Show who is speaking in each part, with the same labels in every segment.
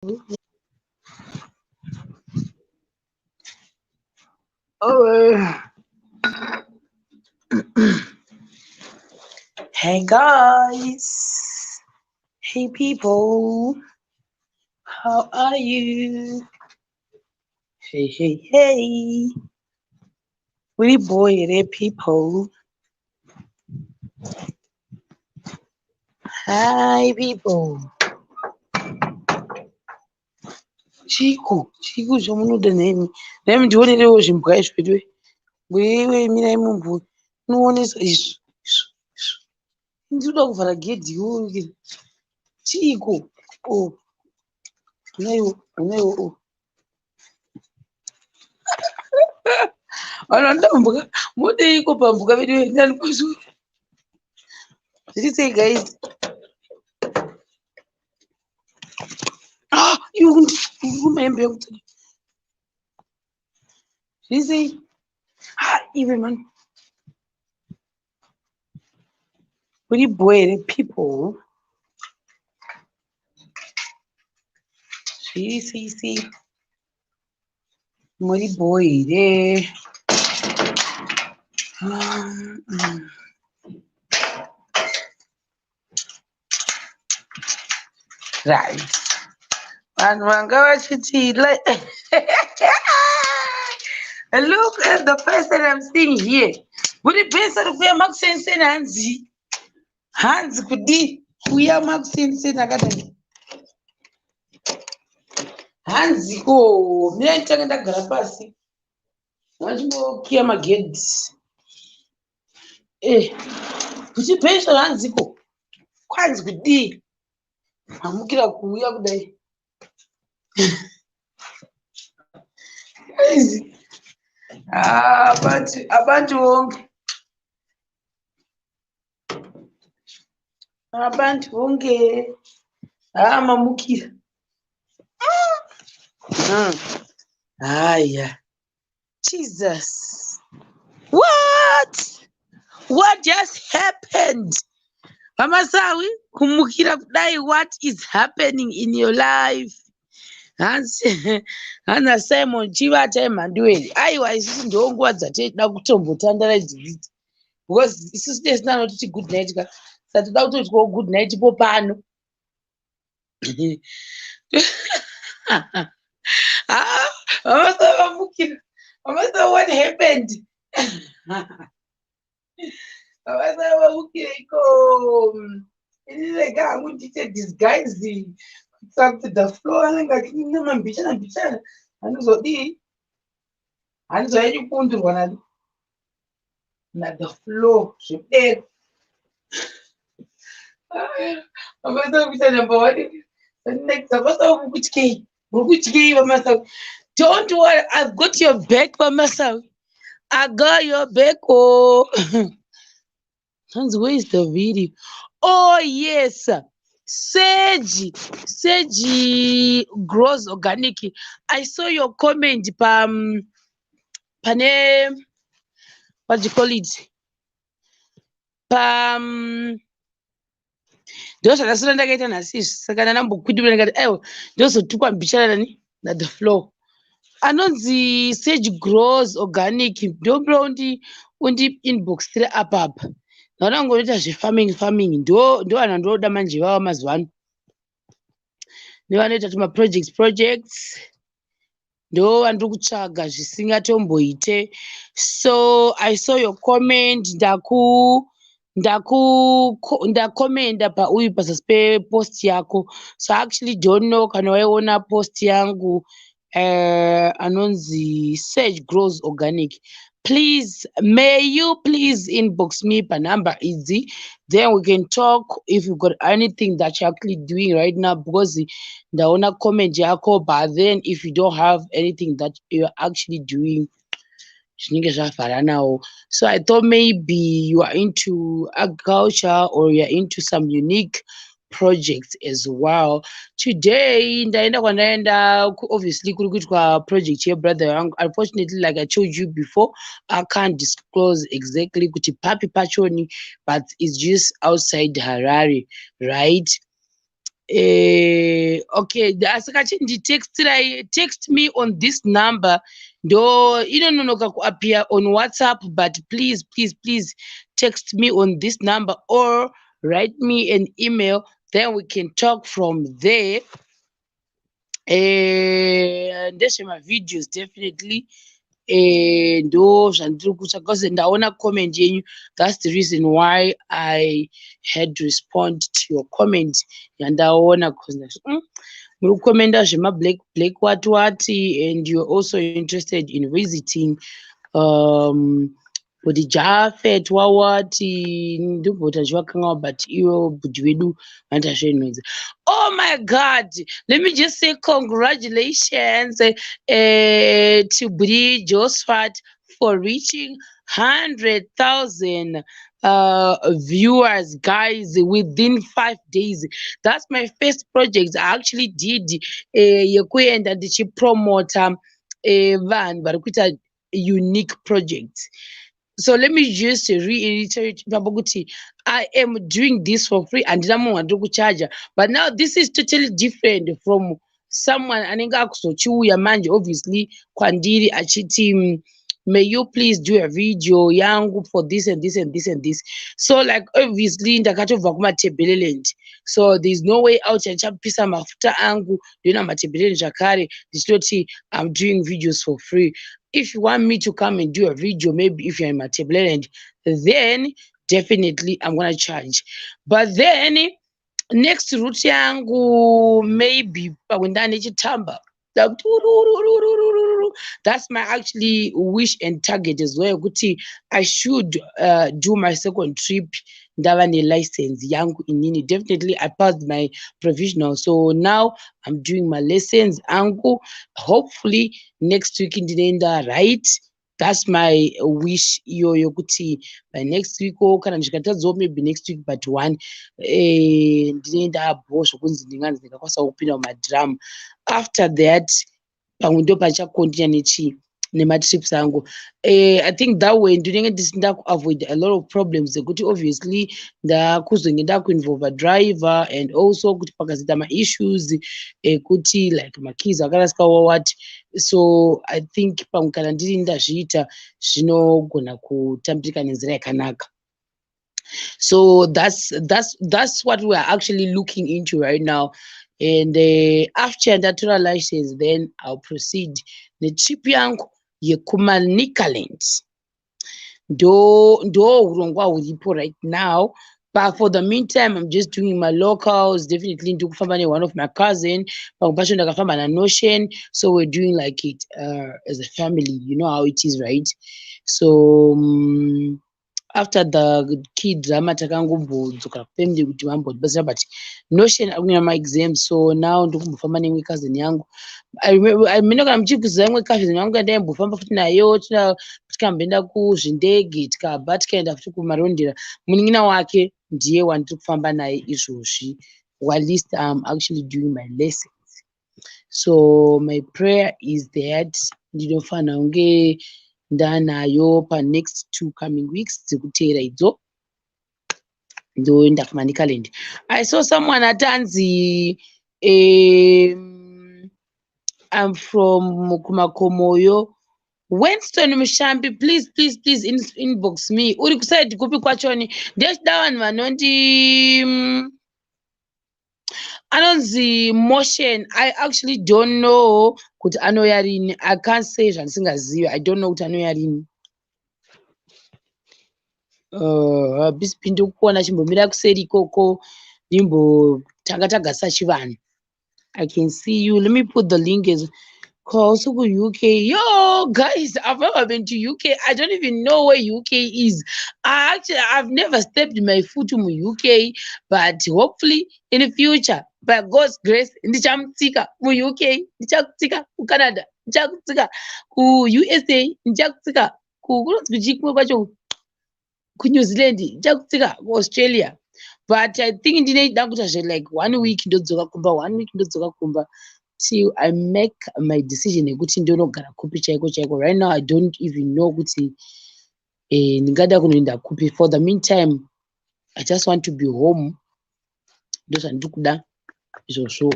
Speaker 1: Oh. Hey guys. Hey people. How are you? Hey, hey, hey. We boy there, people. Hi people. Chiko, chiko zvamunoda nemi. Nemi ndionerewo zvimbwa izvi veduwe. Wewe mirai mumbo. Unoonesa izvi. Izvi. Izvi. Ndinoda kuvhara gedhi iwe. Chiko. Oh. Unaiwo, unaiwo. Oh. Vanhu vanoda mbwa. Modeiko pambuka veduwe. Ndani kwazvo. Zviri sei guys? Ah, iwe kundiruma hembe yangu. Zviri sei? Ah, iwe man. Uri boy here people? Zviri sei sei? Muri boy here? Right. Vanhu vanga vachiti look at the person I'm seeing here. Muri besa rikuya makusenseni hanzi. Hanzi kudii? Kuya makusenseni akadai. Hanzi ko, mina ndichange ndagara pasi. Vachimbokiya magedhi. Eh, kuti besa hanzi ko. Kwanzi kudii? Mamukira kuuya kudai. Guys, ah, abantu abantu bonke. Abantu bonke. Ah, mamukira. Haya. Jesus. What? What just happened? Vamasawi, kumukira kudai, what is happening in your life? Hanzi Hana Simon chivata emhanduweri. Aiwa isusu ndo nguva dzatinoda kutombotandara idzi. Because isusu tesina notiti good night ka. Saka toda kutoitwawo good night po pano. Ah, Vamasawi vamukira. Vamasawi what happened? Vamasawi vamukira iko. Ini rega hangu ndiite disguise. Kuitira kuti the floor anenge achinama mbichana mbichana. Handizodii? Handizonyanyi kuundurwa na na the floor zvekudero. Vamasawi kuita number one. Next, Vamasawi mukutyei? Mukutyei Vamasawi? Don't worry, I've got your back, Vamasawi. I got your back. Oh. Hanzi, where is the video? Oh, yes. Sage, Sage grows organic. I saw your comment pa pane what do you call it? Pa ndo zvandaswera ndakaita nhasi izvi saka ndandambokwidibira ndikati aiwa ndozotukwa mbichana nani na the floor anonzi Sage grows organic ndombira undi undi inboxire apapa ndaona ngonoita zvefarming farming ndo ndo vanhu vandoda manje vava mazuva ano nevanoita tumaprojects projects ndo vandiri kutsvaga zvisingatomboite. So I saw your comment, ndaku ndaku ndakomenda pauyu pazasi pepost yako. So I actually don't know kana waiona post yangu anonzi Sage Grows Organic. Please, may you please inbox me panumber idzi, then we can talk if you've got anything that you're actually doing right now, because ndaona comment yako, but then if you don't have anything that you're actually doing, zvinenge zvavharanawo. So I thought maybe you are into agriculture or you're into some unique projects as well. Today ndaenda kwandaenda obviously kuri kuitwa project yebrother yangu. Unfortunately, like I told you before, I can't disclose exactly kuti papi pachoni, but it's just outside Harare, right? Okay, asi kachinditextirai, text me on this number. Ndo inononoka kuappear on WhatsApp, but please, please, please text me on this number or write me an email, then we can talk from there. Ndezvemavideos definitely. Ndo zvandiri kutsvaga because ndaona comment yenyu. That's the reason why I had to respond to your comment yandaona, because muri kukomenda zvemablack black what what, and you're also interested in visiting kuti Jafet wawati ndibvota chivakangawa, but ivo bhudhi vedu vanoita zvenhunzi. Oh my God, let me just say congratulations to Budi Josephat for reaching 100,000 viewers, guys, within 5 days. That's my first project I actually did, yekuenda ndichipromota vanhu vari kuita unique projects. So let me just reiterate ipapo kuti I am doing this for free. Handina munhu wandiri kuchaja, but now this is totally different from someone anenge akuzochiuya manje obviously kwandiri achiti, "May you please do a video yangu for this and this and this and this." So like, obviously ndakatobva kuMatebeleland, so there's no way out yandichapisa mafuta angu ndoenda Matebeleland zvakare ndichitoti I'm doing videos for free. If you want me to come and do a video, maybe if you're in Matebeleland, then definitely I'm gonna charge. But then next route yangu, maybe pamwe ndane chitamba. That's my actually wish and target as well, kuti I should do my second trip ndava nelicense yangu inini. Definitely I passed my provisional, so now I'm doing my lessons angu. Hopefully next week ndinoenda, right? That's my wish iyoyo, kuti by next week o kana ndikatadzawo maybe next week but one, ndinoenda bho zvokunzi ndinganzi ndingakwanisawo kupinda mumadrum. After that, pamwe ndo pandichakontinya nechii nematrips angu. I think that way ndinenge ndisina kuavoid a lot of problems dzekuti obviously ndakuzonge ndakuinvolva driver, and also kuti pakazoita maissues ekuti like makeys akarasika what. So I think pamwe kana ndiri ndazviita zvinogona kutambirika nenzira yakanaka. So that's what we are actually looking into right now. And after ndatora license, then I'll proceed netrip yangu yekuManicaland. Ndo hurongwa huripo right now, but for the meantime I'm just doing my locals. Definitely ndiri kufamba neone of my cousin, pamwe pacho ndakafamba naNotion, so we're doing like it as a family. You know how it is, right? So after the key drama takangombodzoka kufamily kuti vambotibatsira, but Notion ari kunyora maexams, so now ndiri kumbofamba neimwe cousin yangu. Mino kana muchikuziva imwe cousin yangu yandaimbofamba futi nayo, tikamboenda kuzvindege, tikabva tikaenda futi kuMarondera. Munin'ina wake ndiye wandiri kufamba naye izvozvi whilst I'm actually doing my lessons. So my prayer is that ndinofanira kunge ndanayo panext 2 coming weeks dzekuteera idzo, ndoenda kuManicaland. I saw someone atanzi, I'm from kumakomoyo. Winston Mushambi, please, please, please inbox me. Uri kusaidi kupi kwachoni? Ndechida vanhu vanondi anonzi Motion. I actually don't know kuti anouya rini. I can't say zvandisingazivi. I don't know kuti anouya rini. BCP ndikuona chimbomira kuseri ikoko, ndimbotanga tagasa chivanhu. I can see you. Let me put the link as also ku UK. Yo guys, I've never been to UK. I don't even know where UK is. I actually, I've never stepped my foot in UK, but hopefully in the future, by God's grace, ndichamutsika muUK, ndichakutsika kuCanada, ndichakutsika kuUSA, ndichakutsika kunonzi kuchii kumwe kwacho, kuNew Zealand, ndichakutsika kuAustralia. But I think ndinoida kuita zve like one week ndodzoka kumba, one week ndodzoka kumba, till I make my decision yekuti ndinogara kupi chaiko chaiko. Right now I don't even know kuti ndingada kunoenda kupi. For the meantime, I just want to be home. Ndozvandiri kuda. Izvozvo,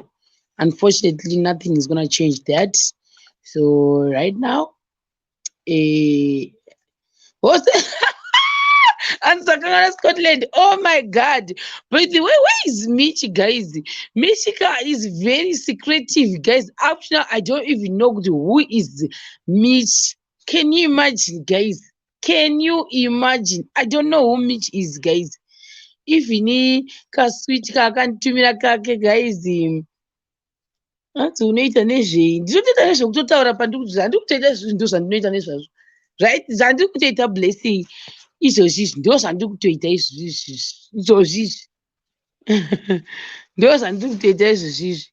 Speaker 1: unfortunately, nothing is gonna change that. So right now, andisakangana Scotland. Oh my God. By the way, where is Mitch, guys? Michika is very secretive, guys. Up to now, I don't even know who is Mitch. Can you imagine, guys? Can you imagine? I don't know who Mitch is, guys. Even kaswitch kaakanditumira kake, guys, hanzi unoita nezvei? Ndinotoita nezvekutotaura pandiri, zvandiri kutoita ndo zvandinoita nezvazvo, right? Zvandiri kutoita, Blessing, izvozvi izvi ndo zvandiri kutoita izvozvi. Izvozvi ndo zvandiri kutoita izvozvi izvi.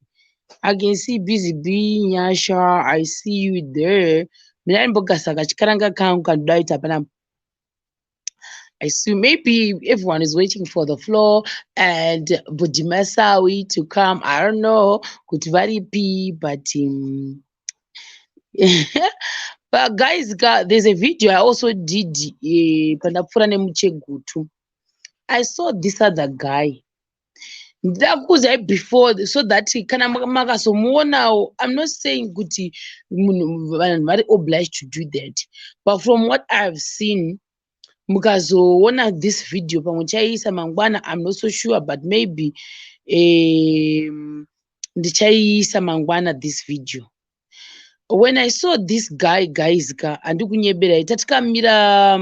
Speaker 1: I can see Busy B Nyasha, I see you there. Mina ndimbogasa kachikaranga kangu kandoda kuita panapa. I see maybe everyone is waiting for the floor and Budimasawi to come. I don't know kuti varipi, but guys, there's a video I also did pandapfuura nemuChegutu. I saw this other guy. Ndakuudzai before so that kana makazomuonawo, I'm not saying kuti munhu, vanhu vari obliged to do that, but from what I've seen, mukazoona this video, pamwe chaiisa mangwana, I'm not so sure, but maybe ndichaiisa mangwana this video. When I saw this guy, guys ka, handikunyeberai, tatikamira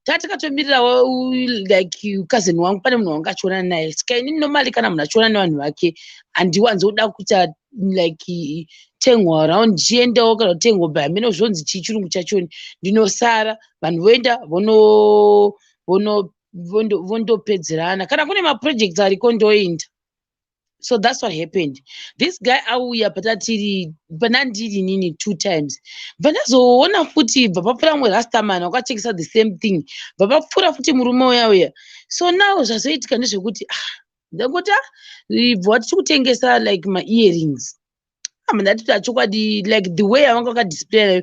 Speaker 1: tatikatomirirawo like cousin wangu, pane munhu wanga achiona naye. Saka inini normally kana munhu achiona nevanhu vake, handiwanzoda kuita like tengwa around, ndichiendawo kana kutengwa by hameno zvonzi chii chirungu chachoni. Ndinosara, vanhu voenda vondopedzerana. Kana kune maprojects ariko, ndoenda. So that's what happened. This guy auya patatiri, pana ndiri nini, two times. Bva ndazoona futi, bva papfuura mumwe rastaman wakatengesa the same thing, bva papfuura futi murume uya uya. So now zvazoitika ndezvekuti, ah, ndangoti, ah, bva tichi kutengesa like maearrings. Ndati chokwadi, like the way avanga vakadisplay,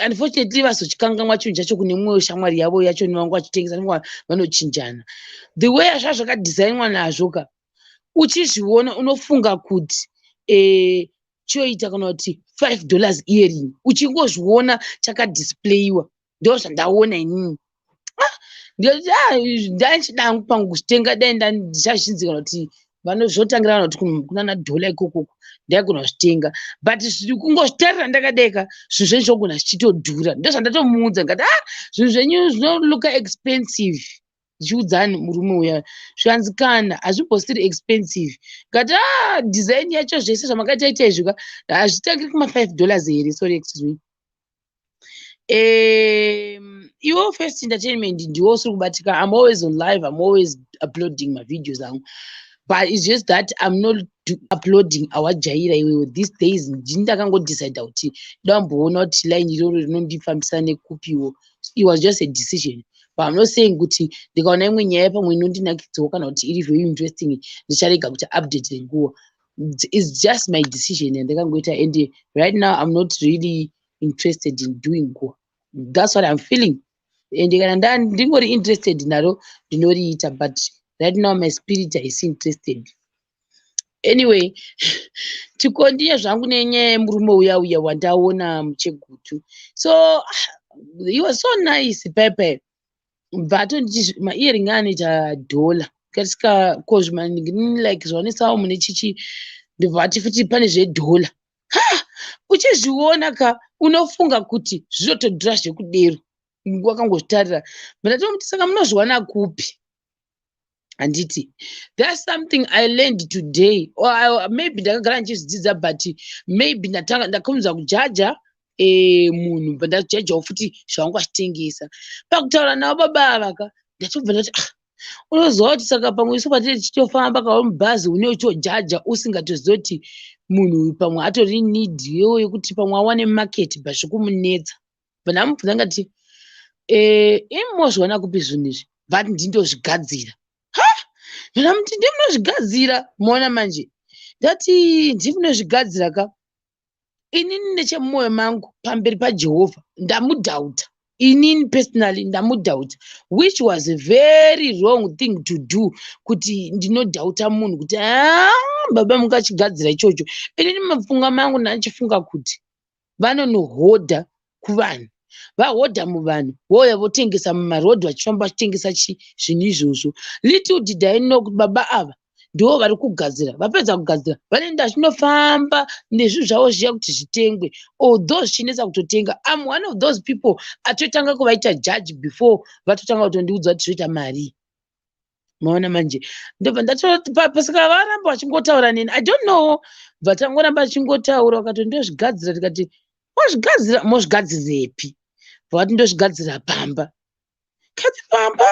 Speaker 1: unfortunately vazochikangamwa chinhu chacho kune mumwe shamwari yavo yacho nevanga vachitengesa, vanochinjana. The way azva zvakadesignwa nazvo ka, uchizviona unofunga kuti choita kana kuti $5 earring. Uchingozviona chakadisplayiwa, ndo zvandaona inini. Ah, ndaichida hangu pangu kuzvitenga, dai ndichazvinzi kana kuti vanozvotangira kana kuti kunana dhola ikokoko, ndaigona kuzvitenga. But kungozvitarira ndakadeka, zvinhu zvenyu zvogona zvichitodhura. Ndo zvandatomuudza, ndikati, "Ah, zvinhu zvenyu zvinolooka expensive." Ndichiudzani murume uya, zvikanzi, "Kana hazvimbosiri expensive." Ngati, "A, design yacho, zvese zvamakaitaita izvi ka, hazvitangiri kuma$5 here?" Sorry, excuse me. Iwo First Entertainment ndiwo usiri kubatika. I'm always on live, I'm always uploading mavideos angu, but it's just that I'm not uploading awajaira iwewe these days. Ndini ndakangodecida kuti ndamboona kuti line iroro rinondifambisa nekupiwo. It was just a decision, but I'm not saying kuti ndikaona imwe nyaya pamwe inondinakidzawo kana kuti iri very interesting, ndicharega kuti update nguva. It's just my decision yandakangoita, and right now I'm not really interested in doing guhwa. That's what I'm feeling, and kana ndingori interested naro, ndinoriita, but right now my spirit haisi interested. Anyway, tikondiye zvangu nenyaya yemurume uya uya wandaona muChegutu. So he was so nice pepe, bva atonditi maearring anoita dhola katisika cause like zvaonesawo mune chichi. Ndobva ati futi pane zvedhola. Ha, uchizviona ka, unofunga kuti zvinotodhura zvekudero wakangozvitarira. Ndatomuti, "Saka munozviwana kupi?" Handiti that's something I learned today, or maybe ndakagara ndichizvidzidza, but maybe ndakumudza kujaja munhu, bva ndajajawo futi zvavanga vachitengesa. Pakutaura navo baba ava ka, ndatobva ndati, "Ah, unoziva kuti saka pamwe isu patiri tichitofamba kauri mubhazi, une uchitojaja usingatozivi kuti munhu uyu pamwe atori need yewo yekuti pamwe awane market, but zvikumunetsa." Bva ndamubvunza ngati, "Imi mozviwana kupi zvinhu izvi?" Vati, "Ndindozvigadzira." Ha, ndamuti, "Ndimunozvigadzira?" Maona manje, ndati, "Ndimunozvigadzira ka?" Inini nechemumwoyo mangu, pamberi paJehovha, ndamudoubta. Inini personally ndamudhauta, which was a very wrong thing to do, kuti ndinodhauta munhu kuti a baba mungachigadzira ichocho. Inini mupfungwa mangu ndandichifunga kuti vanonohodha kuvanhu, vahodha muvanhu, vouya votengesa mumarodhi, vachifamba vachitengesa zvinhu izvozvo. Little did I know kuti baba ava ndo vari kugadzira. Vapedza kugadzira, vanoenda vachinofamba nezvinhu zvavo zviya kuti zvitengwe, although zvichinetsa kutotenga. Am one of those people atotanga kuvaita judge before vatotanga kutondiudza kuti zvoita mari. Maona manje, ndobva saka varamba vachingotaura neni. I don't know, bva tangoramba vachingotaura, vakati ndozvigadzira. Tikati mozvigadzira, mozvigadzirepi? Bva vati ndozvigadzira pamba. Kati pamba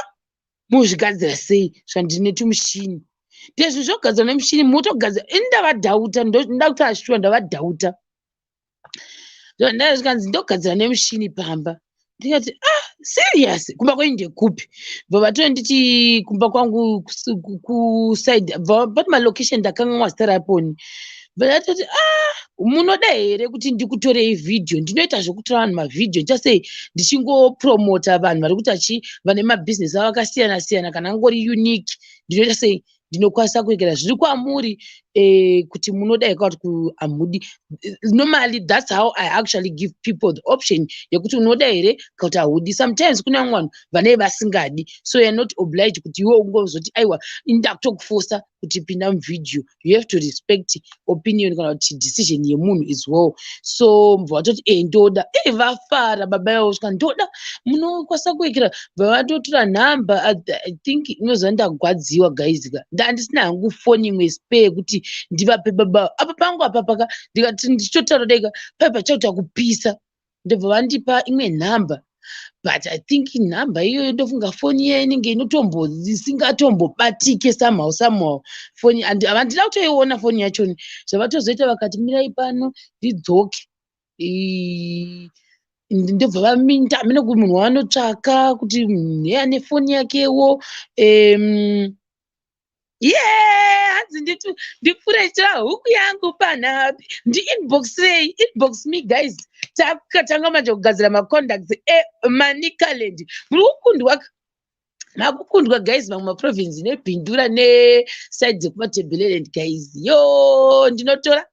Speaker 1: mozvigadzira sei? Zvandine tumushini ndezvi zvogadzira nemushini, motogadzira. Ini ndavadhauta, ndoda kuti ashuwa ndavadhauta. Zvikanzi ndogadzira nemushini pamba. Ndikati, "Ah, serious? Kumba kwenyu ndekupi?" Bva vatonditi kumba kwangu kuside, bva pati malocation, ndakanganwa zita raponi. Bva ndatoti, "Ah, munoda here kuti ndikutorei vhidhiyo? Ndinoita zvekutora vanhu mavhidhiyo, ndichasei ndichingopromota vanhu vari kuita chi vane mabhizinesi avo akasiyana siyana kana angori unique. Ndinoita sei, ndinokwanisa kurekera zviri kwamuri kuti munoda here kana kuti hamudi." Normally that's how I actually give people the option yekuti unoda here kana kuti haudi. Sometimes kune vamwe vanhu vanenge vasingadi, so you are not obliged kuti iwe ungozoti, "Aiwa, ini ndakutokufosa kuti pinda muvhidhiyo." You have to respect opinion kana kuti decision yemunhu as well. So mubva vatoti, "E, ndoda." E, vafara baba yavo, svika, "Ndoda, munokwanisa kuekera." Bva vatotora nhamba. I think inoziva ndagwadziwa, guys ka, ndandisina hangu foni imwe spare yekuti ndivape baba apa pangu apa paka. Ndikati ndichitotaura dega pai pachakuta kupisa, ndobva vandipa imwe nhamba, but I think nhamba iyoyo, ndofunga foni iya inenge inotombo isingatombobatike somehow somehow foni handina kutoiona foni yachoni. Zvavatozoita, vakati mirai pano ndidzoke. Ndobva vaminda hamene munhu wavanotsvaka kuti munhu ane foni yakewo. Ye, hanzi ndipfure chira huku yangu panhapi. Ndiinboxirei, inbox me, guys. Takatanga manje kugadzira macontacts eManicaland. Muri kukundwa, makukundwa, guys. Mamwe maprovince neBindura neside dzekuMatebeleland, guys, yo, ndinotora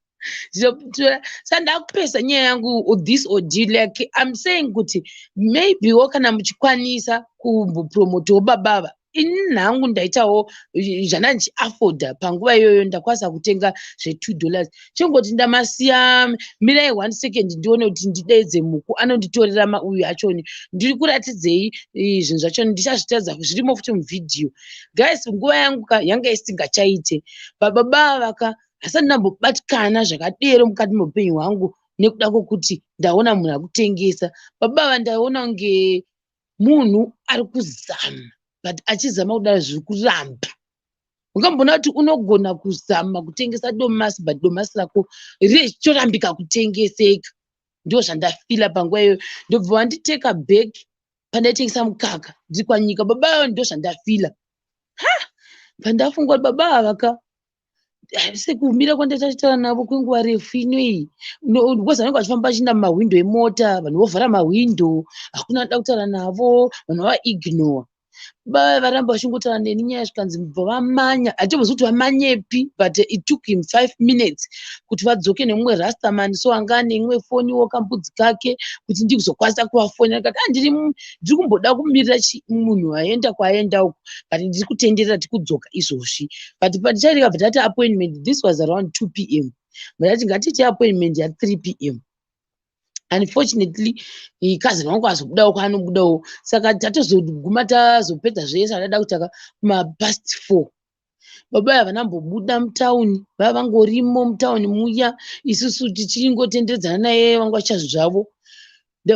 Speaker 1: ndinotora. Saka ndakupesa nyaya yangu, this ordeal. Like I'm saying kuti maybewo kana muchikwanisa kumbopromotawo babava. Ini nhangu ndaitawo zvanda ndichiafodha panguva iyoyo, ndakwanisa kutenga zve$2. Chingoti ndamasiya, mirai one second ndione kuti ndideedze muku anonditorera mauyu achoni. Ndiri kuratidzei zvinhu zvachoni, ndichazvitaridza zvirimo futi muvhidhiyo, guys. Nguva yangu ka yanga isingachaite. Bababa vaka hasati ndambobatikana zvakadero mukati meupenyu hwangu nekuda kwokuti ndaona munhu akutengesa. Baba ava ndaona kunge munhu ari kuzama, but achizama kudaro zviri kuramba. Ungamboona kuti unogona kuzama kutengesa domasi, but domasi rako richitorambika kutengeseka. Ndo zvandafila panguva iyoyo. Ndobva vanditeka back pandaitengesa mukaka ndiri kwanyika. Baba ava, ndo zvandafila. Ha, pandafunga kuti baba ava ka, sekumira kwandachitaura navo kwenguva refu inoyi, because vanenge vachifamba vachienda mumahwindo emota, vanhu vovhara mahwindo, hakuna anoda kutaura navo, vanhu vavaignore. Baba varamba vachingotaura neni nyaya, zvikanzi bva vamanya. Hatitombozivi kuti vamanyepi, but it took him 5 minutes kuti vadzoke nemumwe rastaman, so anga ane imwe foniwo, kambudzi kake, kuti ndikuzokwanisa kuvafonera. Ndikati, "Ah, ndiri kumboda kumirira munhu aenda kwaenda uku, but ndiri kutenderera, tikudzoka izvozvi." But pandichairika, bva tati appointment. This was around 2 p.m. Ndati ngatiite appointment ya3 p.m. Unfortunately, cousin wangu azobudawo kwaanobudawo, saka tatozoguma tazopedza zvese zvandada kuita kumapast 4. Baba havana kumbobuda mutauni, vaiva vangorimo mutauni muya, isusu tichingotenderedzana naye, vanga vachiita zvinhu zvavo.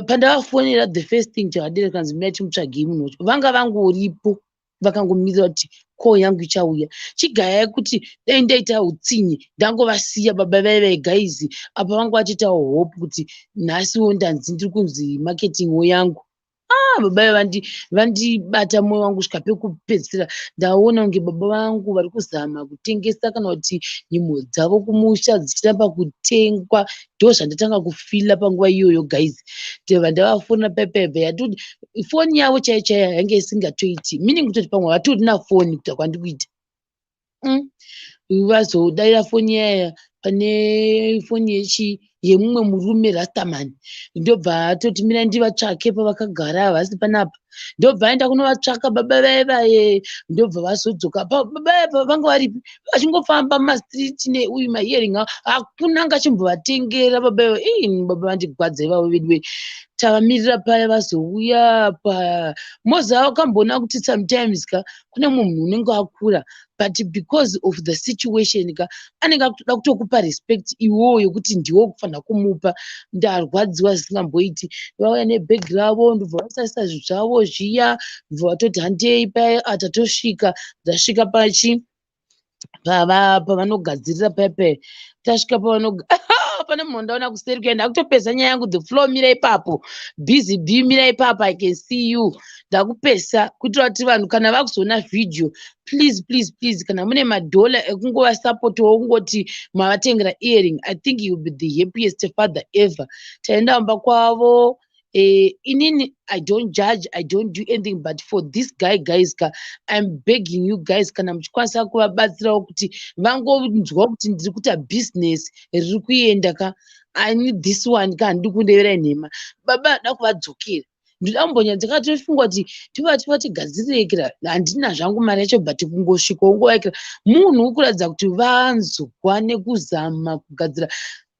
Speaker 1: Pandavafonera, the first thing chavadira kanzi mirai timutsvagei munhu wacho. Vanga vangoripo, vakangomirira kuti call yangu ichauya. Chigayai kuti dai ndaita utsinye, ndangovasiya baba vaivai, guys. Apa vanga vachiitawo hope kuti nhasiwo ndanzi ndiri kunzi marketingwo yangu. Ah, Baba vandibata mwoyo wangu kusvika pekupedzisira. Ndaona kunge baba vangu vari kuzama kutengesa kana kuti nyimo dzavo kumusha dzichiramba kutengwa. Ndo zvandatanga kufila panguva iyoyo, guys. Ndobva ndavafonera paipaibva yatoti foni yavo chaiyo chaiyo yange isingatoiti, meaning kutoti pamwe vatorina foni kuita kwandikuita. Vazodaira foni yaya pane foni yechi yemumwe murume rastaman. Ndobva atoti, "Mirai ndivatsvake pavakagara, havasi panapa." Ndobva aenda kunovatsvaka baba vaye vaye. Ndobva vazodzoka. Baba vaye vanga varipi, vachingofamba mumastreet neuyu maearring, hakuna anga achimbovatengera baba vaye. Ii, baba vandigwadza ivavo vedu. Tavamirira paya vazouya pa moza. Wakamboona kuti sometimes ka kune munhu unenge akura, but because of the situation ka anenge akutoda kutokupa respect iwowo yekuti ndiwo kufanira kumupa. Ndarwadziwa zvisingamboiti. Vauya nebhegi ravo, ndobva vaisarisa zvinhu zvavo zviya, ndobva vatoti, "Handei." Paya tatosvika, ndasvika pachi pavanogadzirira paya. Tasvika pavano, pane munhu wandaona kuseri kuya. Ndakutopedza nyaya yangu. The floor, mira ipapo. Busy b, mira ipapo, I can see you. Ndakupesa kuitira kuti vanhu kana vakuzoona vhidhiyo, please, please, please, kana mune madhola ekungovasapotawo, kungoti mavatengera earring, I think you will be the happiest father ever. Taenda kumba kwavo. Inini I don't judge, I don't do anything, but for this guy, guys ka, I'm begging you guys, kana muchikwanisa kuvabatsirawo kuti vangonzwa kuti ndiri kuita business riri kuenda ka. I need this one ka. Handidi kundeverai nhema, baba da kuvadzokera. Ndoda kumbonyatsa ndakatofunga kuti tivati vatigadzirekera. Handina zvangu mari yacho, but kungosvika wongovakira munhu ukuratidza kuti vanzwa nekuzama kugadzira.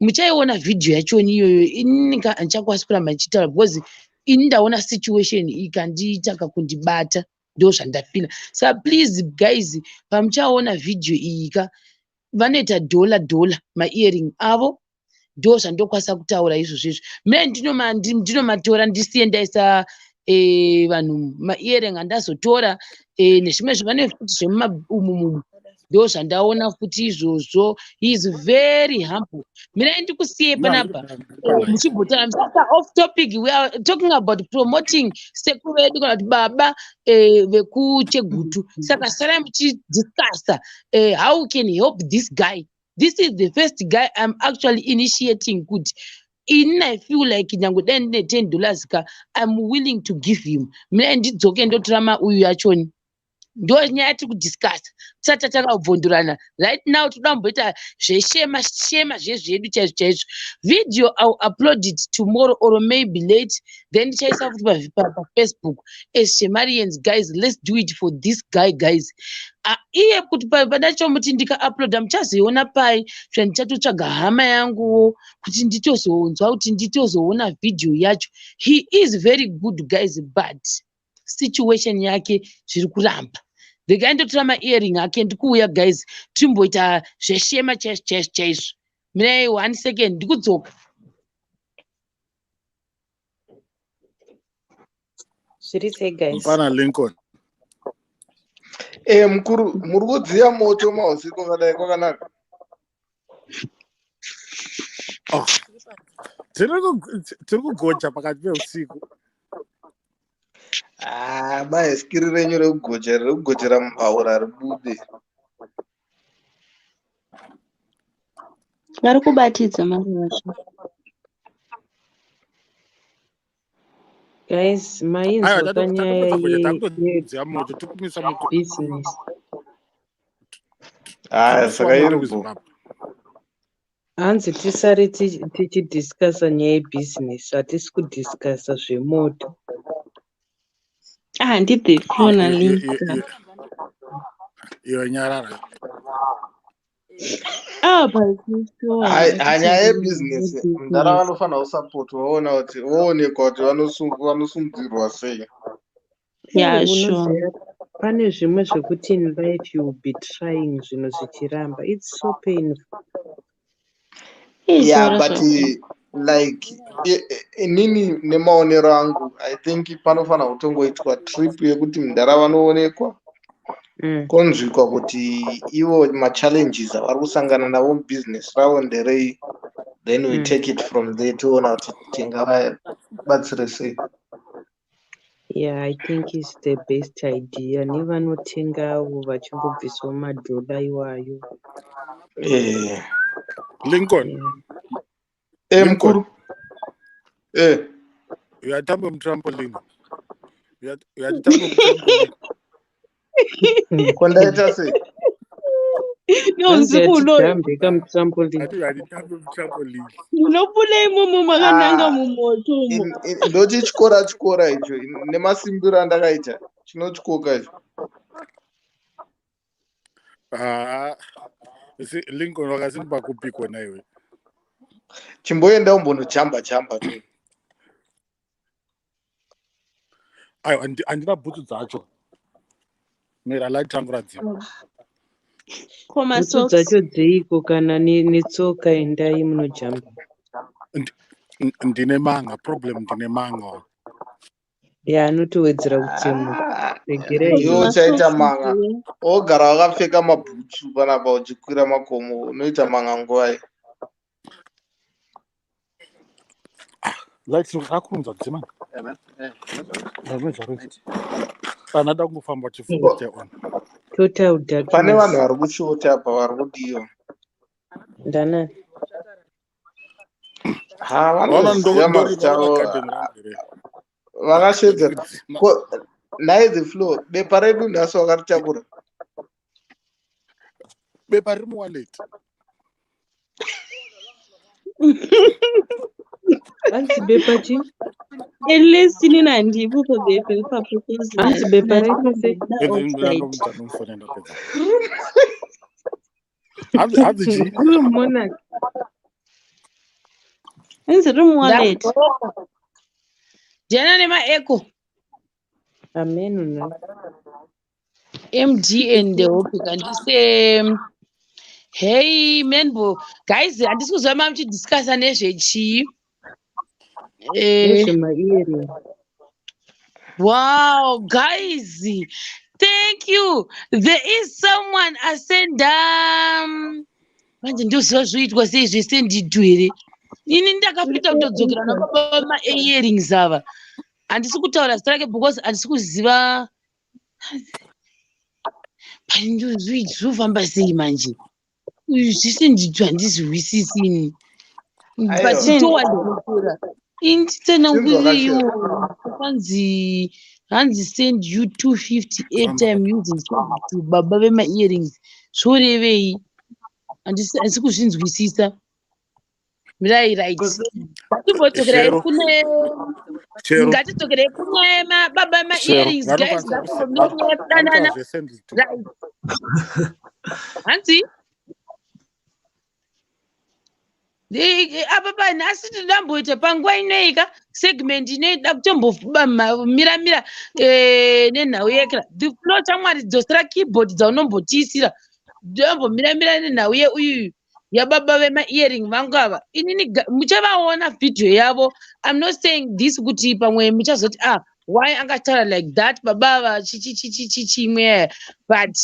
Speaker 1: Muchaiona vhidhiyo yachoni iyoyo. Inini handichakwanisi kuramba ndichitaura because ini ndaona situation ikandiita kakundibata, ndo zvandafila. Saka please guys, pamuchaona vhidhiyo iyi ka, vanoita dhola dhola maearring avo. Ndo zvandokwanisa kutaura izvozvo izvo. Mine ndinomatora, ndisiye ndaisa vanhu maearring andazotora nezvimwe zvavane futi zvemumumu. Ndo zvandaona futi izvozvo. He is very humble. Mirai ndikusiye panapa muchimbotaura, musasa off topic. We are talking about promoting sekuru vedu kana kuti baba vekuChegutu. Saka sarai muchidiscussa how we can help this guy. This is the first guy I'm actually initiating kuti ini I feel like nyange dai ndine $10 ka, I'm willing to give him. Mirai ndidzoke ndotora mauyu yachoni. Ndo nyaya yatiri kudiscussa tisati tatanga kubvondorana. Right now toda kumboita zveshema shema zvezvedu chaizvo chaizvo. Video, I will upload it tomorrow or maybe late, then ndichaisa futi paFacebook as Shemarians. Guys, let's do it for this guy, guys. Iye kuti pandachomuti ndikauploada muchazoiona pai? Zvandichatotsvaga hama yanguwo kuti nditozonzwa kuti nditozoona vhidhiyo yacho. He is very good, guys, but situation yake zviri kuramba. Regai ndotora maearring ake, ndikuuya guys, timboita zveshema chaizvo chaizvo chaizvo. Mirai one second, ndikudzoka.
Speaker 2: Zviri sei, guys?
Speaker 3: Mfana Lincoln.
Speaker 4: Mukuru, muri kudziya moto mausiku kwakadai, kwakanaka.
Speaker 3: Oh. Tiri kugocha pakati peusiku.
Speaker 4: Ah, bhasikiri renyu rekugocha, rekugochera mumbaura ribude.
Speaker 5: Vari kubatidza mari vacho.
Speaker 2: Guys,
Speaker 3: Aiwa,
Speaker 2: mainzwa panyaya
Speaker 3: tatopedza gocha, takutodziya moto, tikumisa moto.
Speaker 2: Yebusiness.
Speaker 4: Ah, saka
Speaker 3: Tiri
Speaker 4: iri bo.
Speaker 3: kuZimbabwe.
Speaker 2: Hanzi tisare tichidiscussa nyaya yebhizinesi, hatisi kudiscussa zvemoto.
Speaker 5: Ah, ndibve flona Lincoln.
Speaker 3: Iwe nyarara.
Speaker 5: Ah, but sure.
Speaker 4: Hanyaya yebhizinesi, mudhara vanofanira kusapotwa, voona kuti voonekwa kuti vanosumudzirwa sei.
Speaker 5: Yeah,
Speaker 2: Hey,
Speaker 5: sure.
Speaker 2: unoziva pane zvimwe zvekuti in life you will be trying, zvinhu zvichiramba. It's so painful.
Speaker 4: Yeah,
Speaker 5: Izvora
Speaker 4: but
Speaker 5: zvako.
Speaker 4: Like inini nemaonero angu, I think panofanira kutongoitwa trip yekuti mudhara vanoonekwa, konzwikwa kuti ivo machallenges avari kusangana navo mubhizinesi ravo nderei, then we take it from there, toona kuti tingavabatsire sei.
Speaker 2: Yeah, I think it's the best idea. Nevanotengawo vachingobvisawo madhola iwayo.
Speaker 3: Lincoln.
Speaker 2: Yeah.
Speaker 3: Lincoln.
Speaker 4: Mukuru.
Speaker 3: Uyatamba mutrampoline. Uyatamba mutrampoline.
Speaker 4: Kondaita sei?
Speaker 2: Hanzi
Speaker 1: Neusiku unoyu.
Speaker 2: hatijambe kamutrampoline.
Speaker 3: Ati uyatamba mutrampoline.
Speaker 5: Munobuda imomo makananga
Speaker 4: Ah,
Speaker 5: mumoto umo.
Speaker 4: Ndochityora tyora icho nemasimbiro andakaita, chinotyoka icho.
Speaker 3: Ah, see, Lincoln wakasimba kupikwa naiwe.
Speaker 4: Chimboenda umbonojamba jamba tu.
Speaker 3: Aiwa, handina bhutsu dzacho. Mira light rangu radzima.
Speaker 5: Ko
Speaker 2: Bhutsu
Speaker 5: masocks.
Speaker 2: dzacho dzeiko kana netsoka endai munojamba.
Speaker 3: Ndine manga, problem ndine manga.
Speaker 2: Yeah, anotowedzera kutsemuka.
Speaker 4: Ah,
Speaker 2: Regerai
Speaker 4: ndiwe
Speaker 2: henyu.
Speaker 4: uchaita
Speaker 5: Masocks
Speaker 4: manga.
Speaker 5: here.
Speaker 4: Ogara wakapfeka mabhutsu panapa uchikwira makomo, unoita manga nguvai?
Speaker 3: Light rakurumidza kudzima. Anoda kungofamba uchifunga on.
Speaker 2: Total
Speaker 4: Pane vanhu
Speaker 2: darkness.
Speaker 4: vari kushota apa vari kudiwa.
Speaker 2: Ndanani?
Speaker 4: Ha,
Speaker 3: Vaona
Speaker 4: vanoziva mazita
Speaker 3: ndori
Speaker 4: avo.
Speaker 3: garden rangu here.
Speaker 4: Vakashedzera.
Speaker 3: Kudzima.
Speaker 4: Nhai the floor, bepa redu nhasi wakaritakura?
Speaker 3: Bepa riri muwallet.
Speaker 2: Hanzi bepa chii?
Speaker 5: At least inini handipo pabepa ipapo because
Speaker 2: Hanzi bepa raita sei?
Speaker 5: ndabuda offside.
Speaker 3: Ndanomufonera ndapedza. Hanzi chii?
Speaker 2: Uri monarch.
Speaker 5: Hanzi riri muwallet.
Speaker 1: Ndiana nemaecho.
Speaker 2: Ameno na.
Speaker 1: MD and the Hope kandise. Hey manbo guys, handisi kuziva mama muchidiscussa nezvechii.
Speaker 2: Nezvemaearring.
Speaker 1: Wow, guys, thank you. There is someone asenda manje ndoziva zvoitwa sei zvesendidu here. Ini ndakapita kutodzokera nababa vama-earrings ava. Handisi kutaura zita rake because handisi kuziva pani zvofamba sei manje. Zvesendidu handizwisisi ini. But
Speaker 4: Aiwa.
Speaker 1: towadzokera. Ini
Speaker 4: Chinzwa
Speaker 1: titsanangurireiwo
Speaker 4: kachero.
Speaker 1: kwanzi hanzi send you 250 airtime using to baba vema-earrings, zvorevei? Handisi kuzvinzwisisa. Mirai, right, ngatimbodzokerai
Speaker 3: Shero.
Speaker 1: kune
Speaker 3: Chero.
Speaker 1: ngatidzokerei kune baba
Speaker 3: Shero.
Speaker 1: vema-earrings, guys.
Speaker 3: Vanokwanisa
Speaker 1: Ngatimbomira kudanana.
Speaker 3: vanotaura zvesend to.
Speaker 1: Right, hanzi apa panhasi tinodamboita panguva inoika segment inoida kutombomira-mira nenhau yekra the flow. Chamwari, dzosera keyboard dzaunombotiisira. Ndambomira-mira nenhau yeuyu yababa vema-earring vangu ava. Inini muchavaona vhidhiyo yavo. I'm not saying this kuti pamwe muchazoti, "Ah, why angataura like that baba ava?" Chichichichichimwe, but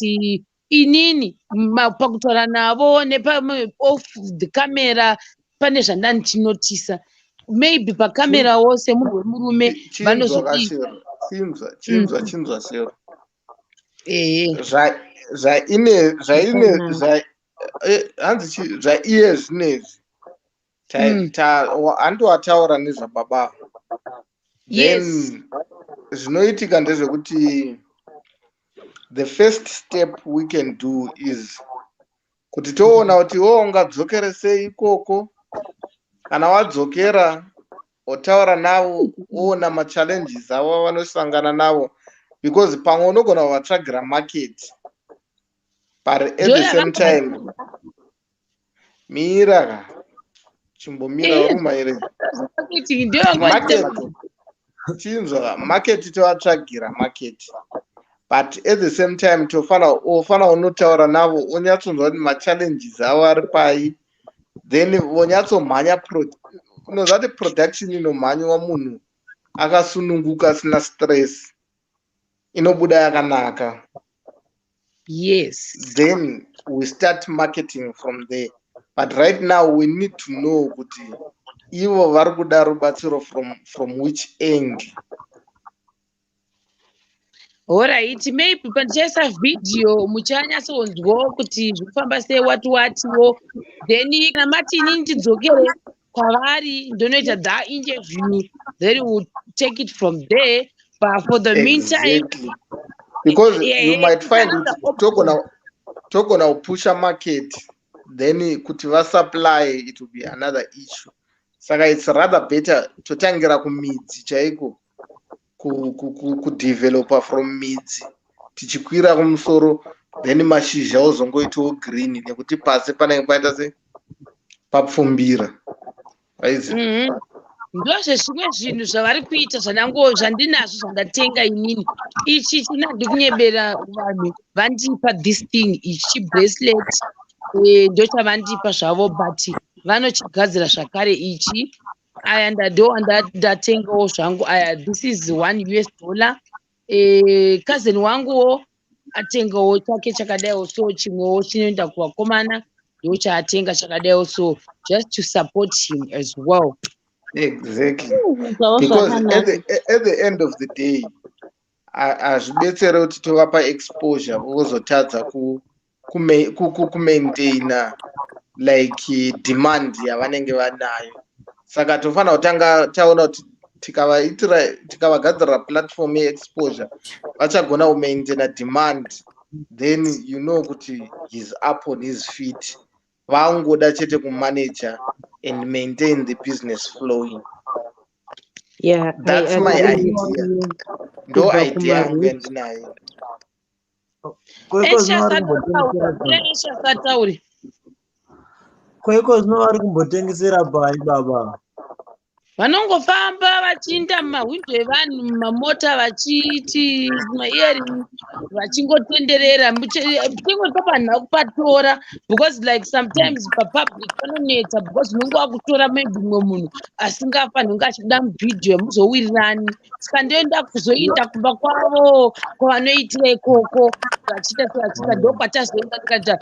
Speaker 1: inini pakutaura navo nepamwe off the camera pane zvandandinotisa. Maybe pakamerawo semunhu wemurume
Speaker 4: Chinzwa
Speaker 1: vanozodii.
Speaker 4: kachero. Chinzwa, chinzwa, chinzwa shero.
Speaker 1: Ehe.
Speaker 4: Zvaine zvaine
Speaker 2: Zvakanaka.
Speaker 4: hanzi chi zvaiye zvinezvi handowataura nezvababa ava. Then zvinoitika ndezvekuti the first step we can do is kuti toona kuti iwewe ungadzokere sei ikoko. Kana wadzokera, wotaura navo, woona machallenges avo avanosangana navo, because pamwe unogona kuvatsvagira market, but at the same time, mira ka, chimbomira uri maire.
Speaker 1: Marketing ndiyo vanga
Speaker 4: Market, chinzwa, market tovatsvagira market, but at the same time tofana ofana unotaura navo, onyatsonzwa kuti machallenges avo ari pai, then vonyatsomhanya. Unoziva kuti production inomhanywa munhu akasununguka, asina stress, inobuda yakanaka. Then we start marketing from there, but right now we need to know kuti ivo vari kuda rubatsiro from which end.
Speaker 1: Alright, maybe pandichaisa vhidhiyo muchanyatsonzwawo kuti zviri kufamba sei, wati watiwo. Then kana mati inini ndidzokere kwavari ndonoita the interview, then we'll take it from there. But for the meantime,
Speaker 4: Exactly, because you might
Speaker 1: it's
Speaker 4: find
Speaker 1: another
Speaker 4: kuti
Speaker 1: option.
Speaker 4: Togona kupusha market, then kuti vasupply, it will be another issue. Saka it's rather better totangira kumidzi chaiko, kudevelopa from midzi tichikwira kumusoro, then mashizha ozongoitawo green nekuti pasi panenge paita se papfumbira aizi.
Speaker 1: Ndozvezvimwe zvinhu zvavari kuita zvandango zvandinazvo zvandatenga inini. Ichi china ndikunyebera vanhu vandipa this thing, ichi chibracelet, ndochavandipa zvavo, but vanochigadzira zvakare ichi. Aya ndo ndatengawo zvangu aya. This is $1. Cousin wanguwo atengawo chake chakadaiwo, so chimwewo chinoenda kuvakomana, ndo chaatenga chakadaiwo, so just to support him as well.
Speaker 4: Exactly.
Speaker 5: Zvavo
Speaker 4: Because
Speaker 5: zvakanaka.
Speaker 4: at the end of the day, hazvibetsere kuti tovapa exposure vozotadza kumaintaina like demand yavanenge vanayo. Saka tofanira kutanga taona kuti tikavaitira, tikavagadzirira platform yeexposure, vachagona kumaintaina demand. Then you know kuti he's up on his feet, vangoda chete kumanager and maintain the business flowing.
Speaker 2: Yeah, I
Speaker 4: That's my
Speaker 2: agree
Speaker 4: idea.
Speaker 2: with you.
Speaker 4: Ndo
Speaker 2: Kubva
Speaker 4: idea yangu
Speaker 2: kumaroots.
Speaker 4: yandinayo.
Speaker 6: Kwaiko zvino vari kumbotengesera pai?
Speaker 1: Atauri.
Speaker 6: Kwaiko zvino vari kumbotengesera pai, baba?
Speaker 1: Vanongofamba vachiinda mumahwindo evanhu mumamota, vachiti maearring, vachingotenderera tingopa vanhu kupatora, because like sometimes papublic panonetsa, because unenge wakutora maybe mumwe munhu asingafaniri kunge achibuda muvhidhiyo, muzowirirani. Saka ndoenda kuzoenda kumba kwavo kwavanoitira ikoko, vachiita sevachiita. Ndokwatazoenda tikaita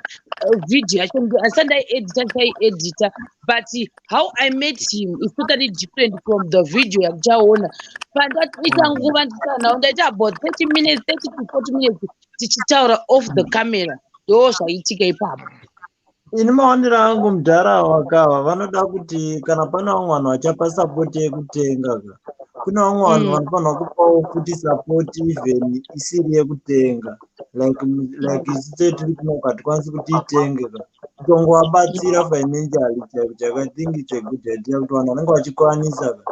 Speaker 1: vhidhiyo yacho. Handisati ndaiedita, ndichaiedita, but how I met him is totally different from the video yamuchaona. Pandaita nguva ndichitaura navo, ndaita about 30 minutes, 30 to 40 minutes tichitaura off the camera. Ndo zvaitika ipapo.
Speaker 6: Ini maonero angu, mudhara wakava vanoda kuti kana pane vamwe vanhu vachapa support yekutenga ka, kune vamwe vanhu vanofanira kupawo futi support even isiri yekutenga, like isu tiri kuno hatikwanisi kuti itenge ka, kutongovabatsira financially chaiko chaiko. I think it's a good idea kuti vanhu vanenge vachikwanisa ka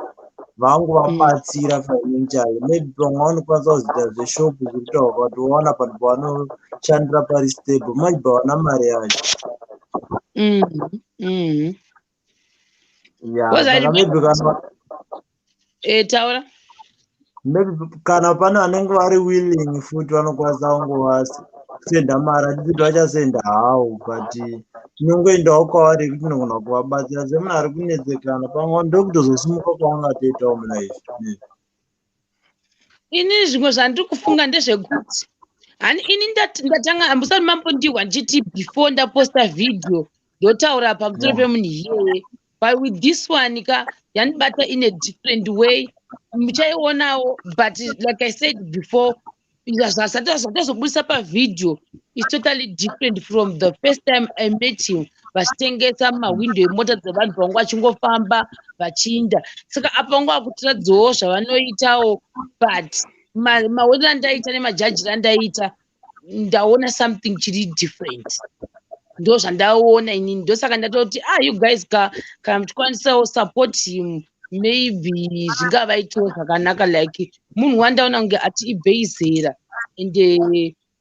Speaker 6: vangovabatsira financially. Maybe pamwe vanokwanisa kuzoita zveshopu zviri kutaurwa kuti vawana panhu pavanoshandira pari stable, manje pavana mari yacho. Ya.
Speaker 1: Because I
Speaker 6: Saka maybe kana
Speaker 1: Taura.
Speaker 6: Maybe kana pane vanenge vari willing futi, vanokwanisa kungovasenda mari. Hatisi kuti vachasenda hawo, but tinongoendawo kwavari kuti tinogona kuvabatsira semunhu ari kunetsekana. Pamwe ndokutozosimuka kwaangatoitawo mulife.
Speaker 1: Ini zvimwe zvandiri kufunga ndezvekuti hani ini ndatanga hamusati mambondiwa ndichiti before ndaposta vhidhiyo ndotaura pamusoro pemunhu iyeye, but with this one ka, yandibata in a different way. Muchaionawo, but like I said before, zvatazobudisa pavhidhiyo is totally different from the first time I met him, vachitengesa mumahwindo emota dzevanhu vangu, vachingofamba vachiinda. Saka apa vanga vakutoradzawo zvavanoitawo, but maonero andaita nemajajiro andaita, ndaona something chiri different. Ndo zvandaona inini. Ndosaka ndatoti, ah, you guys ka, kana muchikwanisawo support him, maybe zvingavaitawo zvakanaka. Like munhu wandaona kunge ati ibveizera, ende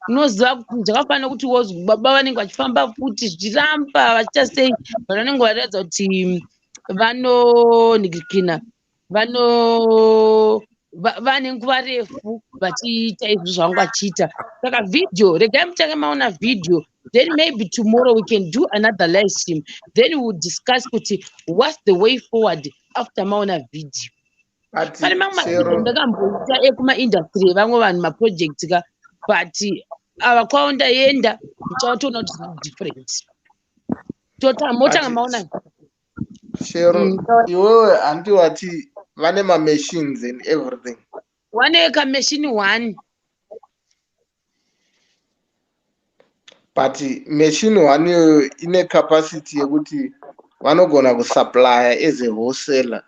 Speaker 1: unoziva kuti zvakafanira kuti baba vanenge vachifamba futi zvichiramba vachiita sei, but vanenge varatidza kuti vanonhikikina, vano vane nguva refu vachiita izvo zvavanga vachiita. Saka vhidhiyo, regai mutange maona vhidhiyo, then maybe tomorrow we can do another live stream, then we will discuss kuti what's the way forward after maona vhidhiyo.
Speaker 4: But
Speaker 1: Pane mamwe
Speaker 4: Shero,
Speaker 1: mavhidhiyo ndakamboita ekumaindustry evamwe vanhu, maproject ka, but ava kwavo ndaenda, muchatoona kuti zviri different. Tota motanga
Speaker 4: But
Speaker 1: maona.
Speaker 4: Shero, iwewe handi wati vane mamachines and everything?
Speaker 1: Wane kamachine one.
Speaker 4: But machine one iyoyo ine capacity yekuti vanogona kusupplya as a wholesaler.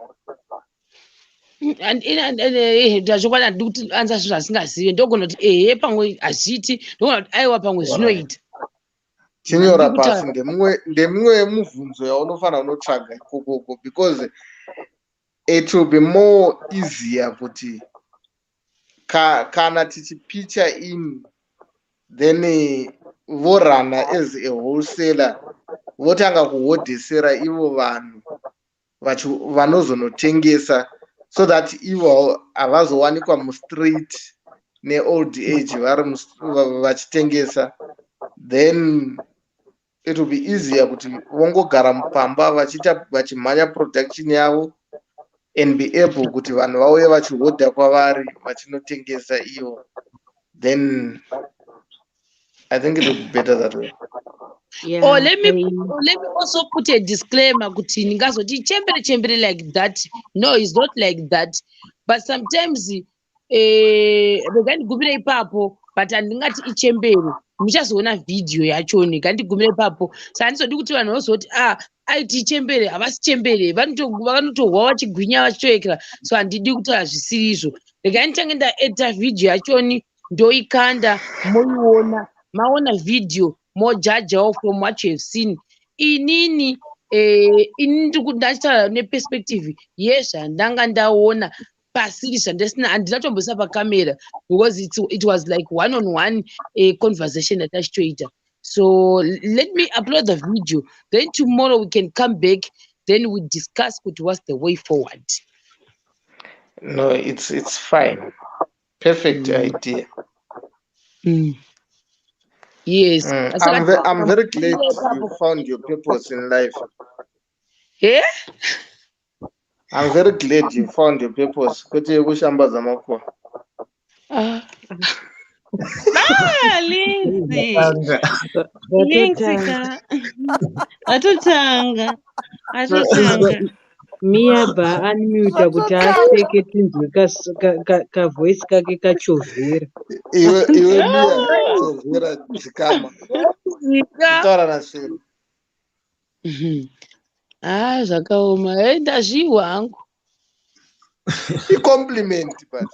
Speaker 1: Ndachokwadi, handidi kuti anza zvinhu zvasingazive. Ndogona kuti ehe, pamwe hazviiti. Ndogona kuti aiwa, pamwe zvinoita.
Speaker 4: Chinyora
Speaker 1: Handidi
Speaker 4: pasi. Ndemimwe yemubvunzo yaunofanira kunotsvaga ikokoko, because it will be more easier kuti kana tichipitcha in, then vorana as a wholesaler, votanga kuhodhesera ivo vanhu vanozonotengesa, so that ivo havazowanikwa mustreet neold age vari vachitengesa. Then it will be easier kuti vongogara mupamba vachiita, vachimhanya production yavo and be able kuti vanhu vauye vachihodha kwavari, vachinotengesa ivo. Then I think it will be better that way.
Speaker 2: Yeah,
Speaker 1: Oh, let me also put a disclaimer kuti ndingazoti chembere chembere like that. No, it's not like that, but sometimes rega ndigumire ipapo. But handingati ichembere, muchazoona vhidhiyo yachoni. Ngandigumire ipapo. Saka handizodi kuti vanhu vazoti, "Ah, aiti ichembere." Havasi chembere, vanotohwa vachigwinya, vachitoekera. So handidi kutaura zvisiri izvo. Regai nditange ndaedita vhidhiyo yachoni, ndoikanda, moiona. Maona vhidhiyo, mojajawo from what you have seen. Inini ini ndachitaura neperspective yezvandanga ndaona, pasiri zvandisina, handina tomboisa pakamera because it was like one on one conversation yatachitoita. So let me upload the video, then tomorrow we can come back, then we discuss kuti what's the way forward.
Speaker 4: No, it's fine, perfect idea.
Speaker 1: Yes.
Speaker 4: I'm very glad you found your purpose in life.
Speaker 1: Yeah.
Speaker 4: I'm very glad you found your purpose, kwete yekushambadza makuva.
Speaker 1: Ah.
Speaker 5: Ah, Lindsay. Lindsay ka. Atotanga. Atotanga.
Speaker 2: Miyabva unmuta kuti aseke, tinzwe kavoice kake kachovhera.
Speaker 4: Iwe, iwe Miya, chovhera, dzikama.
Speaker 1: Zika.
Speaker 4: Kutaura naShero.
Speaker 1: Ah, zvakaoma. Ndazviwa hangu.
Speaker 4: Icompliment, but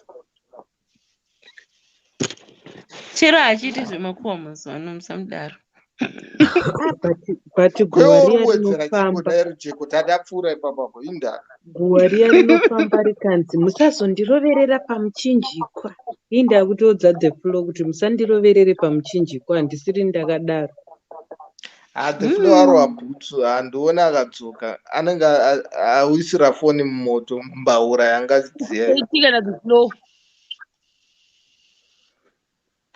Speaker 5: Chero achiiti zvemakuhwa mazuva ano, musamudaro.
Speaker 2: Ah, but guva
Speaker 4: Kweuri
Speaker 2: riya
Speaker 4: kuwedzera
Speaker 2: rinofamba.
Speaker 4: chikodai rujeko, tadapfuura ipapapo indaka.
Speaker 2: Guva riya rinofamba rikanzi, "Musazondiroverera pamuchinjikwa." Ii, ndakutoudza the flow kuti musandiroverere pamuchinjikwa, handisiri ndakadaro.
Speaker 4: Ha, the flow arova bhutsu, handioni akadzoka. Anenge awisira foni mumoto, mumbaura yanga dziya.
Speaker 1: Itika na the flow.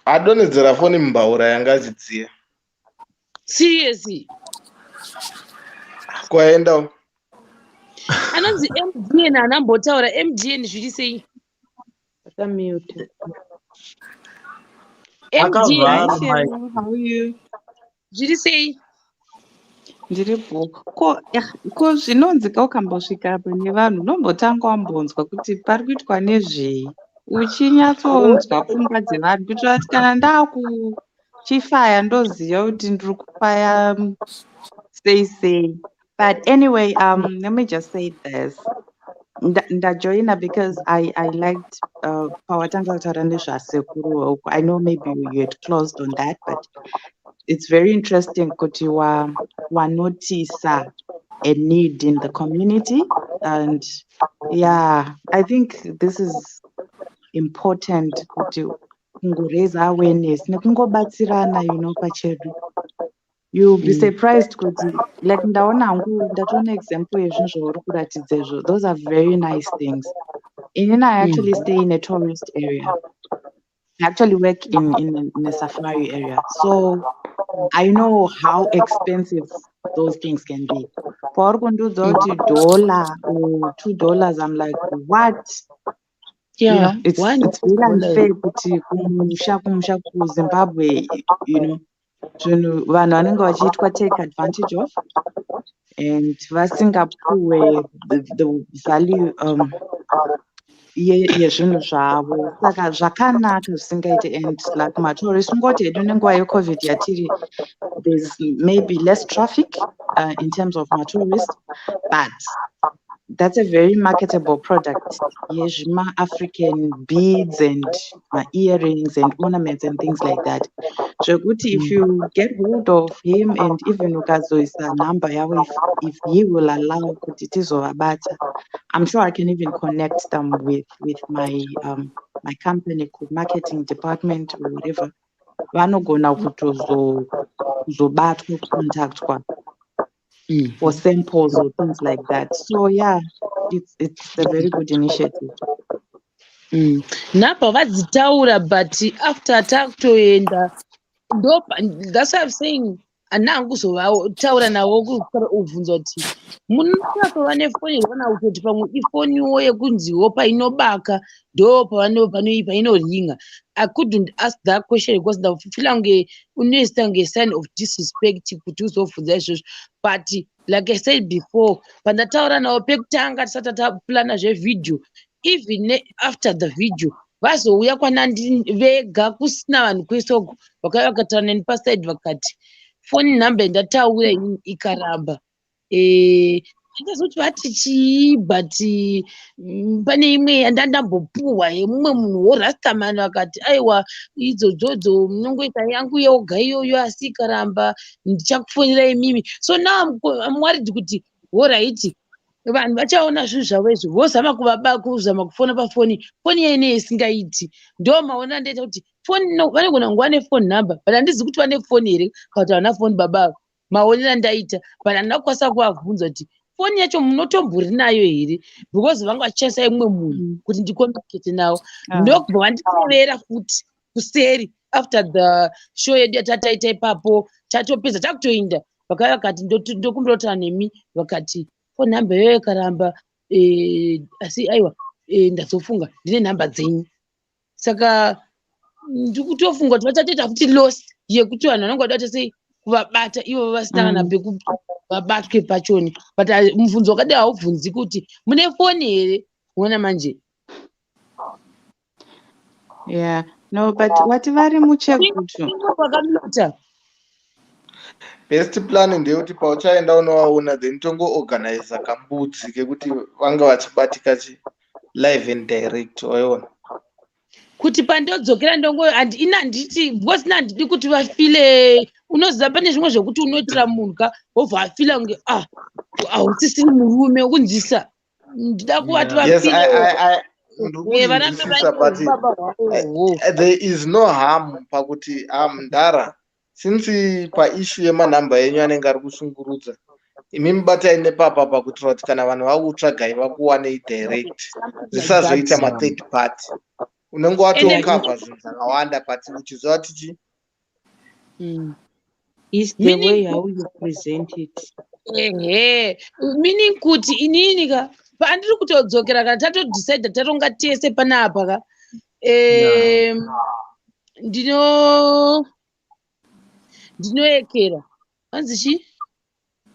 Speaker 4: Adonhedzera foni mumbaura yanga achidziya.
Speaker 1: Seriously?
Speaker 4: Kwaendawo.
Speaker 1: Anonzi MDN anambotaura. MDN, zviri sei?
Speaker 2: Akamute.
Speaker 1: MDN.
Speaker 6: Akavhara
Speaker 7: Hi,
Speaker 6: mic.
Speaker 7: Shero. How are you?
Speaker 1: Zviri sei?
Speaker 7: Ndiripo. Ko zvinonzi ka ukambosvika apo nevanhu, unombotanga wambonzwa kuti pari kuitwa nezvei, uchinyatsonzwa pfungwa dzevanhu, kuitira kuti kana ndakuchifaya ndoziva kuti ndiri kufaya sei sei. But anyway, let me just say this. Ndajoina because I liked pawatanga kutaura nezvasekuru. I know maybe you had closed on that, but it's very interesting kuti wanotisa a need in the community. And yeah, I think this is important kuti kungoraise awareness nekungobatsirana pachedu. You'll be surprised kuti like ndaona hangu, ndatoona example yezvinhu zvauri kuratidza izvo. Those are very nice things. Inini, I actually stay in a tourist area. I actually work in a safari area, so I know how expensive those things can be. Pauri kundiudza kuti dollar or $2, I'm like, "What?" It's
Speaker 1: One
Speaker 7: it's very
Speaker 1: dollar.
Speaker 7: unfair kuti kumusha kuZimbabwe, zvinhu vanhu vanenge vachiitwa take advantage of and vasingapuwe the value. Yezvinhu zvavo. Saka zvakanaka zvisingaiti. And like matourist, kungoti hedu nenguva yeCovid yatiri, there's maybe less traffic in terms of matourist, but that's a very marketable product, yezvima-African beads and ma-earrings and ornaments and things like that, zvekuti if you get hold of him and even ukazoisa nhamba yavo, if he will allow kuti tizovabata, I'm sure I can even connect them with my company, marketing department or whatever. Vanogona kutozobatwa, kucontactwa for samples or things like that. So yeah, it's a very good initiative.
Speaker 1: Nhamba vadzitaura, but after takutoenda ndo, that's why I'm saying handina hangu kuzotaura navo kubvunza kuti munonyatsova nefoni here, kana kutoti pamwe ifoniwo yekunziwo painobaka ndo painoringa. I couldn't ask that question because ndafila kunge unoisa kunge sign of disrespect kuti uzobvunza izvozvo. But like I said before, pandataura navo pekutanga tisati taplana zvevhidhio, even after the video, vazouya kwanandi vega kusina vanhu kwese uko, vakauya vakataura neni paside, vakati foni nhamba yandataura inini ikaramba, handazoti vati chii, but pane imwe yandandambopuhwa yemumwe munhu worastaman, vakati aiwa, idzodzodzo munongoita yangu yoga iyoyo, asi ikaramba ndichakufonera imimi. So now I'm worried kuti alright, vanhu vachaona zvinhu zvavo izvo, vozama kuzama kufona pafoni, foni yainei isingaiti. Ndo maona ndoita kuti foni vanogona kunge vane phone number, but handizi kuti vane foni here kana kuti havana foni baba ava. Maonero andaita, but handina kukwanisa kuvabvunza kuti foni yacho munotombori nayo here, because vanga vachishandisa imwe munhu kuti ndicommunicate navo. Ndokubva vanditevera futi kuseri after the show yedu yatataita ipapo. Tatopedza, takutoinda, vakauya vakati ndokumbira kutaura nemi. Vakati phone number iyoyo ikaramba, asi aiwa, ndazofunga ndine nhamba dzenyu. Saka ndikutofunga kuti vachatoita futi loss yekuti vanhu vanenge vada kuita sei kuvabata ivo vasina kana pekuti vabatwe pachoni. But mubvunzo wakadai haubvunzi kuti mune foni here, uona manje.
Speaker 7: Yeah, no, but wati vari muChegutu.
Speaker 1: Vakamota.
Speaker 4: Best plan ndeyekuti pauchaenda unovaona, then tongoorganiza kambudzi kekuti vanga vachibatika chi live and direct, waiona.
Speaker 1: Kuti pandodzokera ndongo ina handiti, because ina handidi kuti vafile. Unoziva pane zvimwe zvekuti unoitira munhu ka, wobva afila kunge, ah, hausisiri murume wekunzisa. Ndida kuvati
Speaker 4: Yes,
Speaker 1: vafile
Speaker 4: ndiri
Speaker 1: varambe
Speaker 4: kuzvinzwisisa, but
Speaker 1: vaine ubaba hwavo.
Speaker 4: There is no harm pakuti mudhara, since paissue yemanhamba enyu anenge ari kushungurudza imi, mubatai nepapa pakuitira kuti kana vanhu vakutsvagai vakuwanei direct, zvisazoita mathird party. Unenge watokavha zvinhu zvakawanda, but uchiziva kuti chi
Speaker 2: Is the way how you present it.
Speaker 1: Ehe, meaning kuti inini ka pandiri kutodzokera, kana tatodecida, tatonga tese panapa ka, ndinoekera hanzi chi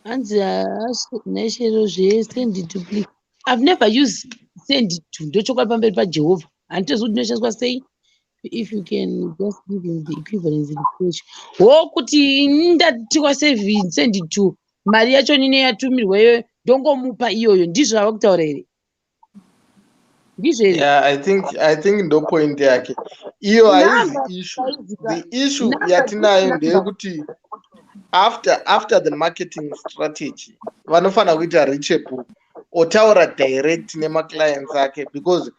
Speaker 1: hanzi neshero zvesend to, please. I've never used send to, ndochokwadi pamberi paJehovha, handitozivi kuti inoshandiswa sei. If you can just give him the equivalence in cash ho, kuti ndatiwa send to, mari yacho nine yatumirwa iyoyo, ndongomupa iyoyo. Ndizvo zvava kutaura here? Ndizvo here?
Speaker 4: Yeah, I think ndo point yake iyo. Haizi issue. The issue yatinayo ndeyekuti after the marketing strategy, vanofanira kuita reachable, otaura direct nemaclients ake, because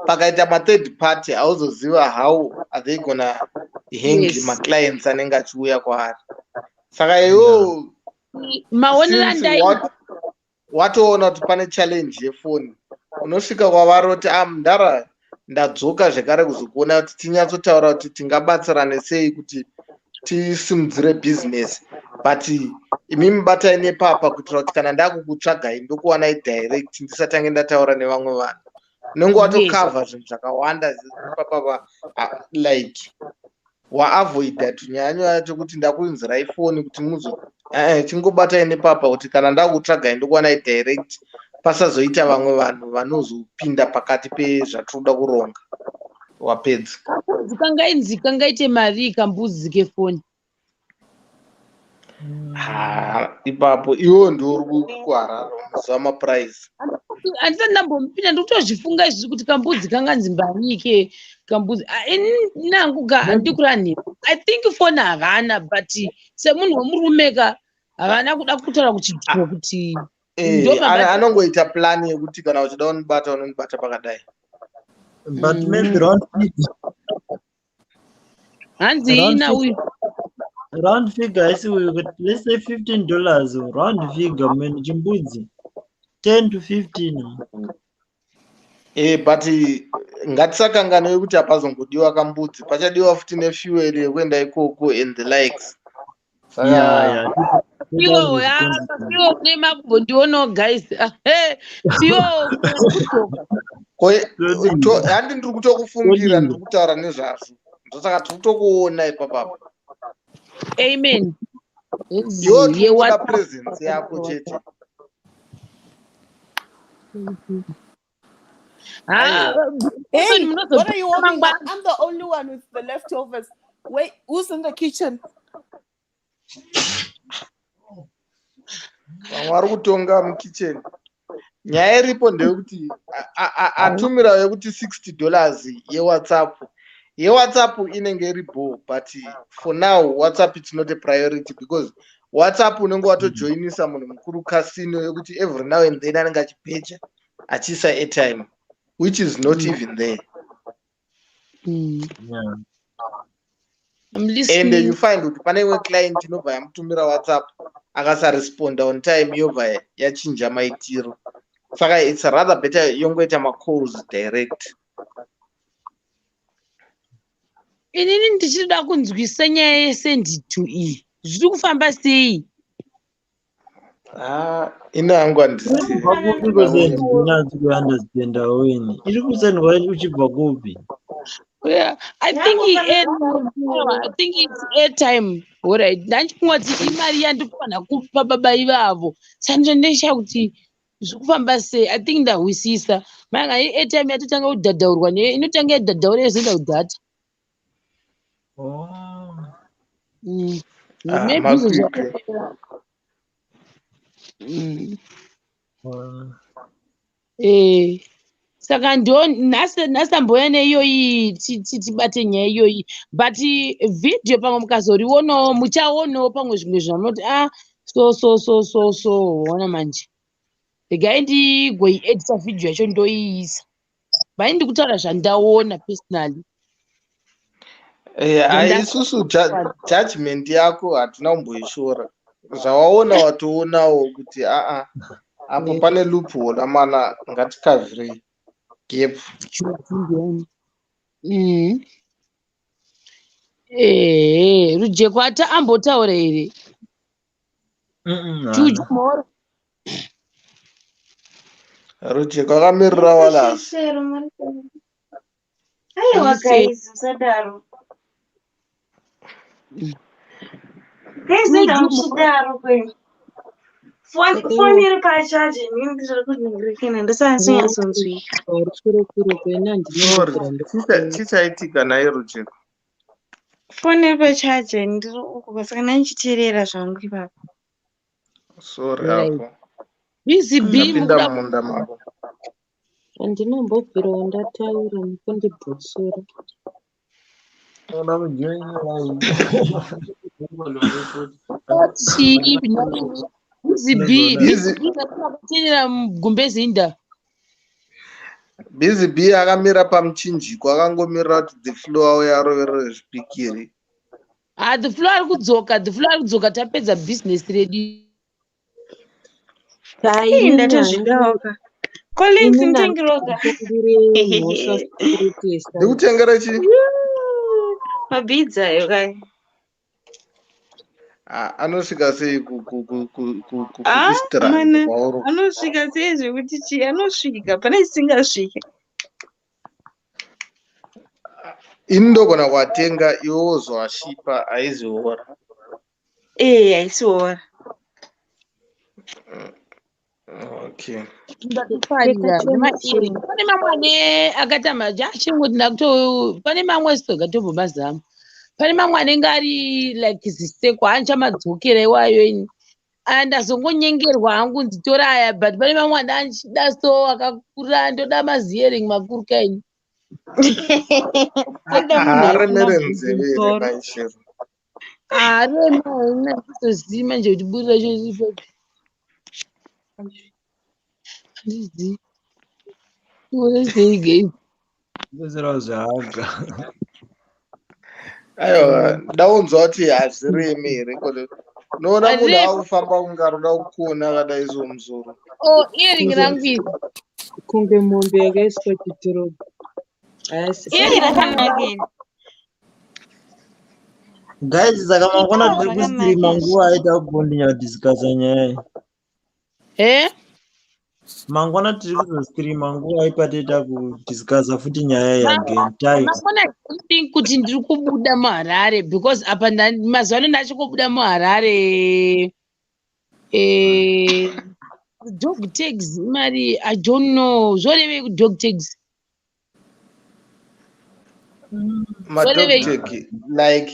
Speaker 4: pakaita mathird party hauzoziva how are they gonna hang maclients anenge achiuya kwaari. Saka iwo
Speaker 1: Maonero
Speaker 4: since
Speaker 1: andai
Speaker 4: watoona kuti pane challenge yefoni, unosvika kwavari oti, "Ah, mudhara, ndadzoka zvekare kuzokuona kuti tinyatsotaura kuti tingabatsirane sei kuti tisimudzire bhizinesi, but imi mubatai nepapa kuitira kuti kana ndakukutsvagai ndokuwanai direct, ndisatange ndataura nevamwe vanhu." Unenge watokavha zvinhu zvakawanda papapa, like waavoida tunyaya tekuti ndakuunzirai foni kuti muzo chingobatai nepapa kuti kana ndakutsvagai ndokuwanai direct. Pasazoita vamwe vanhu vanozopinda pakati pezvatinoda kuronga. Wapedza.
Speaker 1: Kambudzi kangainzi kangaite mari kambudzi kefoni.
Speaker 4: Ha, ipapo iwewo ndiwe uri kuHarare, unoziva maprice.
Speaker 1: Handisati ndambomupinda, ndikutozvifunga izvi kuti kambudzi kanganzi mbarike kambudzi. Ah, ini nangu ka handikuranhira. I think foni havana, but semunhu wemurume ka, havana kuda kutaura kuchidhuo kuti ndo baba.
Speaker 4: Anongoita plan yekuti kana uchida unibata, unonibata pakadai.
Speaker 6: But maybe round figure,
Speaker 1: Hanzi
Speaker 6: round
Speaker 1: ina
Speaker 6: figure,
Speaker 1: uyu.
Speaker 6: Round figure haisi uyu kuti let's say $15, round figure man, chimbudzi 10 to 15.
Speaker 4: But ngatisakanganwe kuti hapazongodiwa kambudzi, pachadiwa futi nefuel yekuenda ikoko and the likes. Saka
Speaker 1: Iwo ya iwo une makumbondionawo, guys. Iwo kudzoka.
Speaker 4: Handi ndiri kutokufungira, ndiri kutaura nezvazvo, ndosaka tiri kutokuona ipapapa.
Speaker 1: Amen.
Speaker 4: Iwo tiri kutoda
Speaker 1: YeWhatsApp.
Speaker 4: Presence yako chete.
Speaker 1: Ah,
Speaker 8: Hey, what are you
Speaker 1: munozopinda
Speaker 8: warming up?
Speaker 1: mangwana.
Speaker 8: I'm the only one with the leftovers. Wait, who's in the kitchen?
Speaker 4: Vamwe vari kutonga mukicheni. Nyaya iripo ndeyekuti atumira yekuti $60 yeWhatsApp, yeWhatsApp inenge iri bho, but for now WhatsApp, it's not a priority, because WhatsApp unenge watojoinisa munhu mukuru casino yekuti every now and then anenge achibheja achiisa airtime, which is not even there.
Speaker 1: I'm
Speaker 4: And
Speaker 1: listening.
Speaker 4: you find kuti pane imwe client inobva yamutumira WhatsApp, akasaresponda on time, yobva yachinja maitiro. Saka it's rather better yongoita macalls direct.
Speaker 1: Inini ndichida kunzwisa nyaya yeSendito iyi, zviri kufamba sei?
Speaker 4: Ah, ini hangu handizivi.
Speaker 6: Kubva kupi kwese? Ndinatsi kuunderstandawo ini, iri kusendwa uchibva kupi?
Speaker 1: Yeah, I think it's airtime. Alright. Ndandifunga kuti imari yandikufanira kupa baba ivavo. Saka ndisha kuti zviri kufamba sei. I think ndahwisisa. Manga airtime yatotanga kudhadhaurwa ne inotanga yadhadhaura yozoenda kudhata.
Speaker 6: Oh.
Speaker 4: Ah,
Speaker 1: Maybe izvo
Speaker 4: makwikwi.
Speaker 6: Oh.
Speaker 1: Saka ndo nhasi tambouya neiyoyi tibate nyaya iyoyi, but vhidhiyo pamwe mukazorionawo muchaonawo pamwe zvimwe zvamunoti a so so so so so ona manje. Regai ndigoiedita vhidhiyo yacho ndoiisa, vai ndikutaura zvandaona personally.
Speaker 4: Hai, isusu judgment yako hatina kumboishora. Zvawaona watoonawo kuti aa, apo pane loophole amana, ngatikavhirei gap.
Speaker 1: Ehe, Rujeko ata ambotaura here?
Speaker 6: Mm-mm,
Speaker 1: Juju
Speaker 6: haana.
Speaker 1: mhoro.
Speaker 4: Rujeko akamirira walasi.
Speaker 5: Shero, muri aiwa.
Speaker 1: Handisei.
Speaker 5: Guys, musadaro. Guys,
Speaker 1: Juju
Speaker 5: enda
Speaker 1: mhoro.
Speaker 5: muchidaro kwenu. Foni iri pachaji, inini ndiri kuningirikina, ndisanyatsokunzwika.
Speaker 2: Vari kure kwena.
Speaker 4: Sorry.
Speaker 2: Handinombobvira.
Speaker 4: Chichaitika naye Rujeko?
Speaker 5: Foni iri pachaji, ndiri uku, saka ndandichiteerera zvangu ipapo.
Speaker 4: Sorry
Speaker 1: Right.
Speaker 4: ako.
Speaker 1: Busy B
Speaker 4: Ndapinda
Speaker 1: mukuda
Speaker 4: mumunda mako.
Speaker 2: Handinombobvirawo ndataura mukundibhotsora.
Speaker 6: Unoda kujoina live.
Speaker 1: Chii? Busy B.
Speaker 4: Busy.
Speaker 1: Busy B akatenera mugumbezi inda.
Speaker 4: Busy B akamira pamuchinjiko, akangomirira kuti the flow auya aroverere zvipikiri.
Speaker 1: Ah, the flow ari kudzoka, the flow ari kudzoka, tapedza business redu.
Speaker 5: Ii, ndatozvidawo ka. Collins, nditengeroka.
Speaker 2: Inini mhosva security yeSouth.
Speaker 4: Ndikutengere chii?
Speaker 5: Mabhidzi ayo kai.
Speaker 4: Ah, anosvika sei
Speaker 5: Ah,
Speaker 4: kuEast Rand
Speaker 5: mana
Speaker 4: kwauri?
Speaker 5: anosvika sei zvekuti chii? Anosvika pane chisingasvike.
Speaker 4: Ini ndogona kuatenga, iwe wozoashipa, haiziora.
Speaker 5: Ee, haisiora.
Speaker 4: Okay.
Speaker 1: Ndatofarira
Speaker 2: Pfeka chena
Speaker 1: nemaearring. Pane mamwe ane akaita achingoti ndakuto pane mamwe sitokatobva mazama. Pane mamwe anenge ari like ziseko hanchamadzokera iwayo ini. Aya ndazongonyengerwa hangu nditora aya, but pane mamwe andichida so akakura, ndoda maziering makuru kaini.
Speaker 5: Anoda munhu asina
Speaker 4: Haaremere
Speaker 5: bvudzi
Speaker 4: nzeve here
Speaker 5: musoro.
Speaker 4: naishero?
Speaker 1: Arema handitozivi manje kuti buri racho riri papi. Handizivi. Kuona sei guys?
Speaker 6: Ndozirawo zvahaga.
Speaker 4: Aiwa, ndaunzwa kuti hazviremi here kole. Unoona munhu
Speaker 1: Hazviremi.
Speaker 4: akufamba kunge arikuda kukona akadai so musoro.
Speaker 1: Oh, earring
Speaker 2: Kunge
Speaker 1: rangu iri.
Speaker 2: kunge mombe yakaiswa chitirobho. Haasi.
Speaker 5: Iri
Speaker 1: Earring rangu.
Speaker 5: rakanaka iri.
Speaker 6: Guys, saka mangwana
Speaker 5: Itawo
Speaker 6: tiri
Speaker 5: zvakanaka
Speaker 6: kustreama
Speaker 5: izvi.
Speaker 6: nguva aita kukondinya kudiscussa nyaya iyi.
Speaker 1: Eh?
Speaker 6: Mangwana tiri kuzostreama nguva ipateta kudiscussa futi nyaya iyi again. Time.
Speaker 1: Mangwana I don't think kuti ndiri kubuda muHarare because apa mazuva ano ndachikubuda muHarare. Dog tags mari, I don't know. Zvorevei dog tags?
Speaker 4: Madog
Speaker 1: Zvorevei?
Speaker 4: tag, like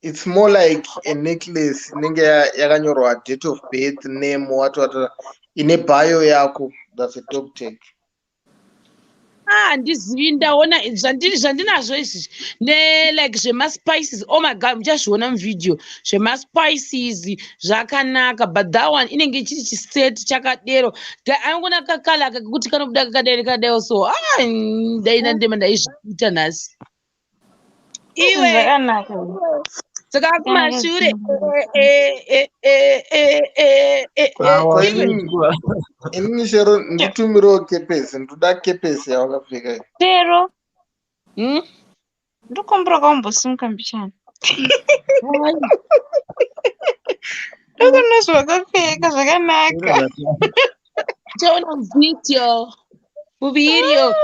Speaker 4: it's more like a necklace inenge yakanyorwa date of birth, name, what what ine bio yako. That's a dog tag.
Speaker 1: Ah, handizivi, ndaona zvandiri zvandinazvo izvi ne like zvemaspices. Oh my God, muchazviona muvideo zvemaspices zvakanaka, but that one inenge chiri chiset chakadero. Anongona kakala kekuti kanobuda kakadai kakadai so. Ah, dai ndandema ndaizviita nhasi.
Speaker 5: Izvi
Speaker 1: Iwe
Speaker 5: zvakanaka.
Speaker 1: Saka
Speaker 5: Zvakanaka
Speaker 1: kumashure
Speaker 5: zvinhu.
Speaker 4: Ko
Speaker 6: Awa,
Speaker 1: iwe.
Speaker 4: inini inini Shero, nditumirewo kepesi, ndoda kepesi yawakapfeka iyi.
Speaker 5: Shero, ndokumbira kwaumbosimuka mbichana.
Speaker 1: Hai.
Speaker 5: Ndokuna zvawakapfeka zvakanaka.
Speaker 1: Chaona video muvideo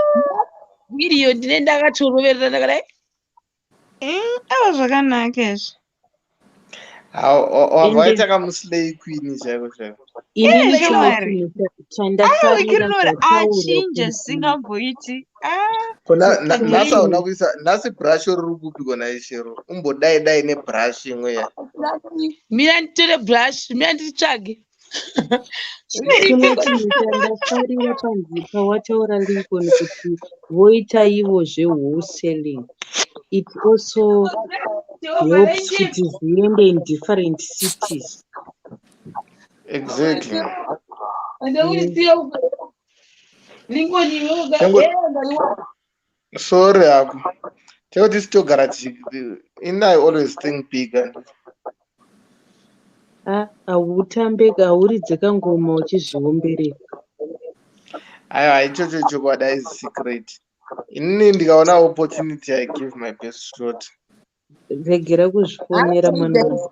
Speaker 1: video ndine ndakatoroverera ndakadai.
Speaker 5: Ava zvakanaka izvi.
Speaker 4: Wabva
Speaker 2: Ende
Speaker 4: waita kamuslay queen chaiko chaiko.
Speaker 2: Inini
Speaker 5: Iye
Speaker 2: chimwe
Speaker 5: shamwari.
Speaker 2: chinhu
Speaker 5: Aiwa
Speaker 2: chandafarira
Speaker 5: Kirinori
Speaker 2: zvataurwa
Speaker 5: achinja
Speaker 2: kunzi
Speaker 5: zvisingamboiti. Ah,
Speaker 4: Kona
Speaker 2: chimwe
Speaker 4: nhasi
Speaker 2: chinhu
Speaker 4: hauna kuisa nhasi brush riri kupi kona ishero? Umbodai dai nebrush imwe ya.
Speaker 1: Mira nditore brush, mira nditsvage.
Speaker 2: Chimwe chinhu chandafarira panzi pawataura Lincoln kuti voita ivo zvewholesaling, it also helps kuti zviende in different cities.
Speaker 4: Exactly.
Speaker 1: Ndauisiya Lincoln iwe.
Speaker 4: Changu sorry hako. Chekuti sitogara tichi in I always think bigger.
Speaker 2: Ah, hautambe, hauridze kangoma uchizviomberera.
Speaker 4: Aiwa, ichocho chokwadi is secret. Inini ndikaona opportunity, I give my best shot.
Speaker 2: Regera kuzvifonera mwana wangu.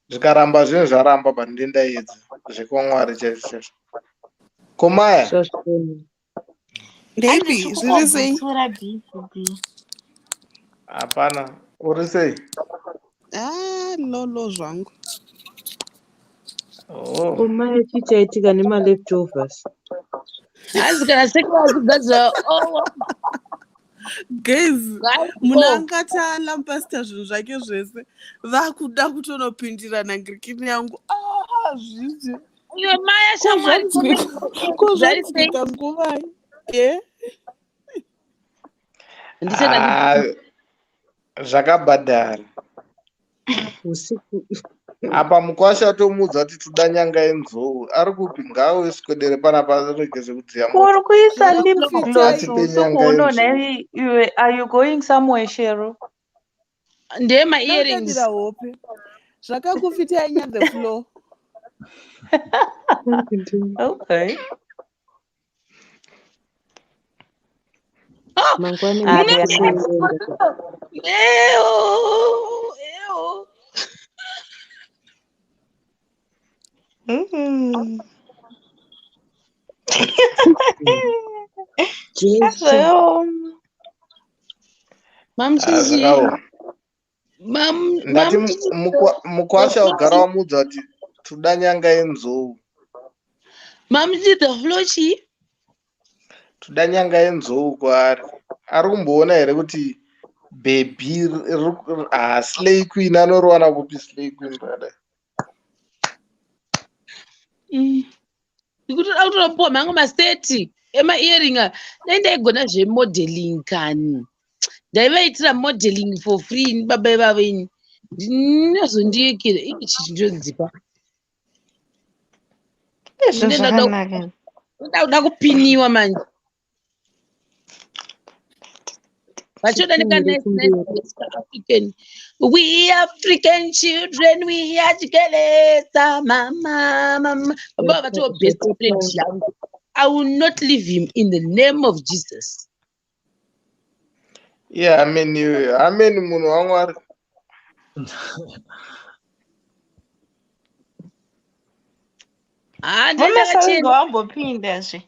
Speaker 4: Zvikaramba zvinhu zvaramba, but ndendaedza zvekwaMwari chaizvo chaizvo. Komaya.
Speaker 2: Zvazvifona.
Speaker 8: Ndeipi
Speaker 5: handisi
Speaker 8: zviri sei?
Speaker 5: kukobvutsura bcb.
Speaker 4: Hapana, uri sei?
Speaker 8: Ah, lolo zvangu.
Speaker 4: Oh.
Speaker 2: Komaya, chichaitika nemaleftovers?
Speaker 1: Hanzi kana sekuvazigadzira oh
Speaker 8: Guys,
Speaker 1: guys,
Speaker 8: munhu
Speaker 1: oh
Speaker 8: angati alampasta zvinhu zvake zvese vakuda kutonopindirana ngirikini yangu. Ah, zvizvi.
Speaker 1: Iwe maya shamwari.
Speaker 8: Ko
Speaker 1: Zvari sei?
Speaker 8: zvanzwika nguvai ye?
Speaker 1: Ndiseka.
Speaker 4: Ah, zvakabhadhara.
Speaker 2: Usiku.
Speaker 4: Apa mukwasha tomuudza kuti toda nyanga yenzou. Ari kupi? Ngauswedere panapa arege zvekudziya moto.
Speaker 7: Uri kuisa lip gloss
Speaker 4: Atipe
Speaker 7: usiku
Speaker 4: nyanga
Speaker 7: uno
Speaker 4: yenzou.
Speaker 7: nhai iwe. Are you going somewhere, Shero?
Speaker 1: Ndema earrings.
Speaker 8: Ndakadira hope zvakakufitai nya the floor.
Speaker 7: Okay.
Speaker 1: Oh,
Speaker 2: Mangwana
Speaker 7: Ah,
Speaker 1: mune
Speaker 7: they are nice.
Speaker 2: ndikutoenda.
Speaker 1: Eo, eo.
Speaker 2: Jesu.
Speaker 5: Zvakaoma.
Speaker 4: Ah,
Speaker 1: Mamuchichi.
Speaker 4: zvakaoma. Ndati mukwasha ugara wamuudza kuti toda nyanga yenzou.
Speaker 1: Mamuti the flow chii?
Speaker 4: Toda nyanga yenzou kwaari. Ari kumboona here kuti bhebhi slay queen anoriwana kupi slay queen rakadai?
Speaker 1: Ndikutoda kutonopiwa mangu maseti emaearing aya. Dai ndaigona zvemodeling kani. Ndaivaitira modeling for free ini baba ivavo ini. Ndinozondiikira ichi chindodzipa.
Speaker 5: Izvo zvakanaka.
Speaker 1: Ndoda kupiniwa manje. Vachoda neka nice nice African. We African children, we are together, mama, mama. Baba vatova best friend yangu. I will not leave him in the name of Jesus.
Speaker 4: Yeah, amen iyoyo. Amen munhu waMwari.
Speaker 1: Ah,
Speaker 5: Vamasawi wambopinda zve.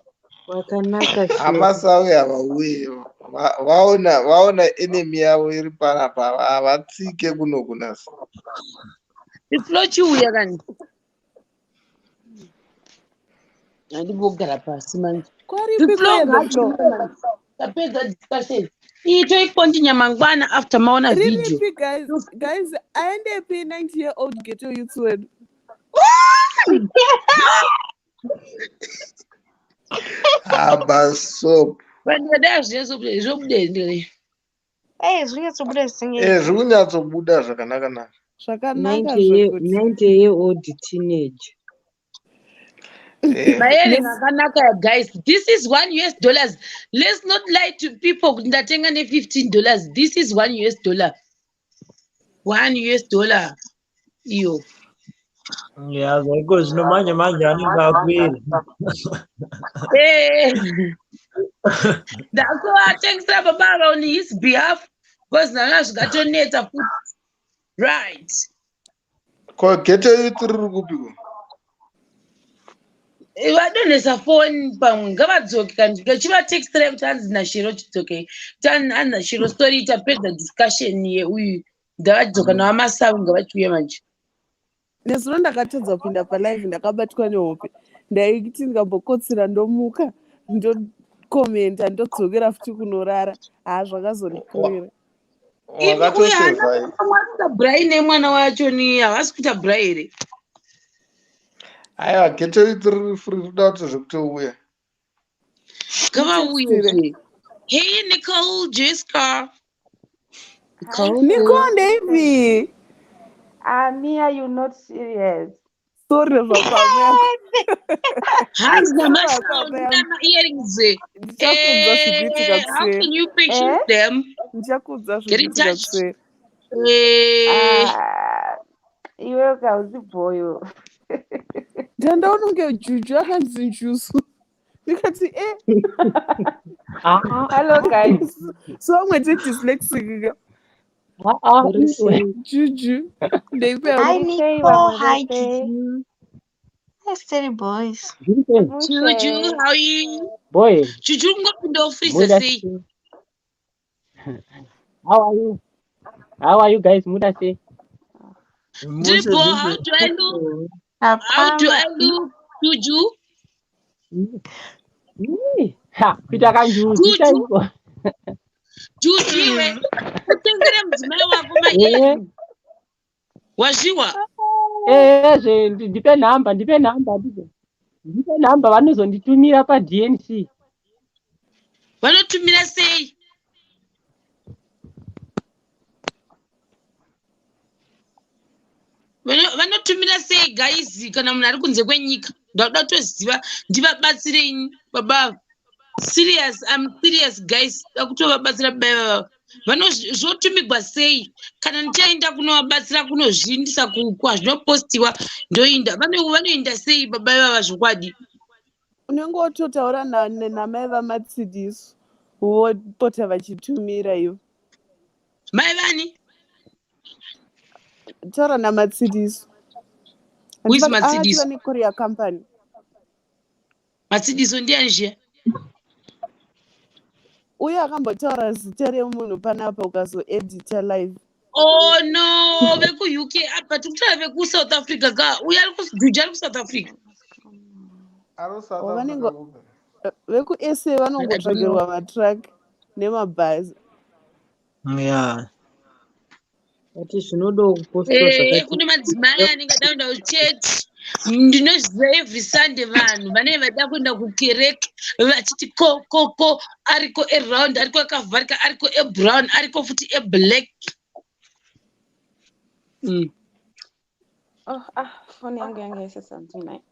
Speaker 2: Wakanaka Shero.
Speaker 4: Amasawi havauye. Vaona vaona enemy yavo iri panapa havatsike kuno kunasi.
Speaker 1: Iflo chiuya kani. Handimbogara pasi manje.
Speaker 8: Kwaripi
Speaker 1: The flow
Speaker 8: kuya the flow?
Speaker 1: Tapedza discussion. Iyi toikontinya mangwana after maona video.
Speaker 8: Riripi guys, guys, aendepi 90 year old ghetto youths wedu.
Speaker 4: Abasop.
Speaker 1: Vanhu vadai zvinyazobuda zvobuda here?
Speaker 5: Eh, zvinyatsobuda zvisinge.
Speaker 4: Eh, zviri kunyatsobuda zvakanaka naka.
Speaker 8: Zvakanaka
Speaker 2: 90 year,
Speaker 8: zvekuti.
Speaker 2: 90 year old teenage.
Speaker 4: Eh,
Speaker 1: Maereng akanaka ya guys. This is $1. Let's not lie to people kuti ndatenga ne $15. This is $1. $1 iyo.
Speaker 6: Ya zvaiko zvino manje manje anenge akwira.
Speaker 1: Eh. Ndakuvatengesera baba ava on his behalf because nana zvingatonetsa futi. Right.
Speaker 4: Ko ghetto youth riri kupi ko?
Speaker 1: Vadonhesa foni pamwe ngavadzoke kana chivatextirai kuti hanzi nashero chidzokei kuti hanzi nashero story tapedza discussion yeuyu ndavadzoka navamasawi ngavachiuya manje.
Speaker 8: Nezuro ndakatadza kupinda palive ndakabatwa nehope. Ndaiti ndikambokotsira ndomuka ndokomenda ndodzokera futi kunorara. Haa zvakazondikurira.
Speaker 1: Imi uyu
Speaker 4: Wakatosevha.
Speaker 1: haana kuita bhurai nemwana wacho ni havasi kuita bhurai here?
Speaker 4: Aiwa ghetto youth riri free rinoda kuti zvekutouya.
Speaker 1: Ngavauye
Speaker 8: Nditextire.
Speaker 1: zve. Hey Nicole, Jessica. Nicole.
Speaker 8: Nicole ndeipi?
Speaker 7: Ah, Mia, you're not serious.
Speaker 8: Sorry zvapamwe yako.
Speaker 1: Hanzi
Speaker 8: Sorry
Speaker 1: namashawo
Speaker 8: zvapamwe yangu.
Speaker 1: ndinama earrings.
Speaker 8: Ndichakuudza zvikuitika
Speaker 1: Eh, how
Speaker 8: kuseri.
Speaker 1: can you purchase
Speaker 7: Eh?
Speaker 1: them?
Speaker 8: Ndichakuudza
Speaker 1: Get in
Speaker 8: zvikuitika
Speaker 1: touch.
Speaker 8: kuseri.
Speaker 1: Eh,
Speaker 7: Ah, iwe ukauzi boyo.
Speaker 8: Ndandaona kunge Juju akanzi njuzu. Ndikati eh.
Speaker 9: Ah,
Speaker 7: Hello, guys.
Speaker 8: So vamwe tedyslexic ka.
Speaker 9: ah, ah,
Speaker 2: Uri
Speaker 9: iwe.
Speaker 2: sei?
Speaker 8: Juju. Ndeipi
Speaker 5: Hi
Speaker 8: yako?
Speaker 7: Muri sei
Speaker 5: Nicole,
Speaker 7: vamwe
Speaker 5: hi
Speaker 7: vese?
Speaker 5: Juju. Hi Steady Boys.
Speaker 9: Zviri sei?
Speaker 1: Juju,
Speaker 7: Mushe.
Speaker 1: how are you?
Speaker 9: Boy,
Speaker 1: Juju ungopinda office
Speaker 9: muda
Speaker 1: sei?
Speaker 9: sei? How are you? How are you guys? Muda sei?
Speaker 4: Mushe
Speaker 1: Ndiripo, how
Speaker 4: ndizvo.
Speaker 1: do I look? How do
Speaker 5: Hapana.
Speaker 1: I look? Juju?
Speaker 9: Ha, kuita kanjuzu
Speaker 1: Juju,
Speaker 9: chaiko.
Speaker 1: Juju iwe. Utengere mudzimai wako
Speaker 9: Eh,
Speaker 1: maearring. Wazviwa?
Speaker 9: eh, zve ndipe nhamba, ndipe nhamba, ndipe. Ndipe nhamba vanozonditumira pa DNC.
Speaker 1: Vanotumira sei? Vanotumira sei guys kana munhu ari kunze kwenyika? Ndakuda kutoziva ndivabatsirei baba ava. Serious, I'm serious guys. Ndakutovabatsira baba ivava. Vanozvotumigwa sei? Kana ndichaenda kunovabatsira kunozviindisa kwazvinopostiwa ndoinda. Vanoenda sei baba ivava zvokwadi?
Speaker 8: Unenge wototaura namai vamatsidiso vopota vachitumira ivo.
Speaker 1: Mai vani?
Speaker 8: Taura namatsidiso.
Speaker 1: Who is
Speaker 8: Handifani akati
Speaker 1: Matsidiso?
Speaker 8: vane courier company.
Speaker 1: Matsidiso ndiani zviya?
Speaker 8: Uye akambotaura zita remunhu panapa ukazoedita live.
Speaker 1: Oh no, vekuUK apa tikutaura vekuSouth Africa ka. Uyo ari kujuja ari kuSouth Africa.
Speaker 4: Ari South
Speaker 8: Oh,
Speaker 4: Africa
Speaker 8: vanenge
Speaker 4: kupi?
Speaker 8: vekuSA vanongotsvagirwa matruck nemabhazi.
Speaker 6: Yeah.
Speaker 2: Ati zvinodawo kupostwa
Speaker 1: Eh,
Speaker 2: zvakati.
Speaker 1: kune madzimai anenge ada kuenda kuchechi. Ndinozviziva every Sunday vanhu vanenge vada kuenda kukereke vachiti ko ko ko ariko eround, ariko akavharika, ariko ebrown, ariko futi eblack.
Speaker 5: Oh, ah, foni yangu yanga isasanzi nayo.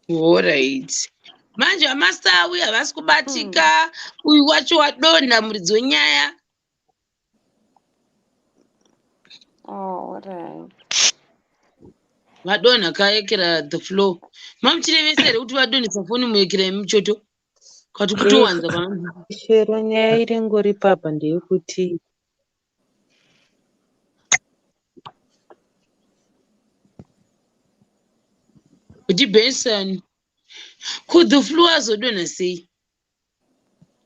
Speaker 1: Alright. Manje amasawi havasi kubatika, uyu wacho wadonha muridzi wenyaya.
Speaker 5: Oh, alright.
Speaker 1: Vadonha kayekera the floor. Mamuchirevesa here kuti vadonhesa foni muyekera yemuchoto? Kati kutowanza kwamambo.
Speaker 2: Chero nyaya iringori papa ndeyekuti
Speaker 1: Kuti Benson, ku the floor azodonha sei?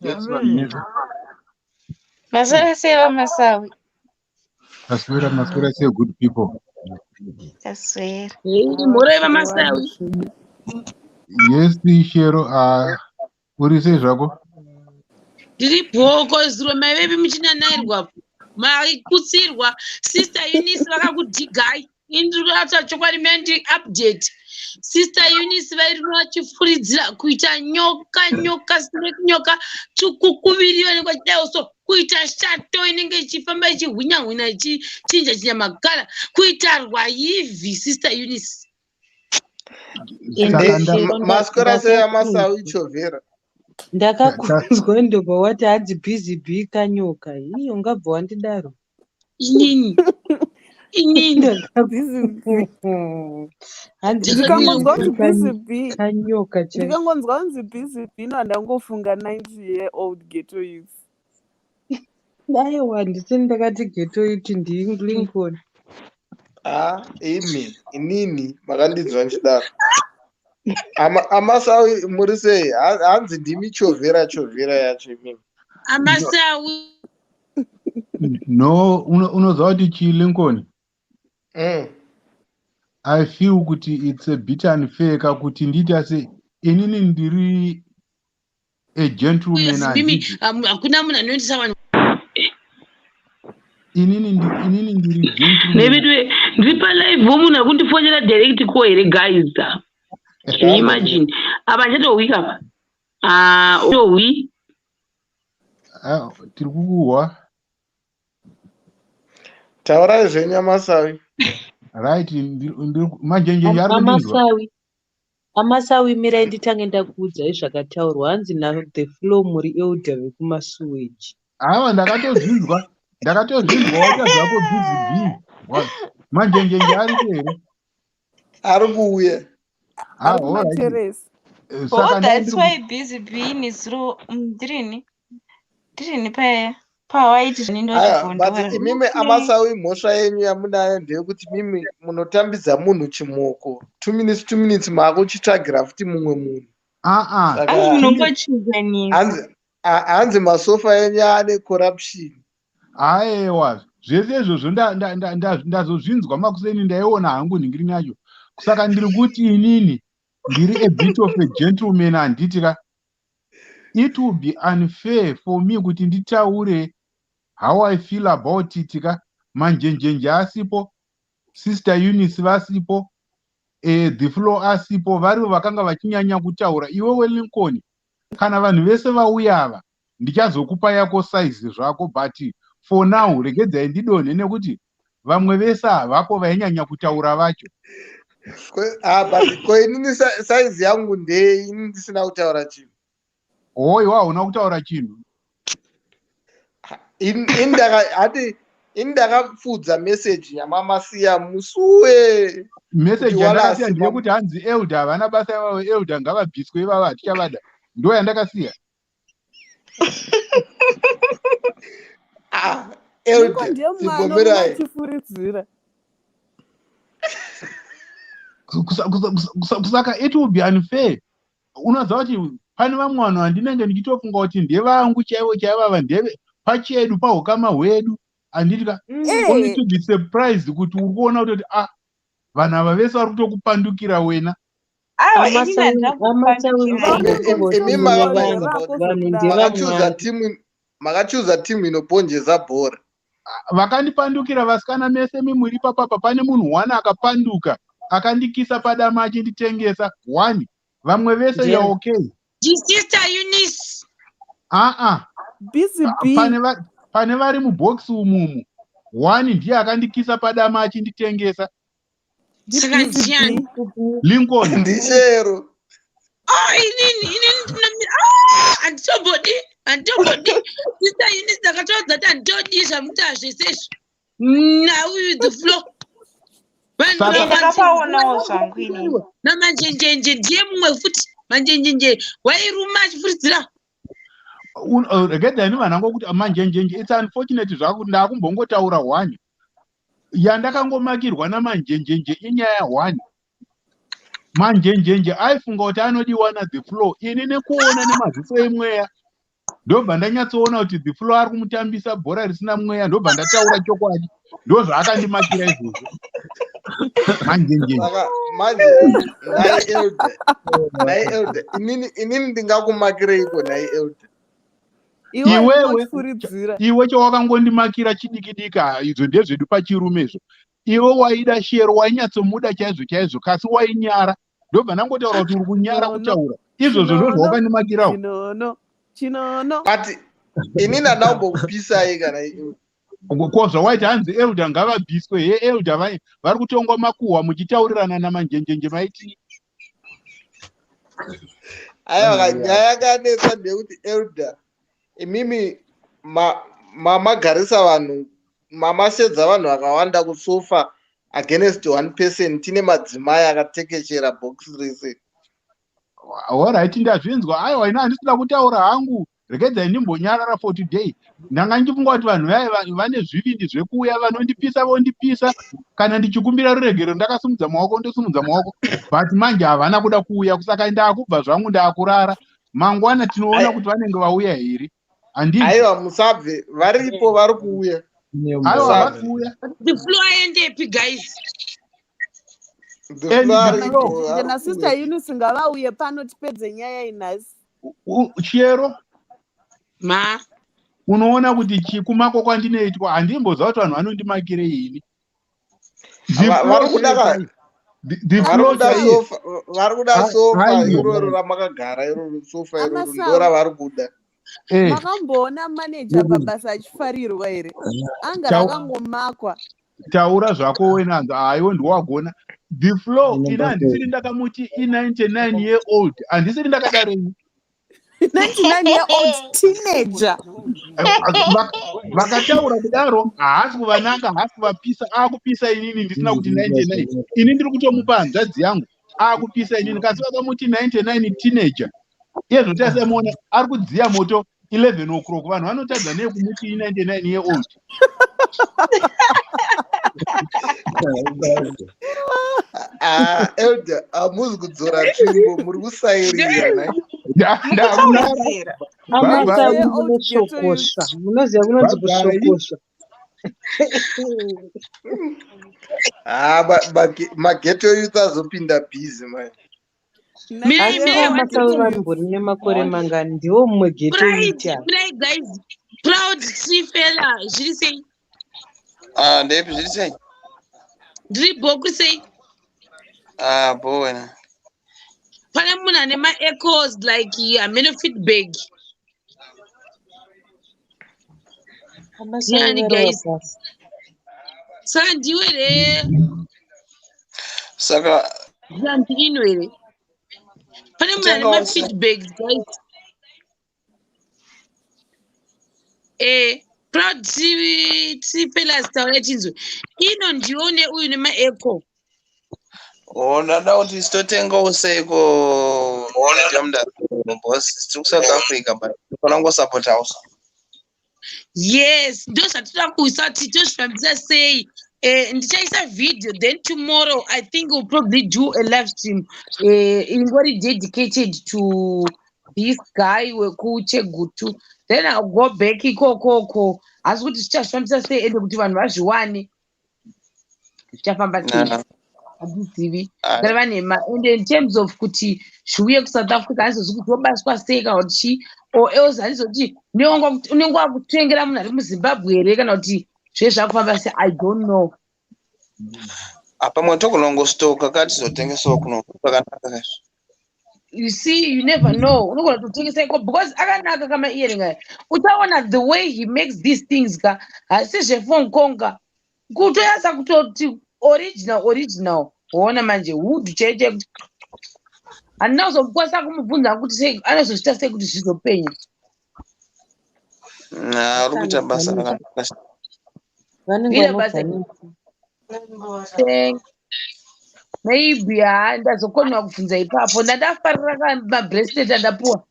Speaker 10: Yes, Vanessa.
Speaker 5: Maswera sei vamasawi?
Speaker 10: Maswera, maswera sei good people.
Speaker 5: Taswera.
Speaker 1: Hey, mhorai vamasawi.
Speaker 10: Yes, Shero, uri sei zvako?
Speaker 1: Ndiri bhoko zuro maivepi muchinanairwa maikutsirwa Sister Eunice vakakudhigai. Ini ndiri kurata chokwadi mendi update. Sister Eunice vairino vachifuridzira kuita nyoka nyoka snake nyoka tsvuku kuviri vanenge vachidaiwo so kuita shato inenge ichifamba ichihwinya hwinya ichichinja chinja makala kuita rwaivhi Sister Eunice.
Speaker 2: Ende
Speaker 10: Saka nda
Speaker 2: Shero
Speaker 4: Maswera sei amasawi chovhera?
Speaker 2: Ndakakunzwa ndobva wati hadzi busy bee kanyoka. Ii ungabva wandidaro.
Speaker 1: Inini inini
Speaker 8: Busy bee.
Speaker 2: Hanzi
Speaker 8: Ndikangonzwa
Speaker 2: busy
Speaker 8: kunzi
Speaker 2: bee
Speaker 8: busy bee.
Speaker 2: kanyoka chai.
Speaker 8: Ndikangonzwa kunzi busy bee no ndangofunga 90-year-old ghetto youth.
Speaker 2: Aiwa handisini ndakati ghetto youth ndiLincoln.
Speaker 4: Ah, imi, inini makandinzwa ndichidaro. Amasawi muri sei? Hanzi ndimi chovhera chovhera yacho imimi.
Speaker 1: Amasawi.
Speaker 10: No, unoziva kuti chii Lincoln? I feel kuti it's a bit unfair kakuti ndiita se inini ndiri a gentleman
Speaker 1: Mimi
Speaker 10: handiti.
Speaker 1: hakuna munhu anoendesa vanhu.
Speaker 10: Inini ndiri gentleman.
Speaker 1: Nevedu ndiri palive munhu akundifonera direct ko here guys? Can you imagine? Apa ndichatohwika apa. Ah, tohwi.
Speaker 10: Ah, tiri kukuhwa.
Speaker 4: Taurai zvenyu amasawi.
Speaker 10: Right, manjenjenje ari kundinzwa.
Speaker 2: Amasawi. Amasawi mirai nditange ndakuudzai zvakataurwa hanzi na the flow muri elder vekumasuweji.
Speaker 10: Aiwa ndakatozvinzwa. Ndakatozvinzwa waita zvako busy bee. Manjenjenje ariko here?
Speaker 4: Ari kuuya.
Speaker 10: Ah,
Speaker 8: Ari
Speaker 10: all right.
Speaker 8: kumateresi.
Speaker 10: Saka
Speaker 5: Oh, that's
Speaker 10: ndandiri
Speaker 5: why busy bee nezuro ndirini ndirini paya pawaiti zvini
Speaker 4: Aya, but
Speaker 5: ndochibvondora.
Speaker 4: imimi amasawi mhosva yenyu yamunayo ndeyekuti mimi munotambidza munhu chimoko. 2 minutes 2 minutes maakuchitsvagira futi mumwe munhu.
Speaker 10: Ah ah.
Speaker 4: Saka
Speaker 5: Hanzi munongochinjanisa.
Speaker 4: hanzi masofa enyu ane corruption.
Speaker 10: Aiwa, zvese izvozvo ndazozvinzwa makuseni ndaiona hangu nhingirini yacho. Saka ndiri kuti inini ndiri a bit of a gentleman handiti ka. It will be unfair for me kuti nditaure how I feel about it ka. Manjenjenje asipo, Sister Eunice vasipo, the floor asipo, varivo vakanga vachinyanya kutaura. Iwewe Lincoln, kana vanhu vese vauya ava, ndichazokupa yako size zvako, but for now regedzai ndidonhe nekuti vamwe vese havapo vainyanya kutaura vacho.
Speaker 4: Ah, but ko inini size yangu ndei ini ndisina kutaura chinhu.
Speaker 10: Oh, iwe hauna kutaura chinhu.
Speaker 4: Hati ini ndakapfuudza message yamamasiya musuwe.
Speaker 10: Message
Speaker 4: Kuti
Speaker 10: yandakasiya
Speaker 4: walasi
Speaker 10: ndeyekuti hanzi elder havana basa ivavo, elder ngavabviswe ivavo hatichavada. Ndo yandakasiya.
Speaker 4: Ah,
Speaker 8: Lincoln
Speaker 4: elder
Speaker 8: ndiye mwana
Speaker 4: dzigomberai.
Speaker 8: unongachifuridzira.
Speaker 10: Saka it will be unfair. Unoziva kuti pane vamwe vanhu vandinenge ndichitofunga kuti ndevangu chaivo chaivo ava ndeve pachedu paukama hwedu. Handiti ka? Only to be surprised kuti uri kuona kutoti, ah, vanhu ava vese vari kutokupandukira wena.
Speaker 5: Aiwa, inini handina
Speaker 4: Imi
Speaker 5: kukupandukira.
Speaker 2: Vanhu
Speaker 4: makachuza
Speaker 2: ndevamwari.
Speaker 4: timu, makachuza timu inoponjesa bhora.
Speaker 10: Vakandipandukira vasikana mese mimuri papapa. Pane munhu one akapanduka, akandikisa padama achinditengesa one. Vamwe vese
Speaker 2: Ndiani?
Speaker 10: ya, okay.
Speaker 1: Ndisister Eunice.
Speaker 10: Aa.
Speaker 8: Busy B.
Speaker 10: Pane vari mubhokisi umumu, one ndiye akandikisa padama achinditengesa.
Speaker 1: Saka ndiani?
Speaker 10: Lincoln.
Speaker 4: Ndichero.
Speaker 1: Oh, inini ndinomira. Ah, handitombodi, handitombodi. Sister Eunice, ndakataudza kuti handitodi zvamuita zvese izvi. Now with the flow. Vanhu
Speaker 10: Saka-
Speaker 5: Ndakapaonawo zvangu inini.
Speaker 1: Namanjenjenje ndiye mumwe futi. Manjenjenje wairuma achifuridzira.
Speaker 10: Regedzai vanhu vangu kuti Manjenjenje, it's unfortunate zvako kuti ndakumbongotaura one yandakangomakirwa naManjenjenje, inyaya one. Manjenjenje aifunga kuti anodiwa na The Flow. Ini nekuona nemaziso emweya ndobva ndanyatsoona kuti The Flow ari kumutambisa bhora risina mweya. Ndobva ndataura chokwadi, ndo zvaakandimakira izvozvo Manjenjenje.
Speaker 4: Saka manje, nhai elder, nhai elder, inini ndingakumakireiko, nhai elder?
Speaker 8: Iwe
Speaker 10: Iwewe
Speaker 8: unofuridzira.
Speaker 10: Iwe chawakangondimakira chidiki diki, izvo ndezvedu pachirume izvo. Iwe waida Shero, wainyatsomuda chaizvo chaizvo, kasi wainyara. Ndobva ndangotaura kuti uri kunyara
Speaker 8: Chinono.
Speaker 10: kutaura izvozvo, ndo
Speaker 8: Chinono.
Speaker 10: zvawakandimakirawo.
Speaker 8: Chinono. Chinono.
Speaker 4: But inini handina kumbokupisai kana.
Speaker 10: Ko zvawaiti hanzi elder ngavabviswe he, elder vari kutongwa makuhwa muchitaurirana naManjenjenje, maiti?
Speaker 4: Aiwa, nyaya yakanetsa ndeyekuti elder, imimi mamagarisa vanhu, mamasedza vanhu vakawanda kusofa against one person. Tine madzimai akatekeshera box rese.
Speaker 10: Alright, ndazvinzwa. Aiwa, ina handisida kutaura hangu, regedzai ndimbonyarara for today. Ndanga ndichifunga kuti vanhu vaya vane zvivindi zvekuuya vanondipisa, vondipisa. Kana ndichikumbira ruregero ndakasimudza maoko, ndosimudza maoko, but manje havana kuda kuuya. Saka ndaakubva zvangu, ndaakurara. Mangwana tinoona kuti vanenge vauya here, handii?
Speaker 4: Aiwa, musabve, varipo, vari kuuya.
Speaker 10: Aiwa,
Speaker 4: Musabve.
Speaker 10: vari kuuya.
Speaker 1: The Flow aendepi, guys?
Speaker 4: The
Speaker 10: And
Speaker 4: Flow
Speaker 10: the
Speaker 4: aripo,
Speaker 10: Flow.
Speaker 4: ari
Speaker 8: Nasister
Speaker 4: kuuya.
Speaker 8: Eunice ngavauye pano tipedze nyaya inhasi.
Speaker 10: Chero
Speaker 1: Ma
Speaker 10: unoona kuti chikumako kwandinoitwa, handimboziva kuti vanhu vanondimakirei ini.
Speaker 4: Vari kuda
Speaker 10: The
Speaker 4: vari
Speaker 10: Flow
Speaker 4: kuda
Speaker 10: chaiye.
Speaker 4: sofa, vari kuda sofa
Speaker 10: Aiwa.
Speaker 4: iroro ramakagara iroro, sofa iroro
Speaker 8: Amasawa.
Speaker 4: ndo ravari kuda.
Speaker 8: Makamboona maneja pabasa achifarirwa here? Anga rakangomakwa.
Speaker 10: Taura zvako wenanzo. Haiwo, ndiwagona The Flow. Ini handisiri ndakamuti i99 year old, handisiri ndakadaro ini.
Speaker 8: 99 year old teenager.
Speaker 10: Vakataura kudaro, haasi kuvananga, haasi kuvapisa. Akupisa inini ndisina kuti 99. Ini ndiri kutomupa hanzvadzi yangu, akupisa inini. Kasi vakamuti 99 teenager, iye zvotasamuona ari kudziya moto 11 o'clock. Vanhu vanotadza nei kumuti i99 year old?
Speaker 4: Ah, elder, hamuzi kudzora tsvimbo, muri kusairira nai.
Speaker 5: Mukutaudzira.
Speaker 2: Amasawi,
Speaker 8: Year old ghetto youth.
Speaker 2: munosvokosva, munoziva kunonzi
Speaker 10: Bye-bye.
Speaker 2: kusvokosva.
Speaker 4: Ah, maghetto youth azopinda busy manje.
Speaker 1: Mirai,
Speaker 2: Asi
Speaker 1: mirai, one
Speaker 2: vamasawi
Speaker 1: second.
Speaker 2: vambori nemakore mangani? Ndiwo mumwe ghetto
Speaker 1: Pride,
Speaker 2: youth ava.
Speaker 1: mirai guys. Proud Tree Fella, zviri sei?
Speaker 11: Ah, ndepi, zviri sei?
Speaker 1: Ndiri bhoku, sei?
Speaker 11: Ah, bo wena.
Speaker 1: Pane munhu ane maechoes, like hamene feedback.
Speaker 2: Amasawi
Speaker 1: Ndiani,
Speaker 2: varova
Speaker 1: guys?
Speaker 2: pasi.
Speaker 1: Saka ndiwe here?
Speaker 11: Saka
Speaker 1: Ndiani, ino here? Pane munhu ane
Speaker 11: kutengawo sei?
Speaker 1: mafeedback, guys. Proud Tree Fellas, taura chinzwe. Ino ndione uyu nemaecho.
Speaker 11: Oh, ndada kuti sitotengawo seiko jamda boss, tiri kuSouth Africa, but tofana kungosapotawo.
Speaker 1: Yes, ndo zvatinoda kuisa kuti tozvifambisa sei. Ndichaisa video, then tomorrow I think we'll probably do a live stream ingori dedicated to this guy wekuChegutu, then I'll go back ikokoko. Asi kuti zvichazvifambisa sei, ende kuti vanhu vazviwane zvichafamba sei,
Speaker 11: Na
Speaker 1: handizivi.
Speaker 11: Ah,
Speaker 1: Ndareva nhema. And in terms of kuti zviuye kuSouth Africa, handizozivi kuti zvobatwa sei kana kuti chii, or else handizoti unenge wakutengera munhu ari muZimbabwe here, kana kuti zve zvakufamba sei, I don't know.
Speaker 11: Pamwe togona kungostoka katizotengesawo kuno kwakanaka kaizvo.
Speaker 1: You see, you never know, unogona kutotengesa iko because akanaka kama-earring aya. Uchaona the way he makes these things ka, hasi zvefonkonga, kutoyasa kutoti original original. Waona manje wood chaiyo chaiyo, kuti handina kuzokwanisa kumubvunza kuti sei anozozviita sei kuti zvizopenya.
Speaker 11: Na uri kuita basa rakanaka.
Speaker 2: Vanenge
Speaker 1: Ira basa.
Speaker 2: vanobvanisa.
Speaker 1: Thank. Maybe haa, ndazokonewa kubvunza ipapo. Ndandafarira ka mabracelet andapuwa.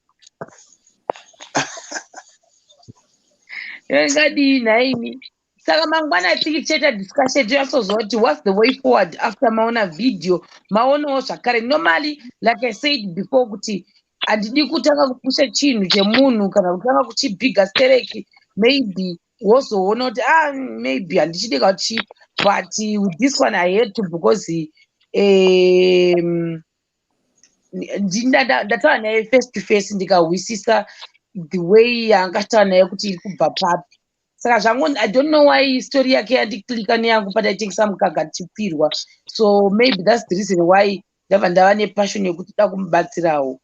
Speaker 1: Ngadii nhaimi? Saka mangwana tiki tichaita discussion, toyatsoziva kuti what's the way forward after maona video, maonawo zvakare. Normally, like I said before, kuti handidi kutanga kupusha chinhu chemunhu kana kutanga kuchibhiga stereki, maybe wozoona kuti ah, maybe handichidi kachi, but with this one I had to, because ndataura naye face to face, ndikahwisisa the way yaangataura naye kuti iri kubva papi. Saka zvangu, I don't know why story yake yandiklika neyangu pataitengesa mukaka tichipfirwa. So maybe that's the reason why ndabva ndava nepassion yekuti da kumubatsirawo.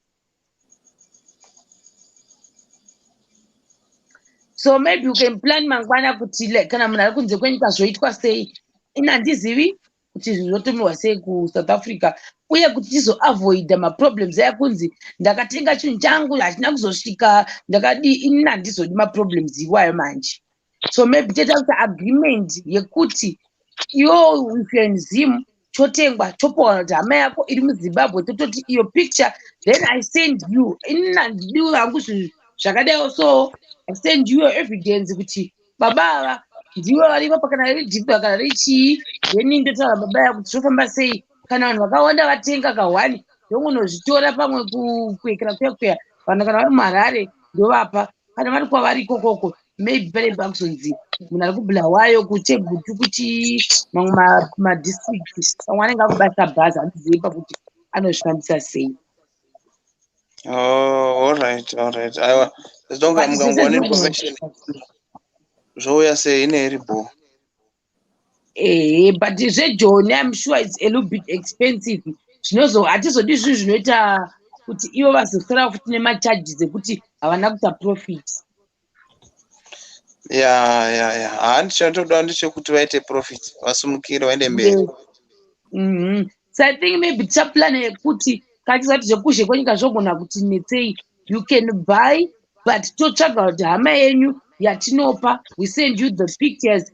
Speaker 1: So maybe you can plan mangwana kuti like, kana munhu ari kunze kwenyika zvoitwa sei. Ini handizivi kuti zvinhu zvotumirwa sei kuSouth Africa, uye kuti tizoavoida maproblems aya kunzi ndakatenga chinhu changu hachina kuzosvika, ndakadii. Inini handizodi maproblems iwayo manje. So maybe toita kuti agreement yekuti iwo if you're in Zim, chotengwa, chopiwa kuti hama yako iri muZimbabwe, tototi iyo picture, then I send you. Inini handidiwi hangu zvinhu zvakadaiwo, so I send you your evidence kuti baba ava ndivo varipo, kana riri dhibha kana riri chii, then ndotaura baba aya kuti zvofamba sei. Kana vanhu vakawanda vatenga kahwani, ndongonozvitora pamwe kuekera kuya kuya. Vanhu kana vari muHarare ndovapa, kana vari kwavari ikokoko, maybe pane pakuzonzi munhu ari kuBulawayo, kuChegutu, kuchi mamwe madistrict, pamwe anenge akubasa bhazi, handizivi pakuti anozvifambisa sei.
Speaker 11: Oh, alright, alright. Aiwa, as long
Speaker 1: But zvese
Speaker 11: mukangowana
Speaker 1: zvinogona
Speaker 11: information zvouya sei ine iri bho.
Speaker 1: Ehe, but zveJoni, I'm sure it's a little bit expensive. Zvinozo hatizodi zvinhu zvinoita kuti ivo vazosara futi nemacharges ekuti havana kuita profit.
Speaker 11: Ya, haa, ndichatoda ndechekuti vaite profit, vasimukire, vaende mberi.
Speaker 1: Yes. So I think maybe tichaplana yekuti kana tisati zvekuzhe kwenyika zvogona kuti netsei, you can buy, but totsvaga kuti hama yenyu yatinopa, we send you the pictures,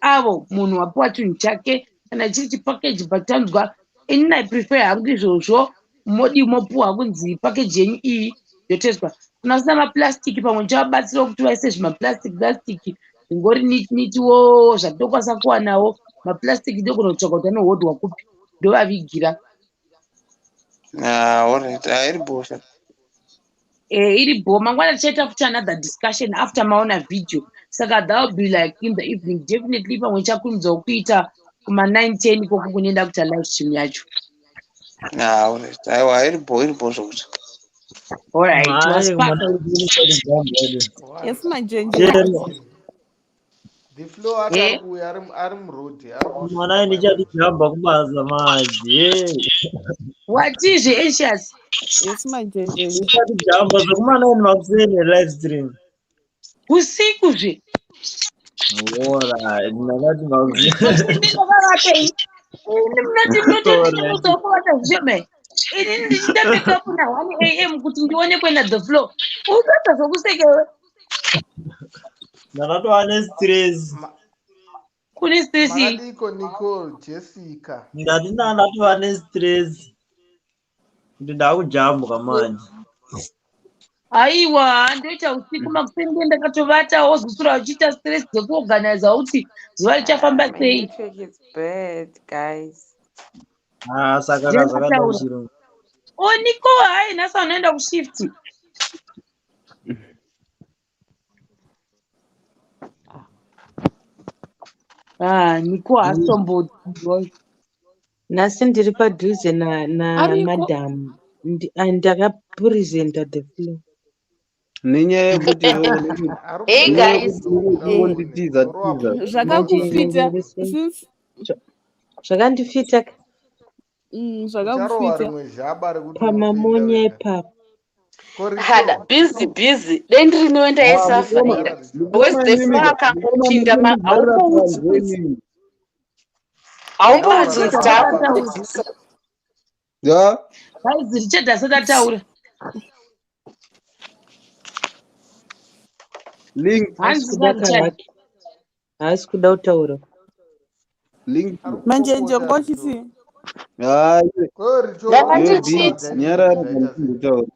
Speaker 1: avo munhu wapiwa chinhu chake kana chiri chipackage. But tanzwa, inini I prefer hangu izvozvo, modi mopiwa kunzi package yenyu iyi yoteswa. Kana usina maplastic, pamwe ndichavabatsirawo kuti vaise zvimaplastic plastic zvingori nitiwo zvatokwanisa kuwanawo maplastic, ndogona kutsvaga kuti anohodwa kupi, ndovavigira.
Speaker 11: Ah, alright. Ah, iri bho sha.
Speaker 1: Eh, iri bho. Mangwana tichaita futi another discussion after maona video. Saka that will be like in the evening definitely, pamwe chakurumidzawo kuita kuma 9 10 ikoko kunoenda kuita live stream yacho.
Speaker 11: Ah, alright. Aiwa, iri bho, iri bho zvokuti.
Speaker 1: Alright.
Speaker 6: Hayi,
Speaker 1: Wasipaka.
Speaker 8: Yes, majenje.
Speaker 6: Chero
Speaker 4: The flow ati ari
Speaker 1: Eh,
Speaker 4: kuuya, ari muroad, ari kusvika
Speaker 6: mwana
Speaker 4: panapa.
Speaker 6: ndichati kubasa manje.
Speaker 1: Watizve, Anxious?
Speaker 8: Yes, majenje.
Speaker 6: Ndichati jamba zvekumanaini makuseni live stream.
Speaker 1: Usiku zve?
Speaker 6: Alright, ndakati makuseni.
Speaker 1: Ndakavata ini, munoti
Speaker 6: Alright.
Speaker 1: munotokuvata zvishoma. Ini ndichida pick up na 1 a.m. kuti ndione kuenda the floor, ukata zvokusekewe.
Speaker 6: Ndakatova nestress.
Speaker 1: Kune stress?
Speaker 4: Makadiko Nicole, Jessica?
Speaker 6: Ndati ndatova nestress kuti ndakujambwa manje.
Speaker 1: Aiwa, ndoita usiku, makuseni ndiye ndakatovata, wozosura uchiita stress dzekuorganiza kuti zuva
Speaker 5: Ah,
Speaker 1: richafamba
Speaker 5: my
Speaker 1: sei.
Speaker 5: network is bad, guys.
Speaker 6: Ah, saka zvakada
Speaker 1: Ndakataura
Speaker 6: kuchirungu.
Speaker 1: O Nico, hai, nhasi unoenda kushift? Ah, Niko haasombotiwa.
Speaker 2: Nhasi ndiri padhuze
Speaker 8: Ariko.
Speaker 2: namadam. Ndakapresenta the floor.
Speaker 12: Nenyaya yekuti
Speaker 13: Hey
Speaker 12: nenyaya
Speaker 13: guys.
Speaker 12: yekuti iwe kungonditiza tiza.
Speaker 2: Manje
Speaker 8: Zvakakufita
Speaker 2: ndiri sei?
Speaker 8: since
Speaker 2: Zvakandifita
Speaker 4: Ucharohwa
Speaker 8: zvakakufita.
Speaker 4: rimwe zhaba rekuti unopinda
Speaker 2: pamamonya
Speaker 4: wega.
Speaker 2: ipapo.
Speaker 13: Hada, busy busy. Dai ndiri niwe
Speaker 12: Ah, mukoma
Speaker 13: ndaisavhaira. Because
Speaker 12: mukoma
Speaker 13: the
Speaker 12: imimi
Speaker 13: floor
Speaker 12: ka mukoma
Speaker 13: akangopinda
Speaker 12: munondivharira
Speaker 13: haumboudzi
Speaker 12: panze
Speaker 13: kunzi
Speaker 12: imimi.
Speaker 13: haumboudzi kunzi taakukudzisa.
Speaker 12: Ya
Speaker 1: Guys, Richard asati ataura.
Speaker 12: link
Speaker 2: Haasi
Speaker 1: Hanzi
Speaker 2: kuda
Speaker 1: naRichard.
Speaker 2: kahaki. Haasi kuda kutaura.
Speaker 12: link.
Speaker 8: Manjenje ngochiti
Speaker 12: Ah, iwe
Speaker 13: Ndanga
Speaker 12: iwe B
Speaker 13: ndichiti
Speaker 12: nyarara pandinotaura.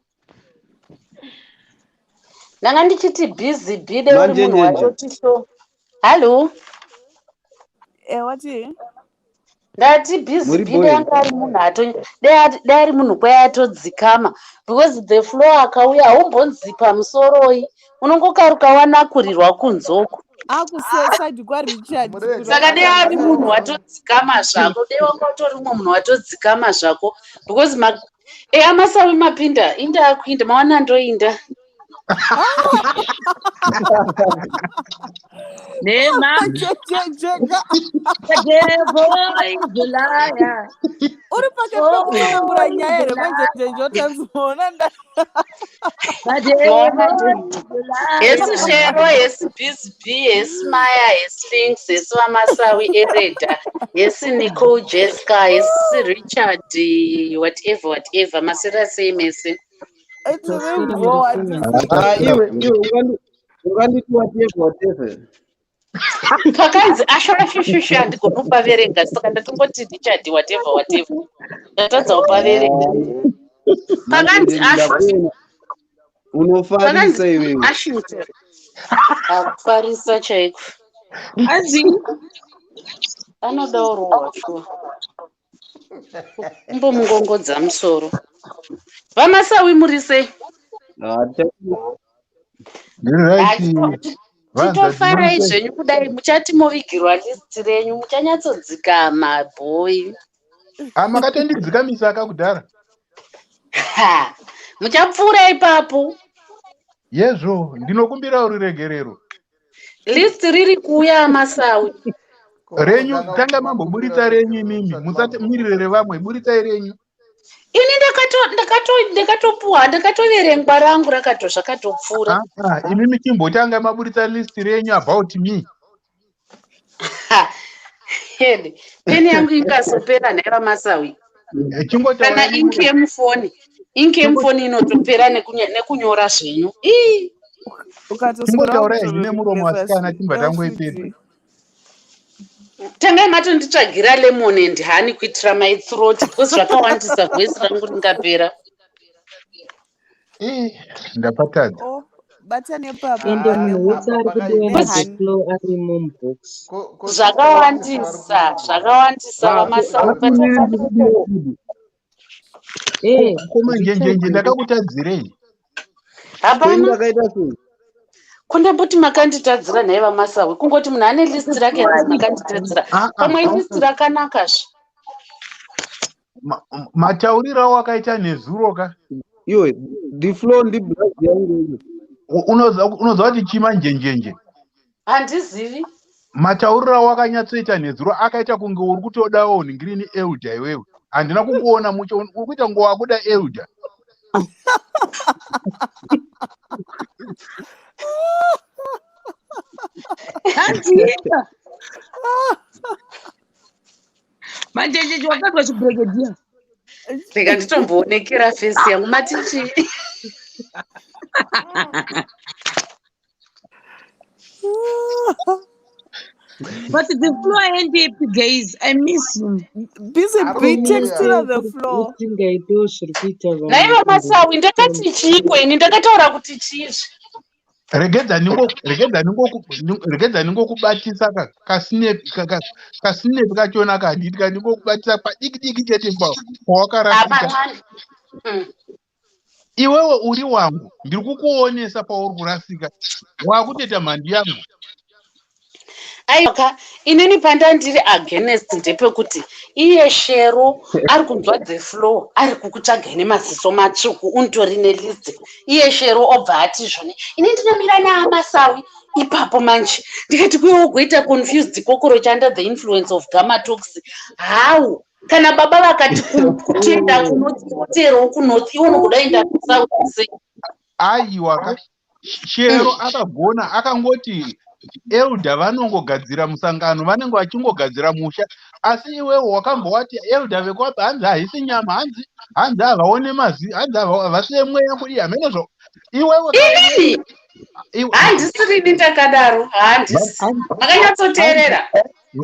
Speaker 13: ndanga ndichiti busy b dai uri munhu
Speaker 12: Manjenjenje.
Speaker 13: watoti so. Hallo.
Speaker 8: wati
Speaker 13: Ndati busy
Speaker 12: Muri
Speaker 13: b
Speaker 12: boy.
Speaker 13: dai anga ari munhu ato dai ari munhu kwai atodzikama because the floor akauya haumbonzi pamusoroi unongokaruka wanakurirwa kunzoku.
Speaker 8: akusaidi kwaRichard
Speaker 13: Saka dai ari munhu watodzikama zvako, dai wanga utori mumwe munhu watodzikama zvako because ma amasawi mapinda inda akuinda mawana ndoinda.
Speaker 1: Nema.
Speaker 8: Jeka.
Speaker 1: The devil is a liar.
Speaker 8: Uri pakati
Speaker 1: Oh,
Speaker 8: pekutsanangura nyaya
Speaker 1: is
Speaker 8: here
Speaker 1: a
Speaker 8: manjenjenje otanzoona nda
Speaker 1: The devil is a
Speaker 13: Hesi
Speaker 1: liar.
Speaker 13: Shero, hesi Busy B, hesi Maya, hesi Links, hesi Vamasawi Ereda, hesi Nicole Jessica, hesi Richard, whatever, whatever. Masera sei mese.
Speaker 8: tiri bho
Speaker 12: Ah, iwe iwe unganditi whatever whatever.
Speaker 13: Pakanzi ashorashushu handigoni kupaverenga saka ndatongoti Richard whatever whatever. Ndatadza kupaverenga. Pakanzi
Speaker 12: Manjenjenje
Speaker 13: asho
Speaker 12: ndakuona unofarisa
Speaker 13: pakanzi
Speaker 12: iwewe.
Speaker 13: Ashington. Akufarisa chaiko.
Speaker 1: Hanzi
Speaker 13: Anoda urohwa shuwa. Kumbomungongodza musoro. Vamasawi muri sei?
Speaker 12: Ah,
Speaker 10: Ndiri right. Vanza
Speaker 13: Chitofarai
Speaker 10: ndiri sei?
Speaker 13: zvenyu kudai muchati movigirwa list renyu muchanyatsodzikama boy.
Speaker 10: Ah, makatondidzikamisa kudhara.
Speaker 13: Ha, muchapfuura ipapo.
Speaker 10: Yezvo, ndinokumbira ruregerero.
Speaker 13: List riri kuuya Masawi.
Speaker 10: Renyu tanga mamboburitsa renyu imimi, musati mirire revamwe, buritsai renyu.
Speaker 13: Ini ndakatopuwa ndakatoverengwa rangu rakato zvakatopfuura.
Speaker 10: Ah, ah, imimi chimbotanga maburitsa list renyu about me.
Speaker 13: Ha, hede. Peni yangu ingazopera nhai vaMasawi.
Speaker 10: Eh, Chingotaura
Speaker 13: Kana inki yemufoni. Inki yemufoni inotopera nekunyora zvenyu. Ii.
Speaker 8: ukatoswera
Speaker 10: Chingotaurai henyu nemuromo
Speaker 8: wakutoreplace
Speaker 10: asikana timbwa tangoipedza.
Speaker 8: LCD.
Speaker 13: Tangai matonditsvagira lemon and honey kuitira my throat because zvakawandisa voice rangu ringapera.
Speaker 10: Eh, ndapatadza.
Speaker 8: Oh, bata nepapa
Speaker 2: Ende munhu wese ari kudiwa
Speaker 8: nehani.
Speaker 2: nathe floor arimo mubox.
Speaker 13: Zvakawandisa, zvakawandisa vaMasawi
Speaker 12: Asi inini ndiri kudiwa
Speaker 13: patafadoko.
Speaker 12: kuti
Speaker 2: Eh,
Speaker 10: Ko manjenjenje
Speaker 2: Richard
Speaker 10: ndakakutadzirei?
Speaker 12: kweni
Speaker 13: Hapana.
Speaker 12: ndakaita sei?
Speaker 13: Kundamboti makanditadzira nhai vaMasawi kungoti munhu ane list rake hanzi makanditadzira.
Speaker 10: Ah, ah.
Speaker 13: Pamwe list rakanakazve.
Speaker 10: Matauriro awakaita nezuro ka.
Speaker 12: Iwe the floor ndiblazi yangu iyo.
Speaker 10: Unoziva kuti chii manjenjenje?
Speaker 13: Handizivi.
Speaker 10: Matauriro awakanyatsoita nezuro akaita kunge uri kutodawo nhingirini elder iwewe. Handina kukuona mucho uri kuita kunge wakuda elder.
Speaker 1: Hanzi Manjenjenje wakazwa chibregedia.
Speaker 13: Rega nditomboonekera fesi yangu mati chii?
Speaker 1: But the floor endepi guys, I miss him.
Speaker 8: Busy B textira the floor.
Speaker 2: Usingaitewo zviri kuita
Speaker 13: Nhai
Speaker 2: vamwe
Speaker 13: vaMasawi ndakati chiiko ini ndakataura kuti chiizve.
Speaker 10: Regedza ningokubatisa kasinepi kachona kaditi kandingokubatisa padiki diki chete pawakarasika.
Speaker 13: Hapana.
Speaker 10: Iwewe uri wangu, ndiri kukuonesa pauri kurasika. Wakutoita mhandu yangu.
Speaker 13: Aiwa, inini pandandiri against ndepekuti iye Shero ari kunzwa the flow, ari kukutsvagai nemaziso matsvuku, unitori nelist. Iye Shero obva ati zvoni, ini ndinomira naAmasawi ipapo manje. Ndikati kuye wogoita confused cockroach under the influence of gamma tox. How? Kana baba vakati kutenda kunotero kunoti iwe unogoda enda kusouth sei?
Speaker 10: Aiwa ka Shero akagona, akangoti elder vanongogadzira musangano, vanenge vachingogadzira musha, asi iwewe wakambowati elder vekwapa hanzi haisi nyama, hanzi havaone mazi, hanzi havasiye mweya kudii, hamene zvo iwewe.
Speaker 13: Inini handisirini ndakadaro, handisi. Makanyatsoteerera.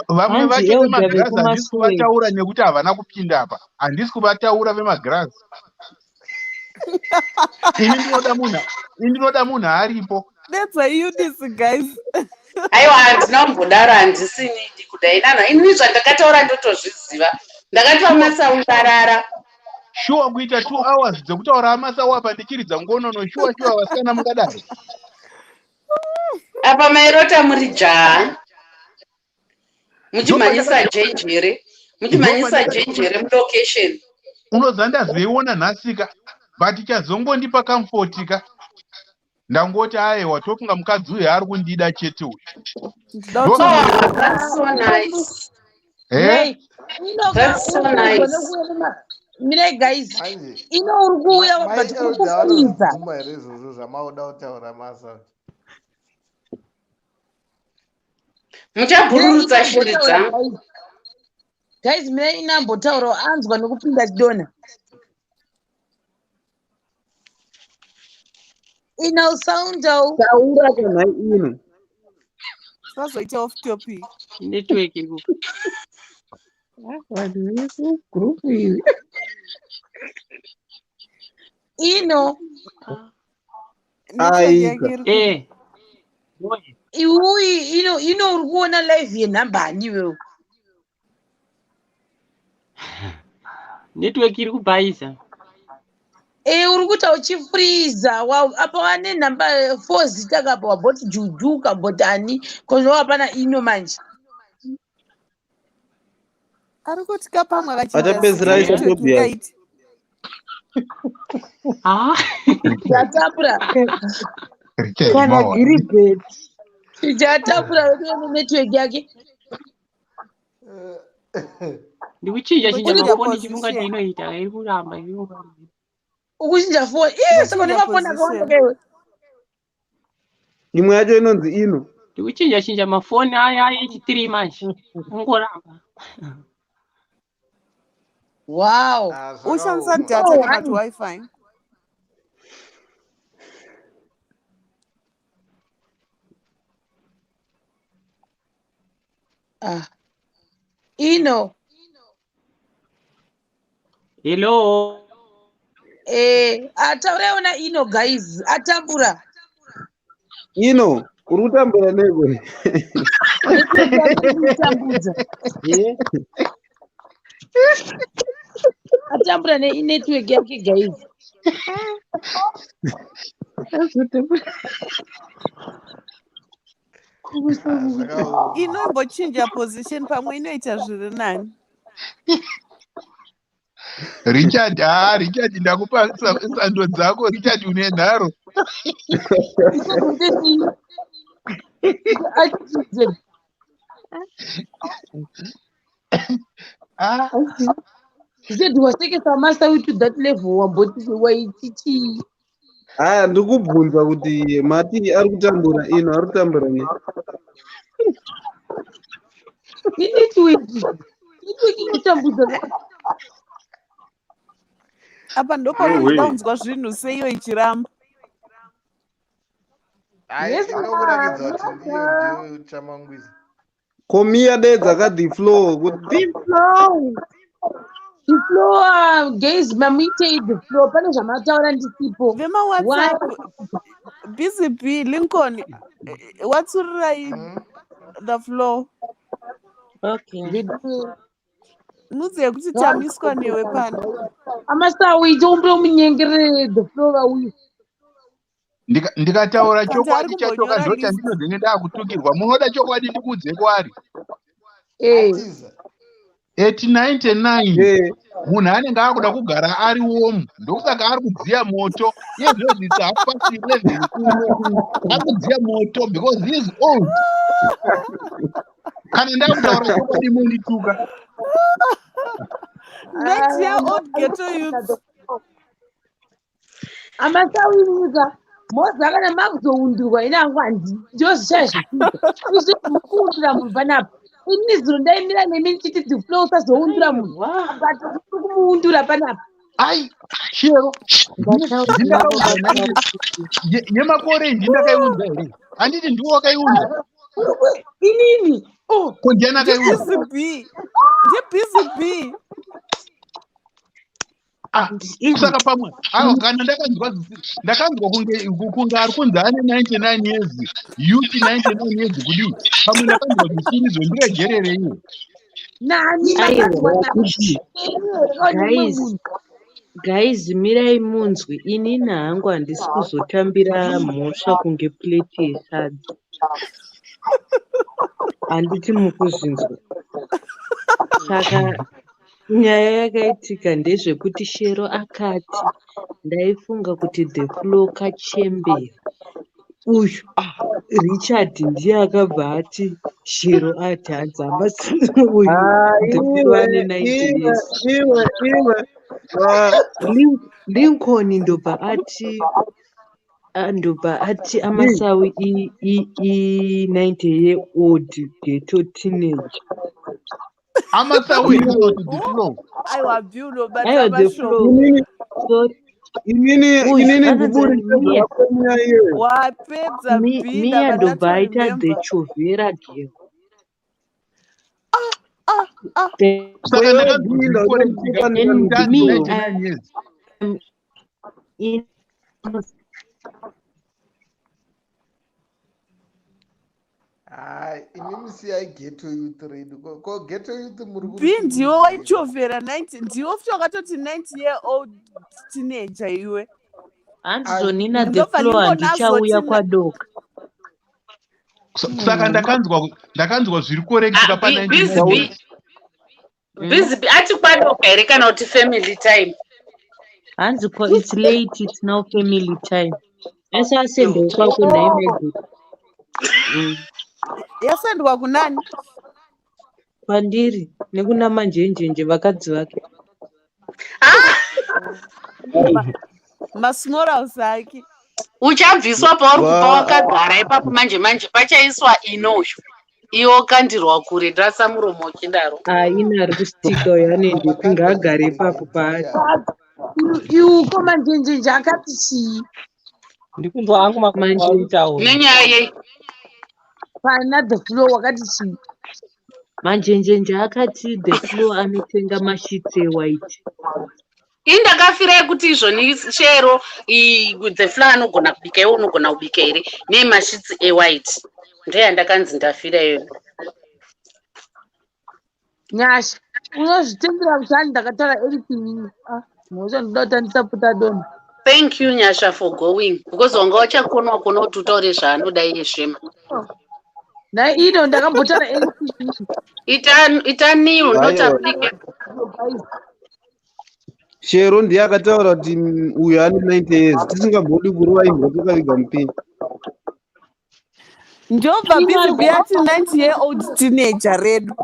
Speaker 10: Vamwe
Speaker 2: Hanzi
Speaker 10: vacho
Speaker 2: elder
Speaker 10: vemagirazi handisi
Speaker 2: vekumasure.
Speaker 10: kuvataura nekuti havana kupinda apa, handisi kuvataura vemagirazi. Ini ndinoda munhu aripo.
Speaker 8: That's a Eunice, guys.
Speaker 13: Aiwa, handina kumbodaro, handisini kudai nana. Inini zvandakataura ndotozviziva. Ndakati vaMasawi varara.
Speaker 10: Shuwa kuita 2 hours dzekutaura aMasawi apa ndichiridza ngonono? Shuwa shuwa, vasikana, mungadaro?
Speaker 13: Apa mairota muri jaha muchimhanyisa jenjere, muchimhanyisa jenjere mulocation.
Speaker 10: Unoziva, ndazoiona nhasika, but chazongondipa comfort ka, ndangoti aiwa, tofunga mukadzi uyu ari kundida chete uyu.
Speaker 8: Ndinoda
Speaker 13: Oh,
Speaker 8: kuti
Speaker 13: that's so nice.
Speaker 10: Eh?
Speaker 13: That's so nice.
Speaker 1: Mirai guys.
Speaker 4: Manje
Speaker 1: Ino uri kuuya,
Speaker 4: mai
Speaker 1: but uri
Speaker 4: elder
Speaker 1: kufuriza.
Speaker 4: vanozvibvuma here izvozvo zvamauda kutaura masa?
Speaker 13: Muchabhururutsa shiri dzangu.
Speaker 1: Guys, mirai inambotaurawo, anzwa nekupinda chidonha. Ino soundau.
Speaker 12: Taura kanhai ino.
Speaker 8: Sazoita off topic.
Speaker 9: Network iri
Speaker 2: Vanhu vekugroup iri.
Speaker 1: Ino.
Speaker 8: Network
Speaker 12: Aika.
Speaker 8: yake iri
Speaker 9: Eh.
Speaker 1: Iuyi ino, ino uri kuona live yenhamba ani iwewe?
Speaker 9: Network iri kubhaisa.
Speaker 1: E, uri kuita uchifuriza. Apa wane nhamba four zita kapa, waboti Juju, kaboti ani kozvo, hapana ino manje.
Speaker 8: Ari kutya pamwe akachinja
Speaker 12: Achapedzisira aisa
Speaker 8: network
Speaker 12: Tobias.
Speaker 8: ingaiti.
Speaker 9: Ah.
Speaker 1: Chatapura.
Speaker 10: Richard
Speaker 2: Kana
Speaker 10: Mawa.
Speaker 2: Giribet.
Speaker 1: Chatapura network yake.
Speaker 9: Ndikuchinja chinja
Speaker 8: Kuchinja
Speaker 9: mafoni, chifunga
Speaker 8: position.
Speaker 9: inoita iri kuramba, iri kuramba.
Speaker 1: Ukuchinja foni iye, saka une mafoni akawanda
Speaker 8: Position.
Speaker 1: kaiwe.
Speaker 12: Imwe yacho inonzi ino.
Speaker 9: Ndikuchinja chinja mafoni aya echi3 manje, ongoramba.
Speaker 1: Wow.
Speaker 4: Ah,
Speaker 8: Ushandisa
Speaker 4: zvakaoma.
Speaker 8: data
Speaker 1: Oh,
Speaker 8: kana kuti
Speaker 1: hani.
Speaker 8: Wi-Fi?
Speaker 1: Ah. Ino.
Speaker 9: Hello.
Speaker 1: Eh, ataurewo na ino guys, atambura.
Speaker 12: Ino uri kutambura neko?
Speaker 1: Network yake iri kumutambudza.
Speaker 12: Ye?
Speaker 1: Atambura nenetwork yake guys.
Speaker 2: Azotambura.
Speaker 4: Ah, zvakaoma.
Speaker 8: Inombochinja position, pamwe inoita zviri nani.
Speaker 10: Richard, ah, Richard, ndakupa sando dzako Richard, une nharo.
Speaker 1: Ino achinje.
Speaker 10: Ah.
Speaker 1: Richard wasekesa Master to that level, wamboti waitichii?
Speaker 12: Aya, ndiri kubvunza kuti mati ari kutambura ino, ari kutambura ne?
Speaker 1: Inetwork, network inotambudza.
Speaker 8: Apa
Speaker 10: No
Speaker 8: ndopaunoda
Speaker 10: way.
Speaker 8: kunzwa zvinhu seiyo ichiramba.
Speaker 4: Ai,
Speaker 1: Yes.
Speaker 4: inokuratidza kuti ndiyo ndiyo chamangwiza.
Speaker 12: Komiya dedza ka the floor kuti the floor.
Speaker 1: The floor guys, mamuitei the floor? Pane zvamataura ndisipo.
Speaker 8: VemaWhatsApp, Busy B, Lincoln, watsurirai the floor.
Speaker 2: Okay.
Speaker 8: Muzive kuti tamiswa newe pano.
Speaker 1: Amasawi, tombira munyengerere the floor vauye.
Speaker 10: Ndikataura
Speaker 8: But ari
Speaker 10: chokwadi chacho
Speaker 8: kumbonyora
Speaker 10: ndo
Speaker 8: list.
Speaker 10: chandinozenge ndakutukirwa. Munoda chokwadi ndikuudze kwari.
Speaker 4: Atiza.
Speaker 10: At 99
Speaker 12: Eh,
Speaker 10: munhu anenge akuda kugara ari womu, ndokusaka ari kudziya moto. Iye zvinozvi it's 11:30 kuno, ari kudziya moto because he is old. Kana ndakutaura chokwadi mondituka.
Speaker 8: 90 year old ghetto youth.
Speaker 1: Amasawirika moza kana makuzoundurwa, ina hangu handindozvishaya zvekuita. Izvi mukuundura munhu panapa, ini zuro ndaimira nemi ndichiti The Flow usazoundura munhu,
Speaker 2: Aiwa.
Speaker 1: but uri kumuundura panapa.
Speaker 10: Ai, Shero,
Speaker 2: Ndataura navo
Speaker 10: ndindakaudza
Speaker 2: vatari
Speaker 10: 90
Speaker 2: kuti
Speaker 10: yemakore, ndindakaiudza here? Handiti ndiwo wakaiudza?
Speaker 1: Inini? Oh.
Speaker 10: Ko ndiani akaiudza?
Speaker 8: Ndibusy B. Ndibusy B.
Speaker 10: Ah, kusaka pamwe aiwa, kana ndakanzwa ndakanzwa kunge ari kunzi ane 99 years, youth 99 years kudii, pamwe ndakanzwa zvisiri izvo, ndiregerereiwo.
Speaker 1: Nani?
Speaker 2: Aiwa.
Speaker 1: Makanzwa nani?
Speaker 2: Kuti
Speaker 1: Nemumwe
Speaker 2: guys,
Speaker 1: munhu.
Speaker 2: Guys, mirai munzwi. Inini hangu handisi kuzotambira mhosva kunge plate yesadza. Handiti mukuzvinzwa? Saka nyaya yakaitika ndezvekuti Shero akati ndaifunga kuti The Flow kachembera uyu. Richard ndiye akabva ati Shero ati hanzi hamasi uyu
Speaker 12: Ah,
Speaker 2: The Flow
Speaker 12: iwe
Speaker 2: ane 90
Speaker 12: iwe
Speaker 2: years.
Speaker 12: iwe iwe. Ah,
Speaker 2: Lincoln ndobva ati ndobva ati Amasawi i 90 year old ghetto teenager.
Speaker 10: Amasawi
Speaker 12: iwe
Speaker 10: kana kuti The Flow?
Speaker 8: Aiwa, B unobata
Speaker 2: Aiwa, The
Speaker 8: mashoko.
Speaker 2: Flow,
Speaker 12: inini
Speaker 2: sorry.
Speaker 12: Inini
Speaker 2: Uyu
Speaker 12: inini
Speaker 2: anonzi
Speaker 12: ndiburitse
Speaker 2: ani, Mia.
Speaker 12: zvako nyaya iyoyo.
Speaker 8: Wapedza B,
Speaker 2: Mia
Speaker 8: ndabva
Speaker 2: ndobva aita the
Speaker 8: ndatoremember.
Speaker 2: chovhera girl.
Speaker 8: Ah, ah.
Speaker 2: Then
Speaker 10: Saka
Speaker 12: Wewe
Speaker 10: ndakanzwa
Speaker 12: Bhinda
Speaker 10: zviri correct
Speaker 12: unomupa
Speaker 2: me
Speaker 10: kuti anzi 99 years.
Speaker 2: I'm in
Speaker 4: Hai, imimi siyai ghetto youth redu. Ko ghetto youth muri
Speaker 8: B ndiwe
Speaker 4: kurisimudzira.
Speaker 8: waichovhera 90, ndiwe futi wakatoti 90 year old teenager iwe.
Speaker 2: Hanzi
Speaker 4: Ai,
Speaker 2: zonina The
Speaker 8: Ndobva
Speaker 2: Flow
Speaker 8: Lincoln
Speaker 2: handichauya
Speaker 8: azoti
Speaker 2: kwadoka.
Speaker 10: Saka ndakanzwa zviri correct
Speaker 13: Ah,
Speaker 10: pa
Speaker 13: B- Busy
Speaker 10: 99
Speaker 13: B.
Speaker 10: years.
Speaker 13: Busy B ati kwadoka here kana kuti family time?
Speaker 2: Hanzi ko it's late, it's now family time. Asi asendewo kwako nhai Megan.
Speaker 8: Yasendwa kunani?
Speaker 2: Kwandiri nekuna Manjenjenje vakadzi vake.
Speaker 8: Masmorals ake.
Speaker 13: Uchabviswa pauri kupa
Speaker 12: Wa
Speaker 13: wakagara ipapo manje manje pachaiswa inoyo. Iwe wakandirwa kure, ndirasa muromo uchidaro.
Speaker 2: Ah, ina ari kustika uyo anoendepi, ngaagare ipapo paari.
Speaker 1: Iuko Manjenjenje akati chii?
Speaker 9: Ndikunzwa hangu makuhwa
Speaker 2: Manje
Speaker 9: uri kutaura.
Speaker 13: Nenyaya yei?
Speaker 1: Pana The Flow wakati chii?
Speaker 2: Manjenjenje akati The Flow anotenga masheets ewhite.
Speaker 13: Ini ndakafira yekuti izvoni Shero The Flow anogona kubika, iwe unogona kubika here nemasheets ewhite? Ndoyandakanzi ndafira iyoyo.
Speaker 1: Nyasha, unozvitendera kuti hani ndakataura anything? Ah, mhosva ndoda kuti andisapota dona.
Speaker 13: Thank you, Nyasha, for going, because wanga wachakonwa kuona kuti utaure zvaanoda iye zvema.
Speaker 1: Nhai ino ndakambotaura anything?
Speaker 13: Ita nil, not
Speaker 12: Aiwa.
Speaker 13: applicable.
Speaker 1: Guys.
Speaker 12: Shero ndiye akataura kuti uyu ane 90 years, tisingambodi kurova imbwa takaviga mupini.
Speaker 8: Ndobva
Speaker 1: Ino
Speaker 8: Busy B ati 90 year old teenager redu.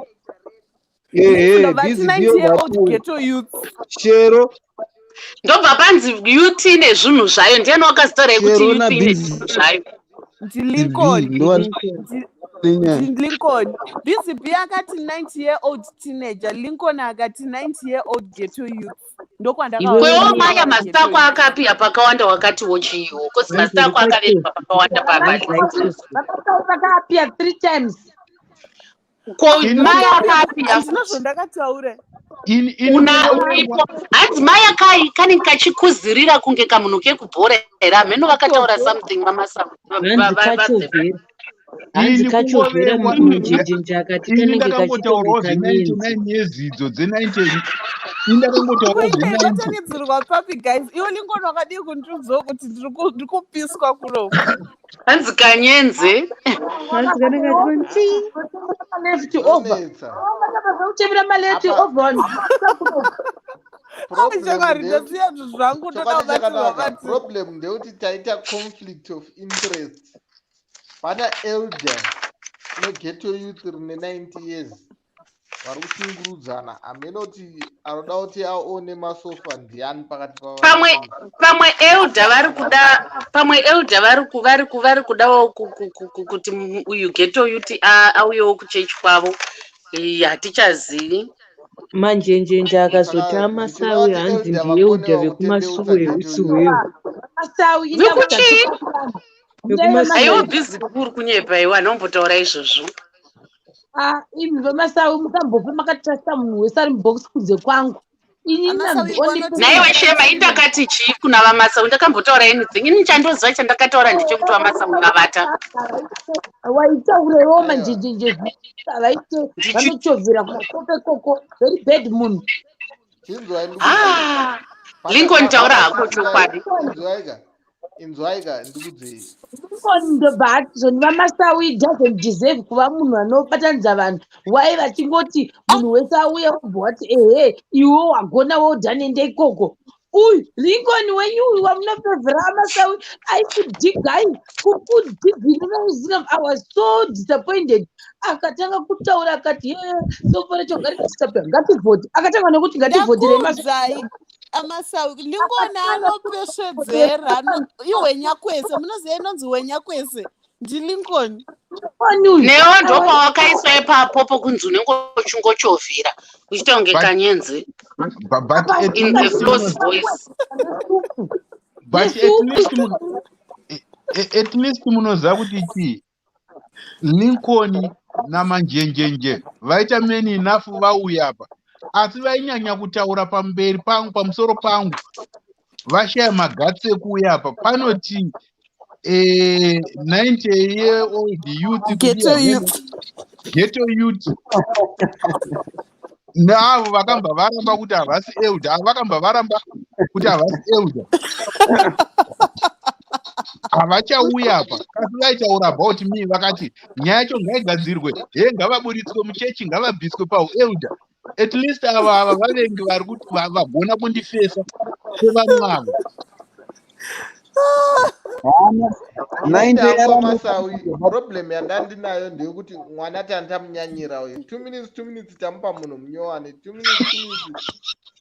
Speaker 12: Ehe,
Speaker 8: Ndobva ati
Speaker 12: Busy
Speaker 8: 90
Speaker 12: B
Speaker 8: year old
Speaker 12: obva
Speaker 8: ghetto youth.
Speaker 12: Shero
Speaker 13: Ndobva panzi youth ine zvinhu zvayo. Ndiani wakazitaura yekuti
Speaker 12: Shero
Speaker 13: youth ine
Speaker 12: naBusy
Speaker 13: zvinhu zvayo?
Speaker 8: NdiLincoln.
Speaker 12: B ndo
Speaker 2: Lincoln.
Speaker 12: nenyaya.
Speaker 8: NdiLincoln. Busy B akati 90 year old teenager, Lincoln akati 90 year old ghetto youth.
Speaker 2: Iwewe
Speaker 8: Ndokwandakaona
Speaker 13: Kwewo
Speaker 2: Mia
Speaker 13: maya
Speaker 8: kutaura
Speaker 13: mazita
Speaker 8: ghetto
Speaker 13: ako
Speaker 8: youth.
Speaker 13: akapiwa pakawanda wakati wochiiwo kozi
Speaker 2: hanzi
Speaker 13: mazita ako akaverengwa
Speaker 2: rikacho
Speaker 13: pakawanda
Speaker 2: hanzi
Speaker 13: papa.
Speaker 2: aichozi.
Speaker 1: Vakaapia three times.
Speaker 13: Ko
Speaker 10: Ini
Speaker 13: maya
Speaker 8: Akapiwa
Speaker 13: akapiwa
Speaker 8: handina
Speaker 13: futi.
Speaker 8: zvandakataura.
Speaker 10: ini
Speaker 13: Una
Speaker 10: muonero
Speaker 13: uripo hanzi maya kai kanenge kachikuzirira kunge kamunhu kekubhora here? Hameno vakataura
Speaker 1: Chovhera.
Speaker 13: something mamasa.
Speaker 2: Hanzi kachovhera. Hanzi
Speaker 10: Ini
Speaker 2: kachovhera
Speaker 10: kungovengwa
Speaker 2: munjenjenje akati
Speaker 10: ini
Speaker 2: kanenge
Speaker 10: ndakangotaurawo
Speaker 2: kachitonge kanyenzi.
Speaker 10: zve99 years idzo dze90, ini ndakangotaurawo
Speaker 8: Kuita
Speaker 10: zve90.
Speaker 8: ibatanidzirwa papi guys? Iwe Lincoln wakadii kundiudzawo kuti ndiri kupiswa kuno?
Speaker 13: Hanzi kanyenze.
Speaker 2: Hanzi kanenge kachiti
Speaker 1: Left over.
Speaker 4: Zvonetsa.
Speaker 1: Uchemera maleft
Speaker 4: Apa
Speaker 1: over vanhu.
Speaker 4: problem
Speaker 8: Shamwari,
Speaker 4: ndeyekuti
Speaker 8: ndasiya zvinhu zvangu ndoda
Speaker 4: chokwadi
Speaker 8: kubatsirwa
Speaker 4: chakanaka,
Speaker 8: batsirwa.
Speaker 4: problem ndeyekuti taita conflict of interest. Pana elder neghetto youth rine 90 years vari kushungurudzana, hamene kuti anoda kuti aone masofa ndiani pakati
Speaker 13: Pamwe
Speaker 4: pavaviri.
Speaker 13: pamwe elder vari kuda, pamwe elder vari kudawo kuti uyu ghetto youth auyewo kuchechi kwavo. Hatichazivi.
Speaker 2: Manjenjenje
Speaker 4: Saka
Speaker 2: akazoti
Speaker 4: zvichireva
Speaker 2: amasawi
Speaker 4: kuti
Speaker 2: hanzi
Speaker 4: elder
Speaker 2: ndielder
Speaker 4: vakonewa kutendeusa
Speaker 2: vekuMasuwe
Speaker 4: ghetto youth.
Speaker 2: usiwewo.
Speaker 1: Masawi inda
Speaker 13: Vekuchii?
Speaker 2: VekuMasuwe.
Speaker 13: Aiwa, bhizi kuri kunyepa iwe, anombotaura izvozvo.
Speaker 1: Ah, imi vamasawi mukambofa makatrasta munhu wese ari mubox kunze kwangu. Inini am
Speaker 8: Amasawi
Speaker 1: the only
Speaker 8: vanoti
Speaker 1: person.
Speaker 13: Naiwe Shema, indakati chii kuna vamasawi? Ndakambotaura anything? Ini chandoziva chandakataura ndechekuti vamasawi vavata.
Speaker 1: Waitaura iwo
Speaker 4: Aiwa,
Speaker 1: manjenjenje vaite
Speaker 13: Ndichi
Speaker 1: vanochovhera kumasofa ikoko, very bad munhu.
Speaker 4: chinzwai ndikudzei.
Speaker 13: Ah, Lincoln, taura hako chokwadi.
Speaker 4: Inzwaika, inzwaika ndikudzei.
Speaker 1: Lincoln ndobva ati zvoni vamasawi doesn't deserve kuva munhu anobatanidza vanhu. Wai vachingoti munhu wese auya wobva wati ehe iwe wagona, well done, ende ikoko. Uyu Lincoln wenyu uyu wamunofevhera amasawi aikudhigai kukudhigirira. I was so disappointed. Akatanga kutaura akati ye sofa racho ngaridisappear, ngativhote. Akatanga nekuti ngativhoterei.
Speaker 8: Ndakuudzai amasawi, Lincoln anopesvedzera ihwenya kwese. Munoziva inonzi hwenya kwese ndiLincoln.
Speaker 1: Uyu
Speaker 13: Newe ndopawakaiswa ipapo pokunzi unenge uchingochovhera uchiita kunge kanyenze.
Speaker 10: But at
Speaker 13: In the
Speaker 10: least
Speaker 13: floor's voice.
Speaker 10: But at least at least munoziva kuti chii, Lincoln namanjenjenje vaita many enough vauya apa, asi vainyanya kutaura pamberi pangu, pamusoro pangu. Vashaya magatsi ekuuya apa panoti 90 year old youth
Speaker 8: Ghetto youth.
Speaker 10: Ghetto youth naavo vakambva varamba kuti havasi elder, avo vakambva varamba kuti havasi elder havachauya apa, kasi vaitaura about me. Vakati nyaya yacho ngaigadzirwe, he ngavaburitswe muchechi, ngavabviswe pauelder. At least ava vavengi vari kuti vagona kundifesa sevamwe avo.
Speaker 12: 90
Speaker 4: Inini
Speaker 12: yaramba.
Speaker 4: Masawi, problem yandandinayo ndeyekuti mwana tandamunyanyira uyu. 2 minutes, 2 minutes tamupa munhu munyowani. 2 minutes, 2 minutes,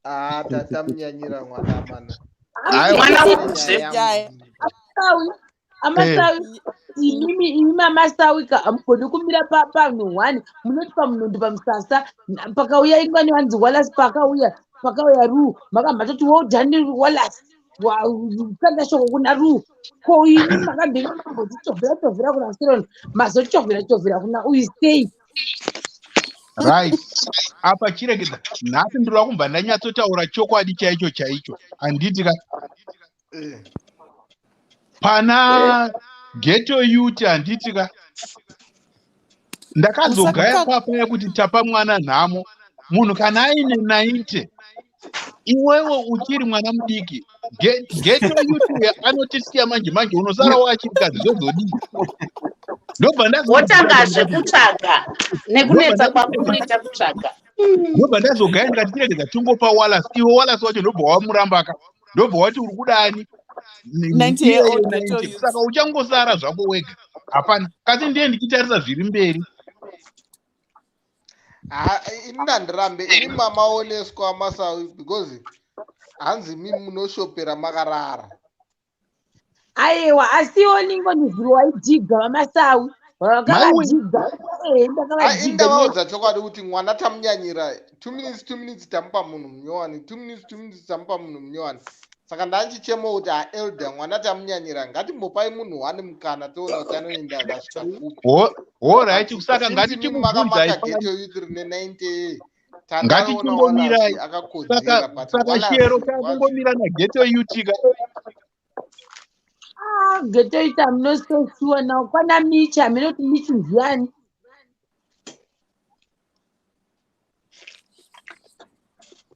Speaker 4: ah, tamunyanyira mwana mana.
Speaker 10: Aiwa.
Speaker 13: Mwana
Speaker 4: Ane
Speaker 13: wuzve.
Speaker 4: nyaya
Speaker 8: Nyaya.
Speaker 4: yangu.
Speaker 1: Amasawi, amasawi, imimi amasawi ka hamugoni kumira panhu one. Munoti pamunondo pamusasa pakauya ingwani vanzi Wallace, pakauya Ru makamhatoti well done Wallace, kanda shoko kuna Ru. Ko imi makambenge mamboti chovhera chovhera kuna Seron, mazochovhera chovhera kuna uyu sei?
Speaker 10: Right apa chiregedza, nhasi ndinoda kumbva ndanyatsotaura chokwadi chaicho chaicho, handiti ka? Pana ghetto youth, handiti ka, ndakazogaya papa yekuti tapa mwana nhamo. Munhu kana aine 90, iwewe uchiri mwana mudiki, ghetto youth uya anotisiya manje manje, unosara wachirikadzi, zvozodii? Ndobva
Speaker 13: Wotangazve kutsvaga nekunetsa kwakunoita kutsvaga.
Speaker 10: Ndobva ndazogaya ndikati chiregedza tingopa Wallace. Iwe Wallace wacho ndobva wamurambaka, ndobva wati uri kudani?
Speaker 8: 90 year old ghetto
Speaker 10: 90
Speaker 8: youth.
Speaker 10: Saka uchangosara zvako wega, hapana. Kasi ndiye ndichitarisa zviri mberi.
Speaker 4: Ha, ini ndandirambe ini mamaoneswa amasawi because hanzi mi munoshopera makarara.
Speaker 1: Aiwa, asiwo Lincoln zviro waidhiga vamasawi vakavadhiga.
Speaker 4: Ai,
Speaker 1: Ndakavadhiga.
Speaker 4: Indavaudza chokwadi kuti mwana tamunyanyira. 2 minutes, 2 minutes tamupa munhu munyowani. 2 minutes, 2 minutes tamupa munhu munyowani. Saka ndandichichema kuti aelder, mwana tamunyanyira, ngatimbopai munhu one mukana toona kuti anoenda akasvika kupi.
Speaker 10: Alright,
Speaker 4: But
Speaker 10: saka
Speaker 4: since
Speaker 10: ngati
Speaker 4: imi
Speaker 10: timubvunzai.
Speaker 4: makamaka ghetto youth rine 90, tandaona
Speaker 10: Ngatichimbomirai.
Speaker 4: Wallace akakodzera,
Speaker 10: Saka
Speaker 4: but
Speaker 10: saka
Speaker 4: Wallace
Speaker 10: Shero
Speaker 4: wacho
Speaker 10: takungomira naghetto youth ka.
Speaker 1: Ah, ghetto youth, I'm not so sure now. Kwana Michi, hameno kuti Michi ndiani.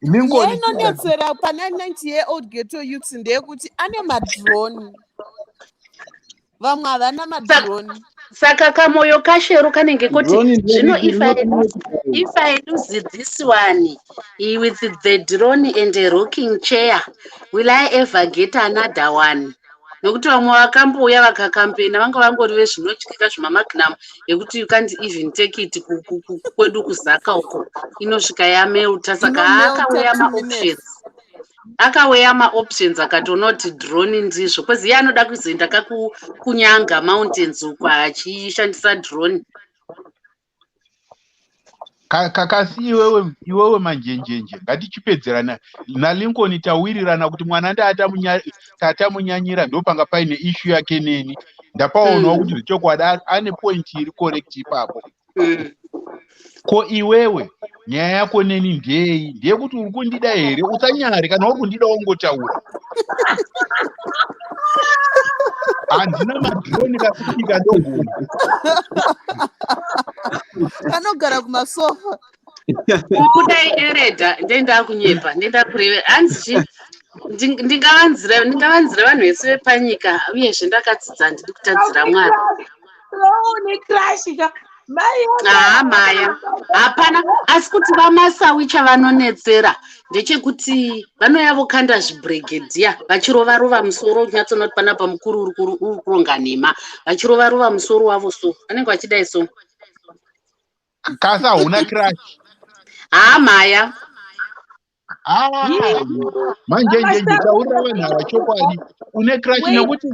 Speaker 10: Lincoln
Speaker 8: Nyaya inonetsera pana 90 year old ghetto youths ndeyekuti ane madrone. Vamwe havana madrone.
Speaker 13: Saka kamoyo kashero kanenge koti
Speaker 12: Drone
Speaker 13: zvino
Speaker 12: nderiki
Speaker 13: if I,
Speaker 12: rinotoita.
Speaker 13: if I lose this one with the drone and a rocking chair, will I ever get another one? Nokuti vamwe vakambouya vakakampena vanga vangori vezvinotyika zvemamagnum yekuti you can't even take it kwedu kuzaka uko inosvika yamelta. Saka
Speaker 8: Inomelta
Speaker 13: akauya
Speaker 8: 2
Speaker 13: maoptions,
Speaker 8: minutes.
Speaker 13: akauya maoptions akatonoti drone ndizvo kwezi iye anoda kuzoenda kunyanga mountains uko achishandisa drone.
Speaker 10: Kasi iwewe manjenjenje ngatichipedzerana naLincoln tawirirana kuti mwana tatamunyanyira ndopanga paine issue yake neni ndapaonawo kuti zvechokwadi ane point iri correct ipapo. Ko iwewe nyaya yako neni ndei? Ndeyekuti uri kundida here? Usanyare kana uri kundida wongotaura. Handina madrone kasipika ndogona.
Speaker 8: Anogara kumasofa.
Speaker 13: Kudai ereda ndenda kunyepa ndenda kureve hanzi chi ndingavanzira vanhu vese vepanyika uyezve ndakadzidza handidi kutadzira Mwari.
Speaker 1: Une crush ka. Mai
Speaker 13: Haa maya hapana. Asi kuti vamasawi chavanonetsera ndechekuti vanouya vokanda zvibregedhiya vachirova rova musoro unyatsoona kuti panapa mukuru uri kuronga nhema vachirova rova musoro wavo so vanenge vachidai so.
Speaker 10: Kasi hauna crush.
Speaker 13: Haa maya.
Speaker 10: Manjenjenje taurira vanhu ava chokwadi une crush nekuti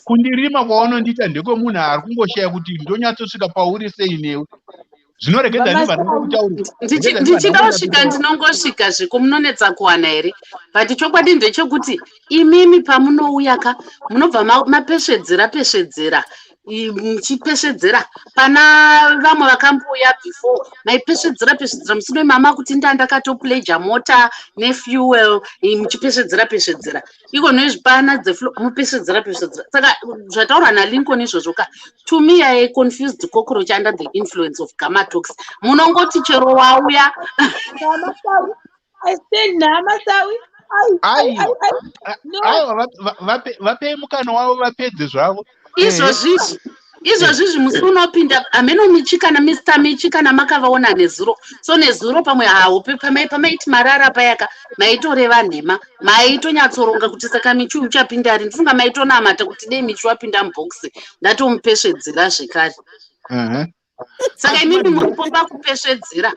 Speaker 10: kundirima kwaunondiita ndekwemunhu ari kungoshaya kuti ndonyatsosvika pauri sei newe. Zvinoregedza ndibva ndangokutaurira.
Speaker 13: Ndichida kusvika ndinongosvika zviko munonetsa kuwana here? But chokwadi ndechekuti imimi pamunouya ka munobva mapesvedzera pesvedzera muchipesvedzera pana vamwe vakambouya before maipesvedzera pesvedzera musino mama kuti ndakatopleja mota nefuel muchipesvedzera pesvedzera iko nezvipana dzeflo mupesvedzera pesvedzera. Saka zvataurwa naLincoln izvozvo ka to me I confused cockroach under the influence of gamatox. Munongoti chero wauya
Speaker 1: I said namasawi.
Speaker 10: Aiwa vapei mukana wavo vapedze zvavo.
Speaker 13: Izvozvizvi musi unopinda hameno Michi kana Mr Michi kana makavaona nezuro. So nezuro pamwe haupi pamaiti marara payaka maitoreva nhema maitonyatsoronga kuti saka Michi uchapinda ari ndifunga maitonamata kuti dei Michi wapinda mubhokisi ndatomupesvedzera zvekare. Saka imimi muripo pakupesvedzera.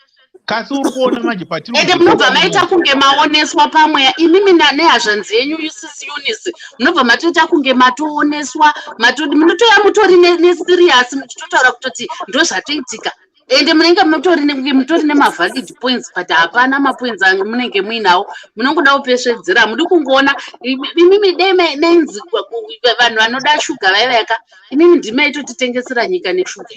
Speaker 10: Kasi uri kuona manje patiri
Speaker 13: ende munobva maita kunge maoneswa pamweya imimi nehazvanzi yenyu Usisi Eunice munobva matoita kunge matooneswa munotoya mutori neserious muchitotaura kutoti ndozvatoitika ende munenge mutori nemavalid points but hapana mapoints munenge muinawo munongoda kupesvedzera mudi kungoona imimi dei mainzi vanhu vanoda shuga vaivayaka imimi ndimaitotitengesera nyika neshuga.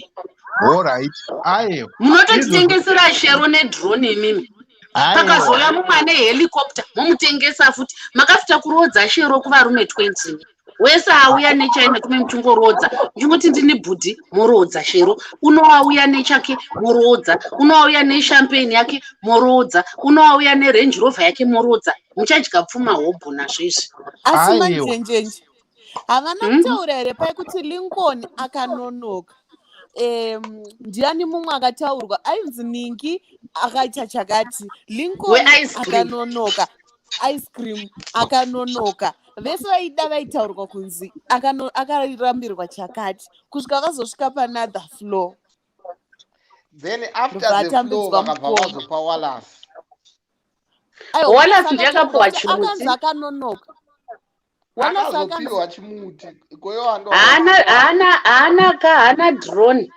Speaker 10: Alright. Aiwa.
Speaker 13: Munototitengesera shero nedrone imimi. Pakazouya mumwe ane helicopter momutengesa futi. Makafita kuroodza shero kuvarume 20. Wese auya nechaina kume muchingoroodza. Muchingoti ndini bhudhi moroodza shero. Unoauya nechake moroodza. Unoauya nechampagne yake moroodza. Unoauya neRange Rover yake moroodza. Muchadya pfuma hobho nazvo izvi.
Speaker 8: Asi manjenjenje havana kutaura here pai kuti Lincoln akanonoka? Ndiani mumwe akataurwa ainzi Ningi akaita chakati Lincoln akanonoka ice cream akanonoka vese vaida vaitaurwa kunzi akarambirwa chakati kusvika vazosvika panother floor.
Speaker 4: Then after the floor vakabva vazopa Wallace.
Speaker 13: Wallace ndiye akapuwa chimuti.
Speaker 8: Akanzi akanonoka.
Speaker 4: Akazopiwa chimuti.
Speaker 13: Haana drone.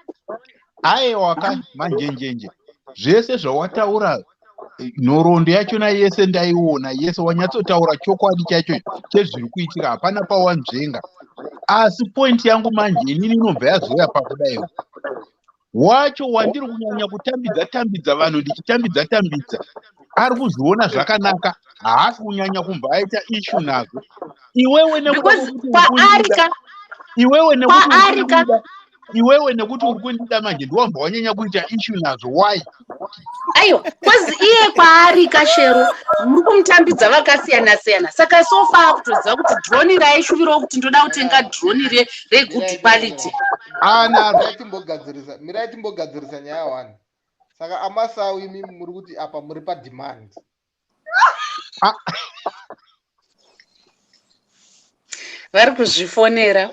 Speaker 10: Aiwa ka manjenjenje zvese zvawataura nhoroondo yachona yese ndaiona yese wanyatsotaura chokwadi chacho chezviri kuitika hapana pawanzvenga. Asi point yangu manje inini inobva yazouya pakudaiwo wacho wandiri kunyanya kutambidza tambidza vanhu ndichitambidza tambidza ari kuzviona zvakanaka haasi kunyanya kumba aita issue nazvo iwewe
Speaker 13: nekuti kwaari ka
Speaker 10: Iwewe nekuti uri
Speaker 13: Kwaari ka
Speaker 10: kundida, iwewe nekuti uri kundida manje ndiwambva wanyanya kuita issue nazvo. Why?
Speaker 13: Aiwa, cause iye kwaari kashero muri kumutambidza vakasiyana siyana, saka so far akutoziva kuti droni raishuvirawo kuti ndoda kutenga droni regood quality.
Speaker 10: Anaro.
Speaker 4: Mirai timbogadzirisa, mirai timbogadzirisa nyaya one. Saka amasawi, imi muri kuti apa muri pademand.
Speaker 13: Vari kuzvifonera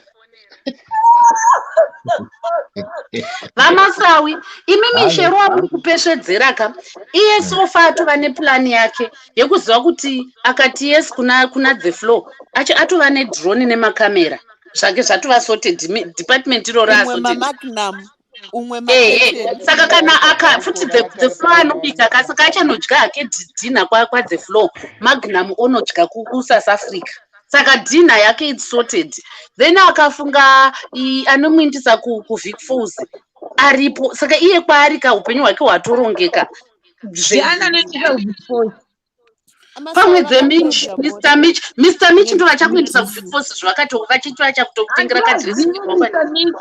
Speaker 13: vamasawi imimi.
Speaker 10: Halo.
Speaker 13: Shero wamuri kupesvedzera ka, iye so far atova neplan yake yekuziva kuti akati yes kuna the floor acho atova nedrone nemakamera zvake zvatova sorted, department iroro
Speaker 8: Umwe
Speaker 13: asorted.
Speaker 8: mamagnum, umwe
Speaker 13: Ehe,
Speaker 8: maketeni.
Speaker 13: saka kana aka futi the floor anobika ka, saka achanodya hake dinner kwa the floor, magnum onodya kuSouth Africa, saka dinner yake its sorted. Then akafunga anomuindisa kuVic Falls aripo, saka iye kwaari ka upenyu hwake hwatorongeka.
Speaker 1: Ndiani anoendesa kuVic Falls?
Speaker 13: Pamwe dzeMitch,
Speaker 8: Amasawi
Speaker 13: Mr Mitch, Mr Mitch ndo vachakuendesa
Speaker 8: nedhizi.
Speaker 13: kuVic Falls, zvavakati vachiti vachakutokutengera kadhiresi.
Speaker 1: Handivazivi Mr Mitch.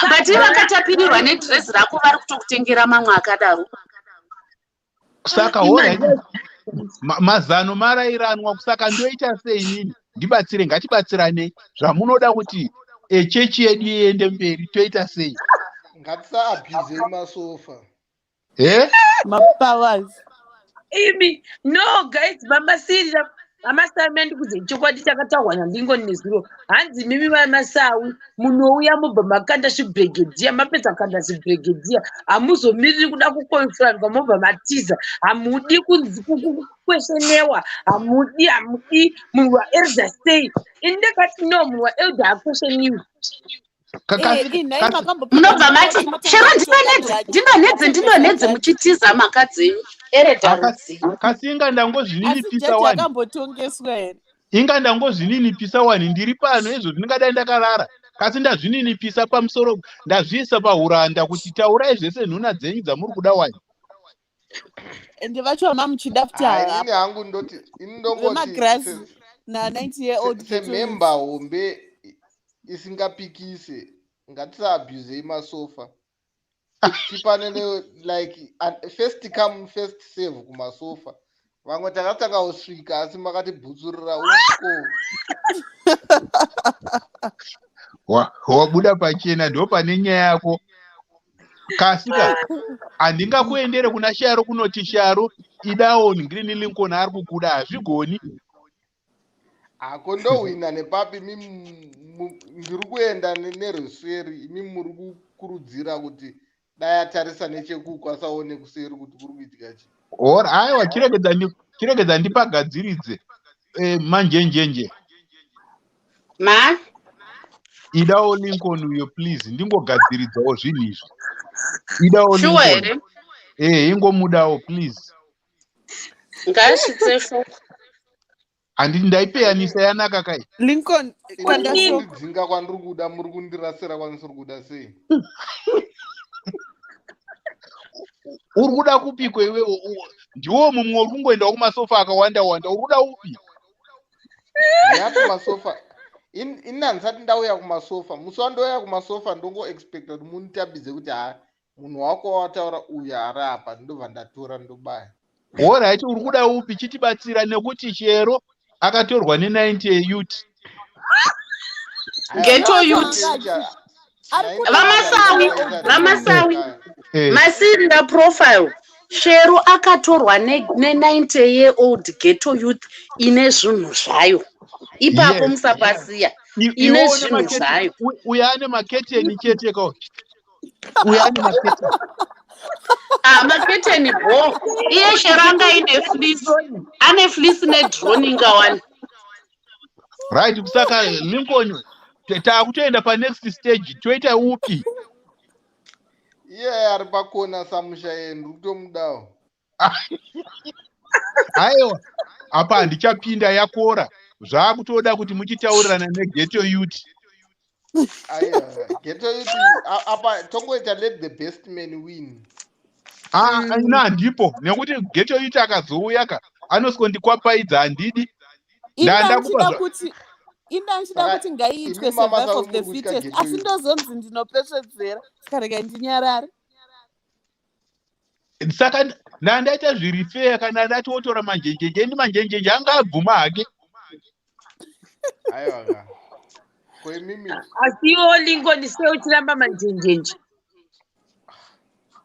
Speaker 13: But vakatapirirwa nedhiresi rako, vari kutokutengera mamwe akadaro.
Speaker 10: Saka alright, mazano marairanwa, saka ndoita sei inini? Ndibatsire, ngatibatsiranei zvamunoda kuti chechi yedu iende mberi, toita sei?
Speaker 4: Ngatisaabhuzei masofa.
Speaker 10: He.
Speaker 8: Mapowers.
Speaker 1: Imi, no guys, vamasirira vamasawi, andikuze chokwadi chakataurwa naLincoln nezuro. Hanzi mimi vamasawi munouya mobva makanda zvibhegedhiya, mapedza kukanda zvibhegedhiya, hamuzomiriri kuda kukonfrontwa, mobva matiza. Hamudi kukweshenewa, hamudi, hamudi munhu waelder sei. Ini ndakati no, munhu waelder hakwesheniwi.
Speaker 8: Inhai makambopinda
Speaker 13: Munobva mati
Speaker 8: matanga
Speaker 13: chero
Speaker 8: kutonga
Speaker 13: ndidonhedze,
Speaker 8: jaji
Speaker 13: ndidonhedze, ndidonhedze,
Speaker 8: akapedza jaji.
Speaker 13: Muchitiza mhaka dzenyu, ereda rudzii?
Speaker 10: Kasi inga
Speaker 8: Asi
Speaker 10: ndangozvininipisa
Speaker 8: jaji
Speaker 10: wani.
Speaker 8: akambotongeswa here?
Speaker 10: Inga ndangozvininipisa wani, ndiri pano izvo, ndingadai ndakarara, kasi ndazvininipisa pamusoro, ndazviisa pahuranda kuti taurai zvese nhuna dzenyu dzamuri kuda wani.
Speaker 8: Ende vacho vama muchida futi
Speaker 4: Hai,
Speaker 8: havapo
Speaker 4: inini hangu ndoti, ini ndongoti
Speaker 8: vemagirazi na90 year old ghetto
Speaker 4: sememba
Speaker 8: youth.
Speaker 4: hombe isingapikise, ngatisaabhuzei masofa, tipanene like first come first serve kumasofa. Vamwe takatanga kusvika asi makatibhutsurira uko.
Speaker 10: Wabuda pachena, ndo pane nyaya yako. Kasika handingakuendere kuna Sharo kunoti Sharo idawo Green, Lincoln ari kukuda, hazvigoni.
Speaker 4: Hako ndohwina nepapi? Mi ndiri kuenda neruseri, imi muri kukurudzira kuti dai atarisa nechekuku asaone kuseri kuti kuri kuitika chii.
Speaker 10: Ora, aiwa, chiregedza ndipagadziridze manjenjenje.
Speaker 13: Ma
Speaker 10: Idawo Lincoln uyo please, ndingogadziridzawo zvinhu izvi. Idawo
Speaker 13: Shuwa
Speaker 10: Lincoln.
Speaker 13: here?
Speaker 10: Ingomudawo please.
Speaker 13: Ngaasvitse shoko.
Speaker 10: Handiti ndaipeyanisa yanaka kai?
Speaker 8: Lincoln,
Speaker 4: Ini
Speaker 8: kanda
Speaker 4: muri
Speaker 8: shoko.
Speaker 4: kundidzinga kwandiri kuda, muri kundirasira kwandisiri kuda sei?
Speaker 10: Uri kuda kupiko iwe? Ndiwo mumwe uri kungoendawo kumasofa akawanda wanda, uri kuda upi?
Speaker 4: Yapi masofa? Ini handisati ndauya kumasofa. Musi wandouya kumasofa ndongoexpecta kuti munitambidze kuti ha, munhu wako wataura uyu ari apa, ndobva ndatora ndobaya.
Speaker 10: Alright, uri kuda upi? Chitibatsira nekuti Shero akatorwa ne90 youth.
Speaker 13: Ghetto youth. Vamasawi, vamasawi, masirira profile, Shero akatorwa ne90 year old ghetto youth ine zvinhu zvayo ipapo.
Speaker 10: Yes.
Speaker 13: Musapasiya ine
Speaker 10: Iwe une
Speaker 13: zvinhu zvayo.
Speaker 10: Uyo ane maketeni chete ka, uyo ane maketeni.
Speaker 13: Ah, maketeni bo, iye Shero anga ine fleece, ane fleece nedrone ingawani.
Speaker 10: Right, saka Lincoln, taakutoenda panext stage, toita upi?
Speaker 4: Iye ari pakona samusha ye, ndiri kutomudawo.
Speaker 10: Aiwa, apa handichapinda, yakora, zvaakutoda kuti muchitaurirana neghetto youth.
Speaker 4: Aiwa, ghetto youth apa tongoita let the best man win.
Speaker 10: Ah, ina handipo nekuti ghetto youth akazouya ka anoswondikwapaidza, handidi.
Speaker 8: Ina
Speaker 10: Ndanda kupa
Speaker 8: ndichida kuti Inda ndichida
Speaker 4: Saka
Speaker 8: kuti ngaiitwe
Speaker 4: imi mama
Speaker 8: survival
Speaker 4: Sawi
Speaker 8: of the
Speaker 4: muri kutya
Speaker 8: fittest,
Speaker 4: ghetto
Speaker 8: asi
Speaker 4: youth.
Speaker 8: ndozonzi ndinopesvedzera. Saka regai ndinyarare.
Speaker 10: Saka ndandaita zviri fair kana ndati wotora manjenjenje, ndi manjenjenje anga abvuma hake.
Speaker 4: Aiwa ka. Ko imimi
Speaker 1: Asi iwo Lincoln, sei uchiramba manjenjenje?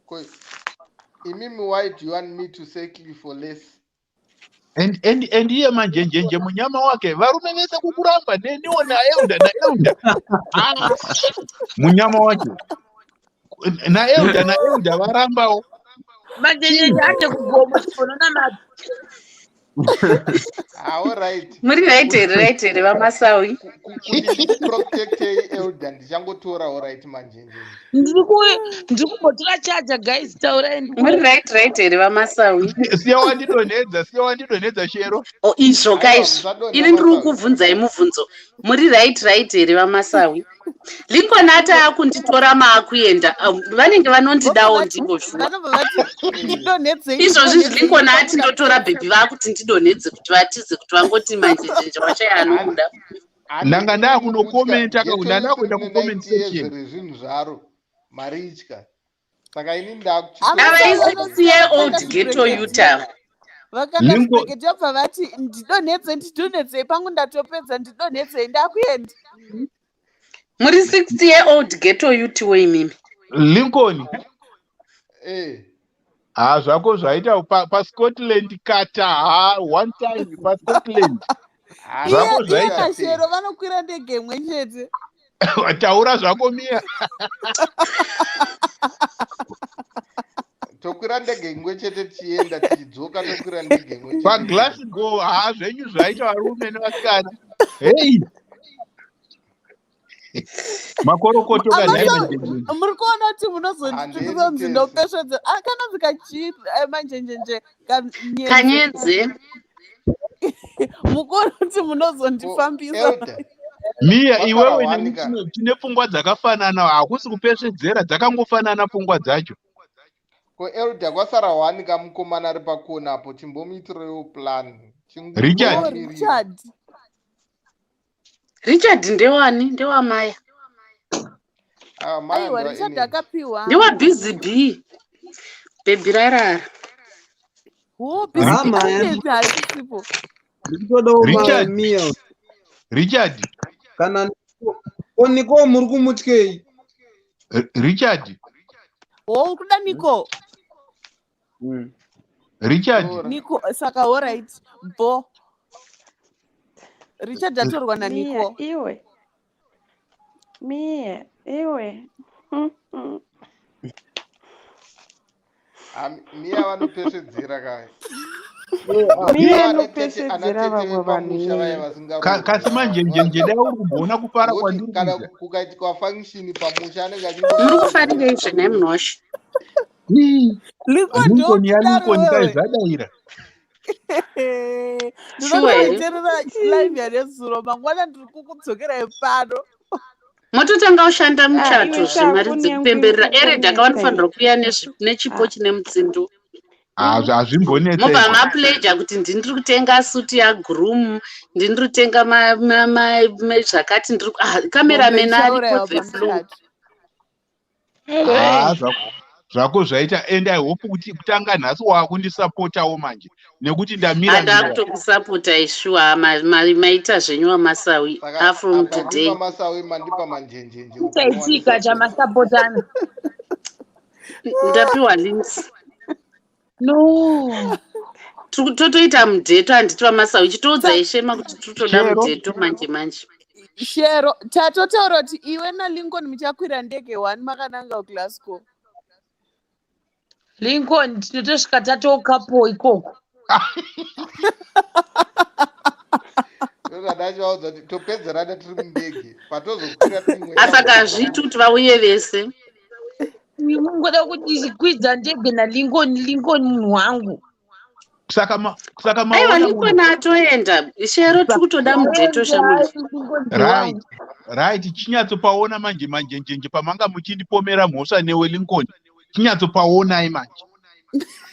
Speaker 4: Ko imimi, why do you want me to settle for less?
Speaker 10: And iye manjenjenje munyama wake, varume vese kukuramba neniwo naElder naElder. Ah, munyama wacho naElder naElder varambawo.
Speaker 1: Manjenjenje ade kugoma tifononamata.
Speaker 4: Ah, all right.
Speaker 13: Muri right here, right here, vaMasawi?
Speaker 4: Kuti ndikuprotectei elder, ndichangotora, all right, manjenjenje.
Speaker 1: Ndiri kumbotora charger, guys, taurai.
Speaker 13: Muri right here, vaMasawi?
Speaker 10: Siya wandidonhedza, siya wandidonhedza, Shero.
Speaker 13: O, izvo
Speaker 4: Aiwa,
Speaker 13: kaizvo.
Speaker 4: musadonha
Speaker 13: Ini ndiri
Speaker 4: Masawi.
Speaker 13: kukubvunzai mubvunzo. Muri right here, vaMasawi? Lincoln ati akunditora maakuenda. Vanenge vanondidawo
Speaker 8: Vobva
Speaker 13: ndivo shuwa.
Speaker 8: Vanobva vati ndidonhedzei,
Speaker 13: Izvozvi
Speaker 8: ndidonhedzei.
Speaker 13: Lincoln ati ndotora bhebhi, vakuti ndidonhedze kuti vatize, kuti vangoti manjenjenje washaya anomuda.
Speaker 10: Ndanga ndakunokomenta ka, ndandakuenda kucomment section.
Speaker 4: Rezvinhu zvaro maritya, saka ini
Speaker 13: Ava
Speaker 4: ndakuchitorawo.
Speaker 13: i60 year old ghetto youth ava.
Speaker 8: Vakanda
Speaker 10: Lincoln
Speaker 8: zvibheketi, vobva vati ndidonhedzei, ndidonhedzei, pangu ndatopedza, ndidonhedzei, ndakuenda.
Speaker 13: Muri 60 year old ghetto youth wo imimi.
Speaker 10: Lincoln.
Speaker 4: Eh.
Speaker 10: Ha, zvako zvaita paScotland kata, ha, one time paScotland.
Speaker 4: Ah,
Speaker 8: Iye
Speaker 10: Zvako
Speaker 8: iye
Speaker 10: zvaita.
Speaker 8: naShero vanokwira ndege imwe chete.
Speaker 10: Taura zvako, Miya.
Speaker 4: Tokwira ndege imwe chete tichienda, tichidzoka tokwira ndege imwe chete.
Speaker 10: PaGlasgow, ha, zvenyu zvaita, varume nevasikana, hei, makorokoto kanhai.
Speaker 8: Amasawi,
Speaker 10: Manjenjenje.
Speaker 8: muri kuona kuti munozonditukisa
Speaker 4: Handei
Speaker 8: kunzi
Speaker 4: tese.
Speaker 8: ndopesvedzera. Kanonzi kachii, manjenjenje kanyenze?
Speaker 13: Kanyenze.
Speaker 8: Mukuona kuti
Speaker 4: Ko
Speaker 8: munozondifambisa.
Speaker 4: elder,
Speaker 10: Miya,
Speaker 4: kwasara
Speaker 10: iwewe
Speaker 4: one
Speaker 10: neni
Speaker 4: ka.
Speaker 10: tine pfungwa dzakafanana, hakusi kupesvedzera, dzakangofanana pfungwa dzacho.
Speaker 4: Ko elder, kwasara one kamukomana ari pakona apo, chimbomuitirewo plan.
Speaker 10: Richard.
Speaker 8: Oh,
Speaker 4: Chingomirira.
Speaker 8: Richard.
Speaker 13: Richard ndewani? Ndewamaya?
Speaker 4: Ah, maya
Speaker 8: Aiwa,
Speaker 4: ndewa
Speaker 8: Richard
Speaker 4: energy.
Speaker 8: akapiwa.
Speaker 13: Ndewa Busy B bhebhi rarara.
Speaker 8: Ho,
Speaker 12: Ha,
Speaker 8: Busy B
Speaker 12: maya
Speaker 8: aneti haasisipo.
Speaker 12: ndikutodawo
Speaker 10: Richard.
Speaker 12: Mia.
Speaker 10: Richard.
Speaker 12: Kana ko Niko muri kumutyei?
Speaker 10: Richard.
Speaker 8: Ho, uri kuda Niko?
Speaker 10: Richard.
Speaker 4: Tora.
Speaker 8: Niko, saka alright, bo Richard atorwa
Speaker 5: Mia,
Speaker 8: naNiko.
Speaker 5: iwe. Mia, iwe.
Speaker 4: Ah, Mia vanopesvedzera kaya.
Speaker 5: Mia
Speaker 4: Ndokuda anatete
Speaker 5: anopesvedzera
Speaker 4: anatete
Speaker 5: vamwe vanhu
Speaker 4: vepamusha vaya
Speaker 5: iyeye.
Speaker 4: vasingaroorwi
Speaker 10: Kasi
Speaker 4: ava.
Speaker 10: manjenjenje, dai uri kumboona kufara
Speaker 4: Ngoti
Speaker 10: kwandiri
Speaker 4: kana
Speaker 10: kuita.
Speaker 4: kukaitikwa function pamusha anenge
Speaker 13: Muri
Speaker 4: achingopesvedzera.
Speaker 13: kufarirei zvenhai munhu washe?
Speaker 8: Lincoln,
Speaker 10: Lincoln
Speaker 8: ndokudaro
Speaker 10: yaLincoln kai
Speaker 8: wewe.
Speaker 10: zvadaira.
Speaker 13: Shuwa here?
Speaker 8: Ndinotoiteerera live yanezuro, mangwana ndiri kukudzokerai pano.
Speaker 13: Mototanga kushanda
Speaker 5: Ah,
Speaker 13: muchato
Speaker 5: iwe
Speaker 13: zvemari
Speaker 5: sha, foni yangu iri
Speaker 13: dzekupemberera eredha
Speaker 5: kutonetsa
Speaker 13: kavanofanirwa
Speaker 5: iyi.
Speaker 13: kuuya nechipo
Speaker 5: Ah,
Speaker 13: chine mutsindo.
Speaker 5: iwe.
Speaker 10: Hazvimbonetsa
Speaker 13: Mobva
Speaker 10: izvo.
Speaker 13: mapleja kuti ndini kutenga suti yagroom, ndini kutenga zvakati, ndiri
Speaker 8: Mombe
Speaker 13: cameraman ariko,
Speaker 8: ichaurayiwa
Speaker 13: the flow.
Speaker 8: pamuchato.
Speaker 10: Ha, zvako zvaita, and I hope kuti kutanga nhasi wakundisapotawo manje, nekuti ndamira
Speaker 13: Handa
Speaker 10: mira.
Speaker 13: kutokusapota ishuwa, maita zvenyu vaMasawi.
Speaker 4: Saka
Speaker 13: From
Speaker 4: apa
Speaker 13: today.
Speaker 4: ndima Masawi mandipa manjenjenje kuti
Speaker 1: Chaitika
Speaker 4: muwane support.
Speaker 1: chamasapotana.
Speaker 13: Ndapiwa links.
Speaker 1: No.
Speaker 13: Totoita mudheto, handiti vaMasawi? Chitoudzai Shema kuti tiri kutoda
Speaker 10: Shero.
Speaker 13: mudheto manje manje.
Speaker 8: Shero, tatotaura kuti iwe naLincoln muchakwira ndege one makananga kuGlasgow.
Speaker 1: Lincoln, tinotosvika tatokapo ikoko.
Speaker 4: Ndozvandachivaudza kuti topedzerana tiri mundege patozokwira timwe.
Speaker 13: Asaka hazviiti kuti vauye vese.
Speaker 1: Mungoda kuti kwidza ndege naLincoln, Lincoln munhu wangu.
Speaker 10: Saka
Speaker 13: Aiwa,
Speaker 10: maona
Speaker 13: Lincoln atoenda. Shero, tiri kutoda mudheto shamwari.
Speaker 10: Right, chinyatsopaona manje manjenjenje pamanga muchindipomera mhosva newe Lincoln, chinyatsopaonai manje.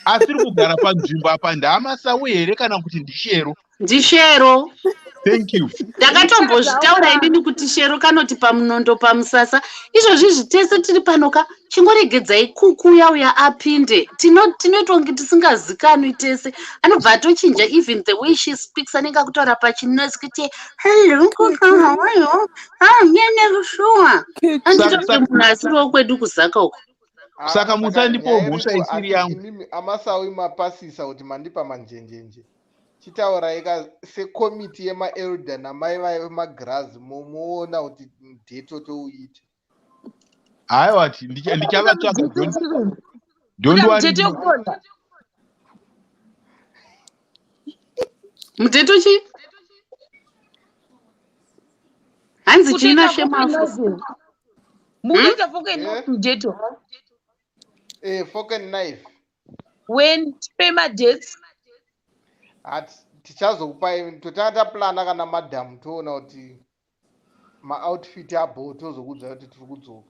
Speaker 10: Asiri kugara panzvimbo apa ndaMasawi here kana kuti ndiShero?
Speaker 13: NdiShero.
Speaker 10: Thank you.
Speaker 13: Ndakatombozvitaura inini kuti Shero kanoti pamunondo pamusasa. Izvozvi izvi tese tiri pano ka, chingoregedzai kuku uya uya apinde. Tinoitwa kunge tisingazikanwi tese. Anobva atochinja even the way she speaks, anenge akutaura pachinozi kuti hello kuku, how are you? Ah, nyene shuwa. Andito kuti munhu asiri wekwedu kuZaka uko.
Speaker 10: Saka
Speaker 4: Saka
Speaker 10: musandipawo
Speaker 4: nyaya
Speaker 10: mhosva
Speaker 4: iripo
Speaker 10: isiri
Speaker 4: ati
Speaker 10: yangu.
Speaker 4: imimi amasawi mapasisa kuti mandipa manjenjenje. Chitaurai ka sekomiti yemaelder namai vemagirazi moona kuti mudheto touita.
Speaker 10: Haiwa, ndichavatsvaga. Don't
Speaker 1: Kuda
Speaker 10: worry.
Speaker 1: mutete wekuona.
Speaker 13: Muteto chi? Hanzi china
Speaker 1: Kutoita fork and
Speaker 13: shemafu.
Speaker 1: knife. Mukutoita fork and knife muteto.
Speaker 4: Fork and knife.
Speaker 1: When tipe madates.
Speaker 4: Hati tichazokupai totanga taplana kana madam toona kuti maoutfit abo tozokuudzai kuti tiri kudzoka.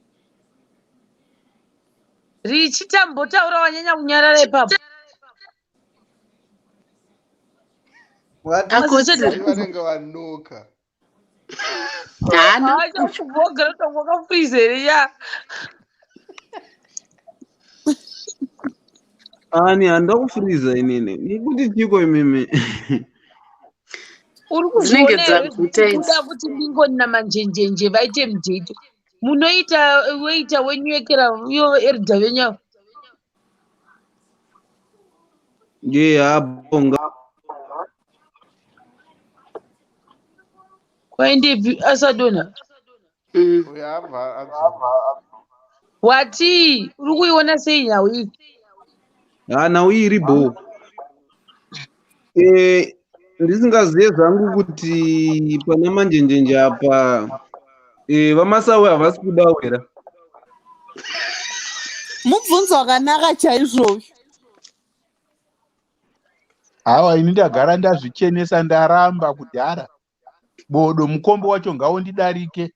Speaker 1: Richitambotaura wanyanya kunyarara ipapo.
Speaker 13: Akotsira.
Speaker 4: Mai vanenge vanoka.
Speaker 13: Haana.
Speaker 1: Achakuvhogera wakafreezer ya.
Speaker 12: Ani handida kufuriza inini. Mukuti chiko imimi?
Speaker 1: Uri
Speaker 13: Dzinenge
Speaker 1: kuzviona here
Speaker 13: dzaguta idzi.
Speaker 1: kuda kuti ndingoni namanjenjenje vaite mudheto. Munoita weita wenyekera iyo erda venyu avo.
Speaker 12: Ye abonga.
Speaker 1: Kwaendepi asadonha.
Speaker 4: Uyo abva adzoka.
Speaker 1: Wati uri kuiona sei nhau iyi?
Speaker 12: Ha, nhau iri bho. Ndisingazive zvangu kuti pana manjenjenje apa vamasawi havasi kuda wera.
Speaker 8: Mubvunzo wakanaka chaizvozvo.
Speaker 10: Haiwa, ini ndagara ndazvichenesa, ndaramba kudhara. Bodo mukombe wacho ngaundidarike.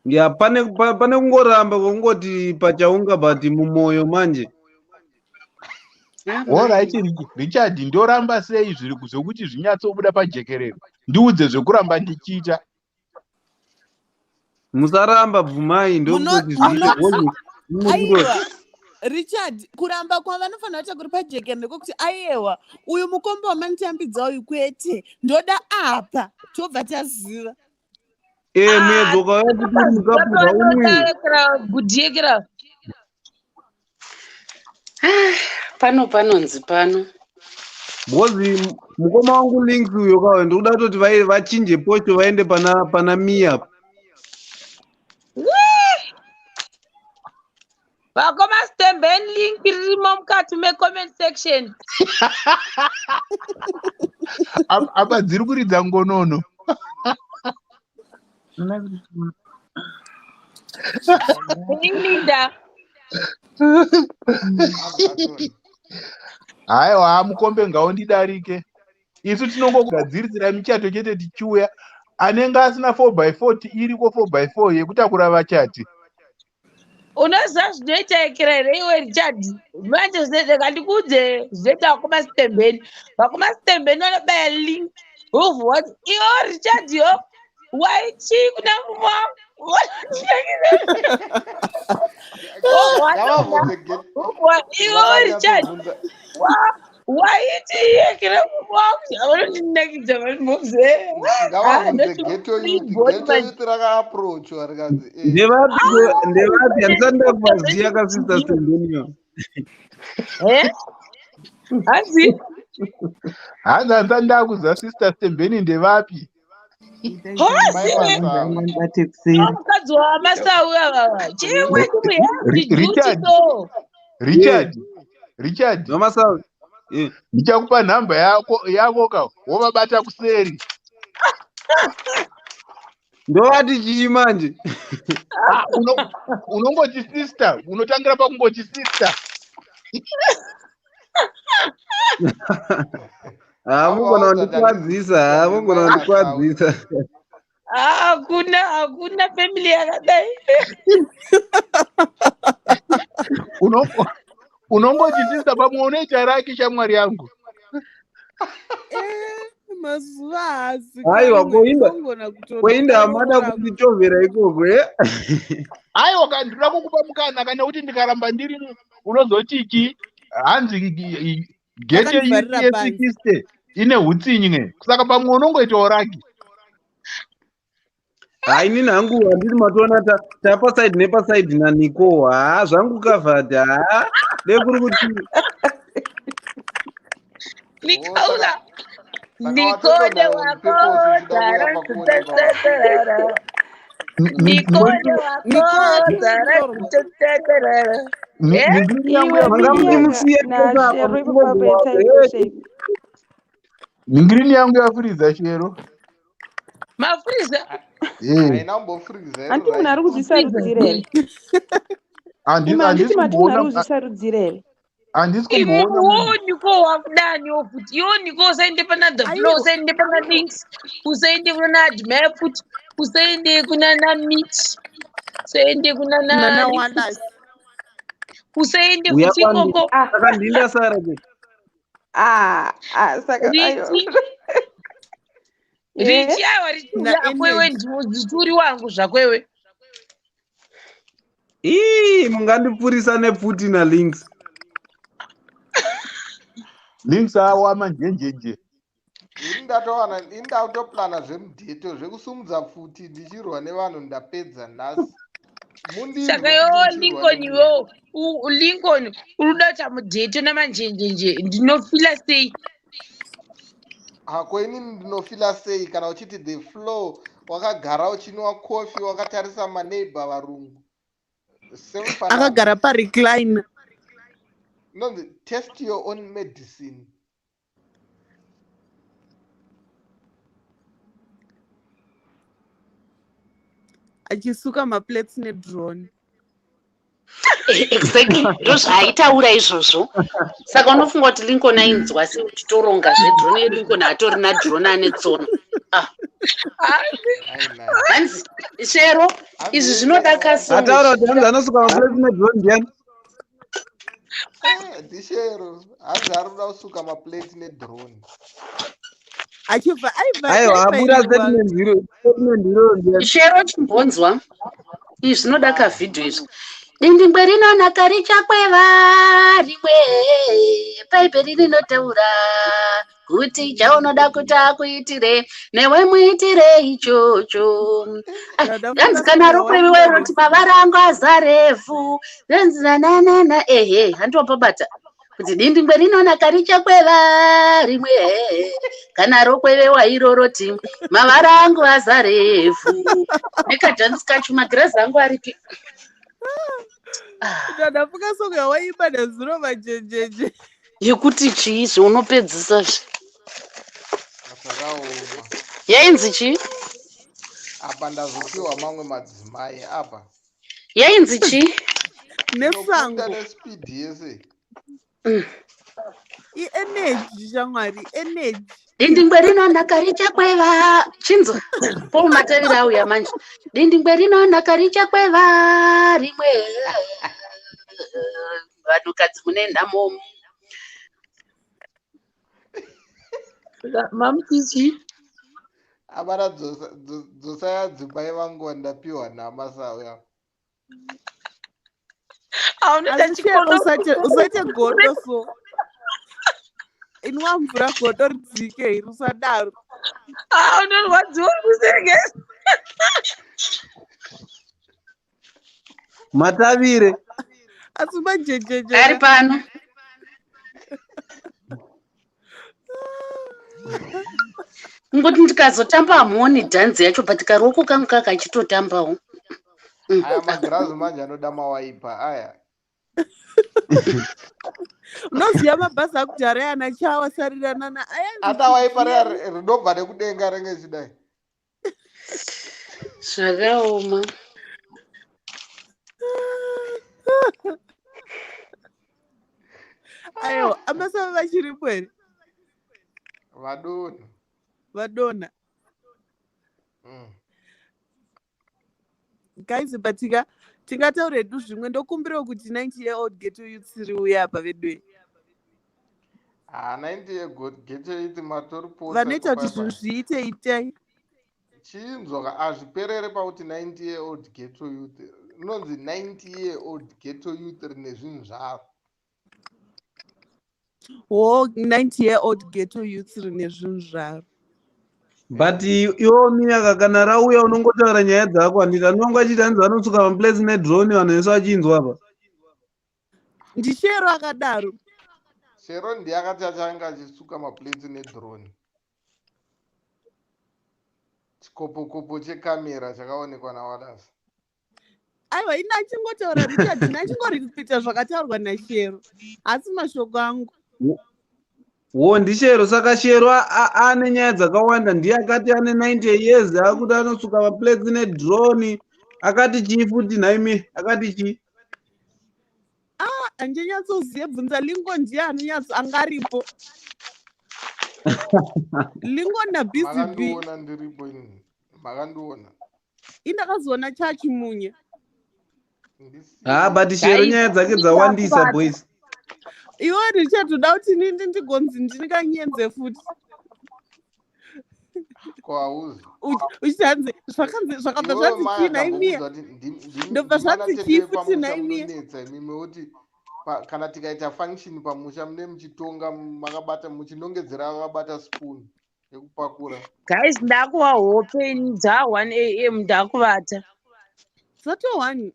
Speaker 12: Ya, pane kungoramba kwekungoti pachaunga, but mumwoyo manje.
Speaker 10: Alright, Richard, ndoramba sei zviri zvokuti zvinyatsobuda pajekerere? Ndiudze zvekuramba ndichiita.
Speaker 12: Musaramba, bvumai ndokuti zviite.
Speaker 8: Aiwa Richard, kuramba kwavanofanira kuita kuri pajekere ndekwokuti aiwa, uyu mukombe wamanditambidza uyu kwete, ndoda apa, tobva taziva.
Speaker 12: Muedzo ukauya kuti uri mukapu haumwi.
Speaker 1: Gudhiyekera.
Speaker 13: Pano panonzi pano.
Speaker 12: Because mukoma wangu Links uyo kawe, ndikuda kutoti vachinje pocho vaende pana Mia.
Speaker 1: Vakoma Stembeni, link ririmo mukati mecomment section.
Speaker 10: Apa dziri kuridza ngonono.
Speaker 1: Linda.
Speaker 10: Haiwa, mukombe ngaundidarike. Isu tinongogadzirisira michato chete tichiuya. Anenge asina 4 by 4 iriko 4 by 4 yekutakura vachati.
Speaker 1: Unoziva zvinoita ekera here iwe Richard? Manje zvinoita, ndikuudze zvinoita vakoma Stembeni. Vakoma Stembeni vanobaya link vobva vati iwo Richard yo waichi kuna murume wangu.
Speaker 4: Ngavabvunze
Speaker 1: Iwo Richard waiti yekera murume wangu, vanondinakidza vanimboze.
Speaker 4: Ngavabvunze ghetto youth. Ghetto youth rakaapproachwa rikanzi
Speaker 12: Ndevapi? Ndevapi? Handisati ndakuvaziva kasista Stembeniyo.
Speaker 1: Hanzi
Speaker 10: Hanzi handisati ndakuziva Sister Stembeni ndevapi.
Speaker 1: Mukadzi wamasawi avava chimwe
Speaker 10: Richard. Richard, Richard,
Speaker 12: Vamasawi.
Speaker 10: Ndichakupa nhamba yako ka, wovabata kuseri.
Speaker 12: Ndovati chii manje?
Speaker 10: Ah, unongoti sister, unotangira pakungoti sister.
Speaker 12: Ha, mugona kundikwadzisa, ha, mugona kundikwadzisa.
Speaker 1: Hakuna, hakuna family yakadai.
Speaker 10: Unongoti sister, pamwe unoita raki shamwari yangu.
Speaker 8: Mazuva
Speaker 12: Aiwa,
Speaker 8: haazikanwe
Speaker 12: koinda
Speaker 8: tinogona
Speaker 12: koinda hamada
Speaker 8: kutonokaroora.
Speaker 12: kundichovhera ikoko e.
Speaker 10: Aiwa ka ndinoda kukupa mukana kana kuti ndikaramba ndiri unozoti chi hanzi gete
Speaker 8: Vakandivharira panze.
Speaker 10: yesikiste ine utsinye, saka pamwe unongoitawo raki.
Speaker 12: Hai, inini hangu handiri matoona tapasaidi nepasaidi naNico. Haa, zvangu covered. Haa, dekuri kuti
Speaker 4: Oh,
Speaker 1: Nicola,
Speaker 4: saka
Speaker 1: Nicole
Speaker 4: watodonha
Speaker 1: wako
Speaker 4: uri pepos uchida kuuya pakuonekwa vanhu.
Speaker 1: tarara. Nicole
Speaker 8: Nicole
Speaker 1: wako tarara.
Speaker 8: akutotorwa.
Speaker 1: Eh?
Speaker 10: Nhingirini yangu
Speaker 14: Iwe
Speaker 12: manga
Speaker 10: yafuriza.
Speaker 12: muchimusiya
Speaker 14: Miriam
Speaker 12: tese apa
Speaker 14: naShero ipapo
Speaker 12: muchingobhuwa
Speaker 14: paita shape.
Speaker 10: Nhingirini yangu yafuriza, Shero.
Speaker 1: Mafuriza.
Speaker 10: Eh,
Speaker 4: Haina kumbofuriza iri
Speaker 14: Hanti munhu
Speaker 4: right.
Speaker 14: ari kuzvisarudzira here? Imi
Speaker 10: handisi
Speaker 14: handiti mati munhu ari
Speaker 10: kumboona
Speaker 14: kuzvisarudzira here?
Speaker 10: handisi
Speaker 1: Imi
Speaker 10: kumboona munhu.
Speaker 1: wo Nicole wakudaniwo futi. Iwo Nicole usaende pana the floor,
Speaker 8: Aiwa,
Speaker 1: usaende pana links, usaende kuna Admire futi, usaende kuna Mitch, usaende kuna
Speaker 8: nana
Speaker 1: nani futi,
Speaker 8: Wallace.
Speaker 1: usaende
Speaker 12: uya
Speaker 1: futi
Speaker 12: kwandi
Speaker 1: ikoko.
Speaker 14: Ah,
Speaker 12: saka ndindasara ke.
Speaker 14: ah, ah, saka aiwa.
Speaker 1: Richi,
Speaker 14: Yeah.
Speaker 1: Richi, aiwa Richi uya ako iwe
Speaker 8: Naenergy.
Speaker 1: ndiuri wangu zvako iwe.
Speaker 12: Ii, mungandipfurisa nepfuti naLinks.
Speaker 10: Links awa manjenjenje.
Speaker 4: Ini ndatowana, ini ndakutoplana zvemudheto zvekusumudza pfuti ndichirwa nevanhu ndapedza nhasi. Mundinzwe
Speaker 1: Saka
Speaker 4: kuti
Speaker 1: iwewo
Speaker 4: ndichirwa
Speaker 1: Lincoln,
Speaker 4: nemunhu.
Speaker 1: iwewo Lincoln uri kuda kuita mudheto namanjenjenje, ndinofila sei?
Speaker 4: Hako inini ndinofila sei kana uchiti the flow wakagara uchinwa kofi wakatarisa maneighbor varungu semufanano.
Speaker 8: Akagara parecliner.
Speaker 4: Inonzi test your own medicine.
Speaker 8: Achisuka maplates nedrone.
Speaker 13: Exactly, ndozvaaitaura izvozvo. Saka unofunga kuti Lincoln ainzwa sei uchitoronga zvedrone yeLincoln? Hatorina drone, ane tsono. Ah,
Speaker 4: Ai nai.
Speaker 13: hanzi Shero,
Speaker 4: Hanzi
Speaker 13: izvi zvinoda kasong
Speaker 12: Ataura
Speaker 13: izvi.
Speaker 12: kuti hanzi anosuka maplates nedrone ndiani?
Speaker 4: Eh, ndishero. Hanzi ari kuda kusuka maplates nedrone.
Speaker 8: Achibva aibva
Speaker 12: Aiwa, abuda
Speaker 8: aibva
Speaker 12: statement iro, statement iro ndiani?
Speaker 13: Shero, chimbonzwa izvi zvinoda
Speaker 4: Ah.
Speaker 13: kavhidhio izvi. Dindingwe rinonaka richakweva rimwe, bhaibheri rinotaura kuti chaunoda kuti akuitire newe muitire ichocho. Ai,
Speaker 8: Ndadafunga
Speaker 13: hanzi kana
Speaker 8: song
Speaker 13: rokweviwa
Speaker 8: yawaimba
Speaker 13: roti mavara angu azarevhu renzi nananana ehe handiwapabata kuti dindingwe rinonaka richakweva rimwe, kana rokwevewa iroroti mavara angu azarevhu nekadhansi kacho. Magirazi angu aripi? Ah.
Speaker 8: Ndadafunga song yawaimba nezuro majenjenje.
Speaker 13: Yekuti chii zveunopedzisa zve?
Speaker 4: Zvakaoma.
Speaker 13: Yainzi chii?
Speaker 4: Apa ndazopiwa mamwe madzimai apa.
Speaker 13: Yainzi chii?
Speaker 4: Ndinokunda
Speaker 8: Nesango.
Speaker 4: nespeed yese.
Speaker 8: Ienergy shamwari, energy.
Speaker 13: Dindingwe rinonaka richakweva, chinzwa Paul Matavira auya manje. Dindingwe rinonaka richakweva rimwe, vanhukadzi mune nhamo.
Speaker 1: Mamuchichi.
Speaker 4: Abara dzosai adzimai vangu vandapiwa nhama sauya.
Speaker 1: Aunoita
Speaker 8: Asi Shero
Speaker 1: chikono.
Speaker 8: usaite godo so. Inwa mvura godo ridzike iri usadaro.
Speaker 1: Ah, unorwadziwa uri kusengesa.
Speaker 12: Matavire.
Speaker 8: Asi majenjenje
Speaker 13: Ari
Speaker 8: ka.
Speaker 13: pano. Ngoti ndikazotamba hamuoni dhanzi yacho, but karuoko kangu kakachitotambawo.
Speaker 4: Aya magirazi manje anoda mawaipa aya.
Speaker 8: Unoziva mabhazi akudhara ayana chawasarirana ayanzi
Speaker 4: Atawaipa riya
Speaker 8: chigiyani.
Speaker 4: rinobva nekudenga ringe chidai.
Speaker 13: Zvakaoma.
Speaker 8: Aiwa, amasava vachiripo here?
Speaker 4: Vadonha.
Speaker 8: Vadonha. Guys, but tingataura hedu zvimwe. Ndokumbirawo kuti 90 year old ghetto youths riuye apa vedwe.
Speaker 4: Ha, 90 year ghetto youth matoripotsa.
Speaker 8: Vanoita kuti zvinhu zviite itei.
Speaker 4: Chinzwa ka, hazviperere pakuti 90 year old ghetto youth. Rinonzi 90 year old ghetto youth rine zvinhu zvaro.
Speaker 8: Wo 90 year old ghetto youth rine zvinhu zvaro.
Speaker 12: But iwo Miyaka, kana rauya unongotaura nyaya dzako, handiti? Anonga achiti hanzi vanosuka maplates nedrone, vanhu vese vachinzwa apa.
Speaker 8: NdiShero akadaro.
Speaker 4: Shero ndiye akati achange achisuka maplates nedrone. Chikopokopo chekamera chakaonekwa naWallace.
Speaker 8: Aiwa, ini achingotaura Richard, ini achingoripita zvakataurwa naShero, asi mashoko angu.
Speaker 12: Wo, ndiShero. Saka Shero ane nyaya dzakawanda. Ndiye akati ane 90 years, akuti anosuka maplates nedrone. Akati chii futi nhaimi? Akati chii?
Speaker 8: Ah, handinyatsozive, bvunza Lingo, ndiye anonyatso angaripo, Lingo naBusy B.
Speaker 4: Makandiona ndiripo ini, makandiona.
Speaker 8: Indakazoona chachimunya.
Speaker 12: Ha, but Shero
Speaker 1: Guys,
Speaker 12: nyaya dzake dzawandisa,
Speaker 1: ndakuvata.
Speaker 12: boys.
Speaker 8: Iwe Richard, uda kuti nindi ndigonzi ndinganyenze futi?
Speaker 4: Ko hauzi
Speaker 8: Uchiti hanzi zvakanzi zvakabva
Speaker 4: iwewe
Speaker 8: zvanzi
Speaker 4: mai
Speaker 8: chii naimiya?
Speaker 4: akambokuudza kuti
Speaker 8: Ndobva
Speaker 4: ndimana
Speaker 8: zvanzi
Speaker 4: tete
Speaker 8: chii futi
Speaker 4: vepamusha
Speaker 8: naimiya?
Speaker 4: munonetsa imimi, woti kana tikaita function pamusha mune muchitonga makabata, muchinongedzera vakabata spoon yekupakura.
Speaker 1: Guys, ndakuwa hope ini, dza 1 am, ndakuvata.
Speaker 8: Zato 1.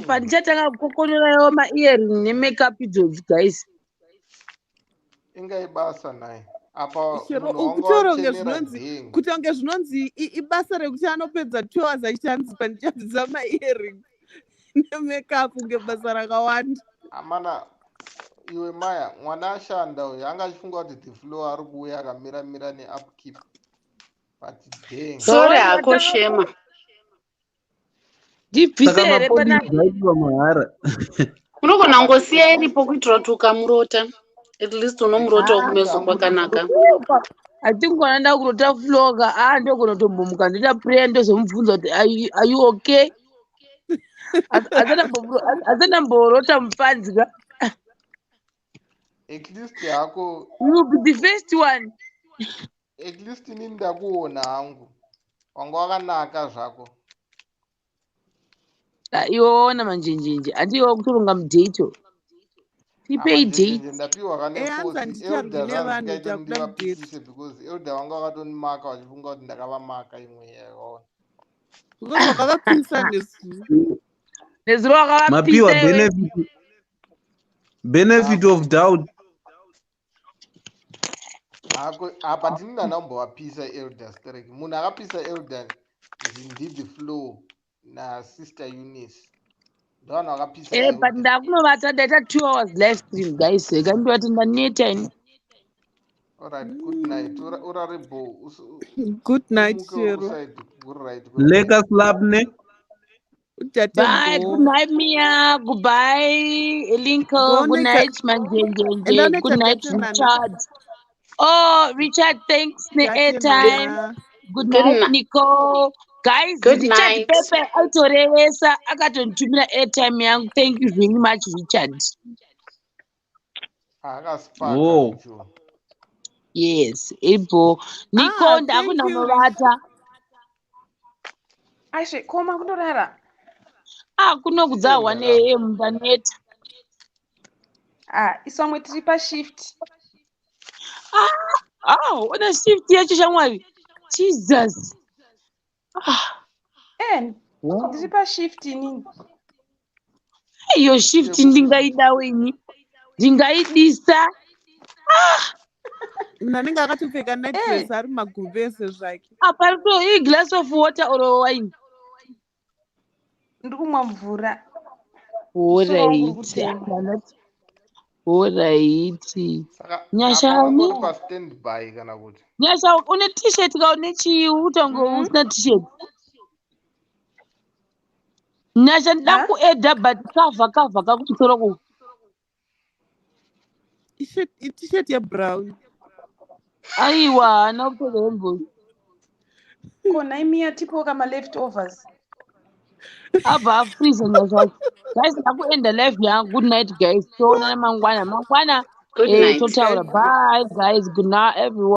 Speaker 1: Pandichatanga kukokonorawo maearring nemakeup idzodzi, guys.
Speaker 4: Inga ibasa nhai apa.
Speaker 8: Shero
Speaker 4: Munhu wanga
Speaker 8: kutaura kunge
Speaker 4: wachenera
Speaker 8: zvinonzi
Speaker 4: dhengi.
Speaker 8: Kuita kunge zvinonzi ibasa rekuti anopedza 2 hours achiti hanzi pandichabvisa maearring nemakeup, kunge basa rakawanda.
Speaker 4: Amana iwe maya, mwana ashanda uyu, anga achifunga kuti the flow ari kuuya akamira-mira neupkeep, but dang.
Speaker 13: Sorry
Speaker 1: Sorry,
Speaker 13: hako.
Speaker 1: ndatanga
Speaker 13: Shema.
Speaker 1: ndibvise
Speaker 12: Saka
Speaker 1: here
Speaker 12: mapolisi
Speaker 1: panapa?
Speaker 12: aitwa mahara.
Speaker 13: Unogona
Speaker 4: But
Speaker 13: kungosiya iripo kuitira kuti ukamurota, at least unomurotawo
Speaker 4: at least
Speaker 13: kumeso
Speaker 4: hangu
Speaker 13: kwakanaka.
Speaker 1: I think kana ndakurota floka, ah, ndogona kutombomuka ndoita prayer, ndozomubvunza kuti are you okay? Asati amborota mupanzi ka.
Speaker 4: At least hako.
Speaker 1: You will be the first one.
Speaker 4: At least inini ndakuona hangu, wanga wakanaka zvako.
Speaker 1: Ah, iwe waona manjenjenje, handiiwa kutoronga mudheito, tipei date.
Speaker 4: Amanjenjenje ndapiwa kane
Speaker 8: Hanzi
Speaker 4: 40.
Speaker 8: handicharwi
Speaker 4: Elder
Speaker 8: nevanhu,
Speaker 4: zvanzikaita
Speaker 8: takuda mudheti.
Speaker 4: ndivapisise because elder vanga vakatonimaka vachifunga kuti ndakavamaka imwe yakaona.
Speaker 8: Because wakavapisa nezuro.
Speaker 1: Nezuro wakavapisa.
Speaker 12: Mapiwa
Speaker 1: Iwe.
Speaker 12: benefit of doubt.
Speaker 4: Hako apa, tini ndandambovapisa elder strek. Munhu akapisa elder ndidi Flow nasister Eunice, ndovanhu vakapisa
Speaker 1: But
Speaker 4: elder.
Speaker 1: ndakunovata, ndaita 2 hours live stream, guys, rega ndivati, ndaneta ini.
Speaker 4: Alright, good night. Urare bo.
Speaker 8: Good night.
Speaker 4: Umuke uri
Speaker 8: Shero.
Speaker 4: kuside kuri right kuri right.
Speaker 12: Leka slapne.
Speaker 8: Utate.
Speaker 1: Bye. Good night, Mia. Goodbye, Lincoln. Good
Speaker 8: Gonoita
Speaker 1: night, Manjenjenje.
Speaker 8: enda
Speaker 1: Good
Speaker 8: unoita
Speaker 1: night,
Speaker 8: date nana.
Speaker 1: Richard. Oh, Richard, thanks
Speaker 8: Date
Speaker 1: ne-airtime.
Speaker 8: nana.
Speaker 1: Good
Speaker 13: Good
Speaker 1: night,
Speaker 13: night.
Speaker 1: Nicole. Guys,
Speaker 13: Good
Speaker 1: Richard
Speaker 13: night.
Speaker 1: Pepe aitorevesa, akatonditumira airtime yangu. Thank you very much, Richard.
Speaker 4: Akasipaka.
Speaker 12: Oh.
Speaker 4: Richo.
Speaker 1: Yes, ibo. Nicole,
Speaker 8: Ah, thank you, Richard.
Speaker 1: ndakunanovata.
Speaker 14: Aishe, koma kundorara.
Speaker 1: Ah, kuno kudza
Speaker 4: Elder
Speaker 1: 1 am, ndaneta.
Speaker 14: Ah, isu vamwe tiri pashift.
Speaker 1: Ah, ona shift yacho, shamwari. Jesus. Ah,
Speaker 14: Ndiri pashift inini.
Speaker 1: Iyo shift ndingaidawo ini. Ndingaidisa.
Speaker 8: Munhu anenge akatopfeka night dress ari magumbeze zvake.
Speaker 1: Apa rito iglass of water or wine?
Speaker 14: Ndiri kumwa mvura. Musoro wangu uri
Speaker 1: Alright.
Speaker 14: kutema.
Speaker 1: Alright.
Speaker 4: Saka apa
Speaker 1: Nyasha
Speaker 4: wanga uri
Speaker 1: ani?
Speaker 4: pastand by kana kuti?
Speaker 1: Nyasha, une t-shirt ka, une chii, utange usina t-shirt? Nyasha, ndida
Speaker 14: Ha?
Speaker 1: kuedha, but kavha kavha kakumusoro ku.
Speaker 8: T-shirt yebrown.
Speaker 1: Aiwa, haana kupfeka hembe.
Speaker 14: Ko naimiya, tipowo kama leftovers.
Speaker 1: Abva afreeza, Nyasha. Guys, ndakuenda live yangu. Good night, guys. Toonana mangwana. Mangwana
Speaker 13: Good
Speaker 1: Eh,
Speaker 13: night.
Speaker 1: totaura. Bye guys. Good night everyone.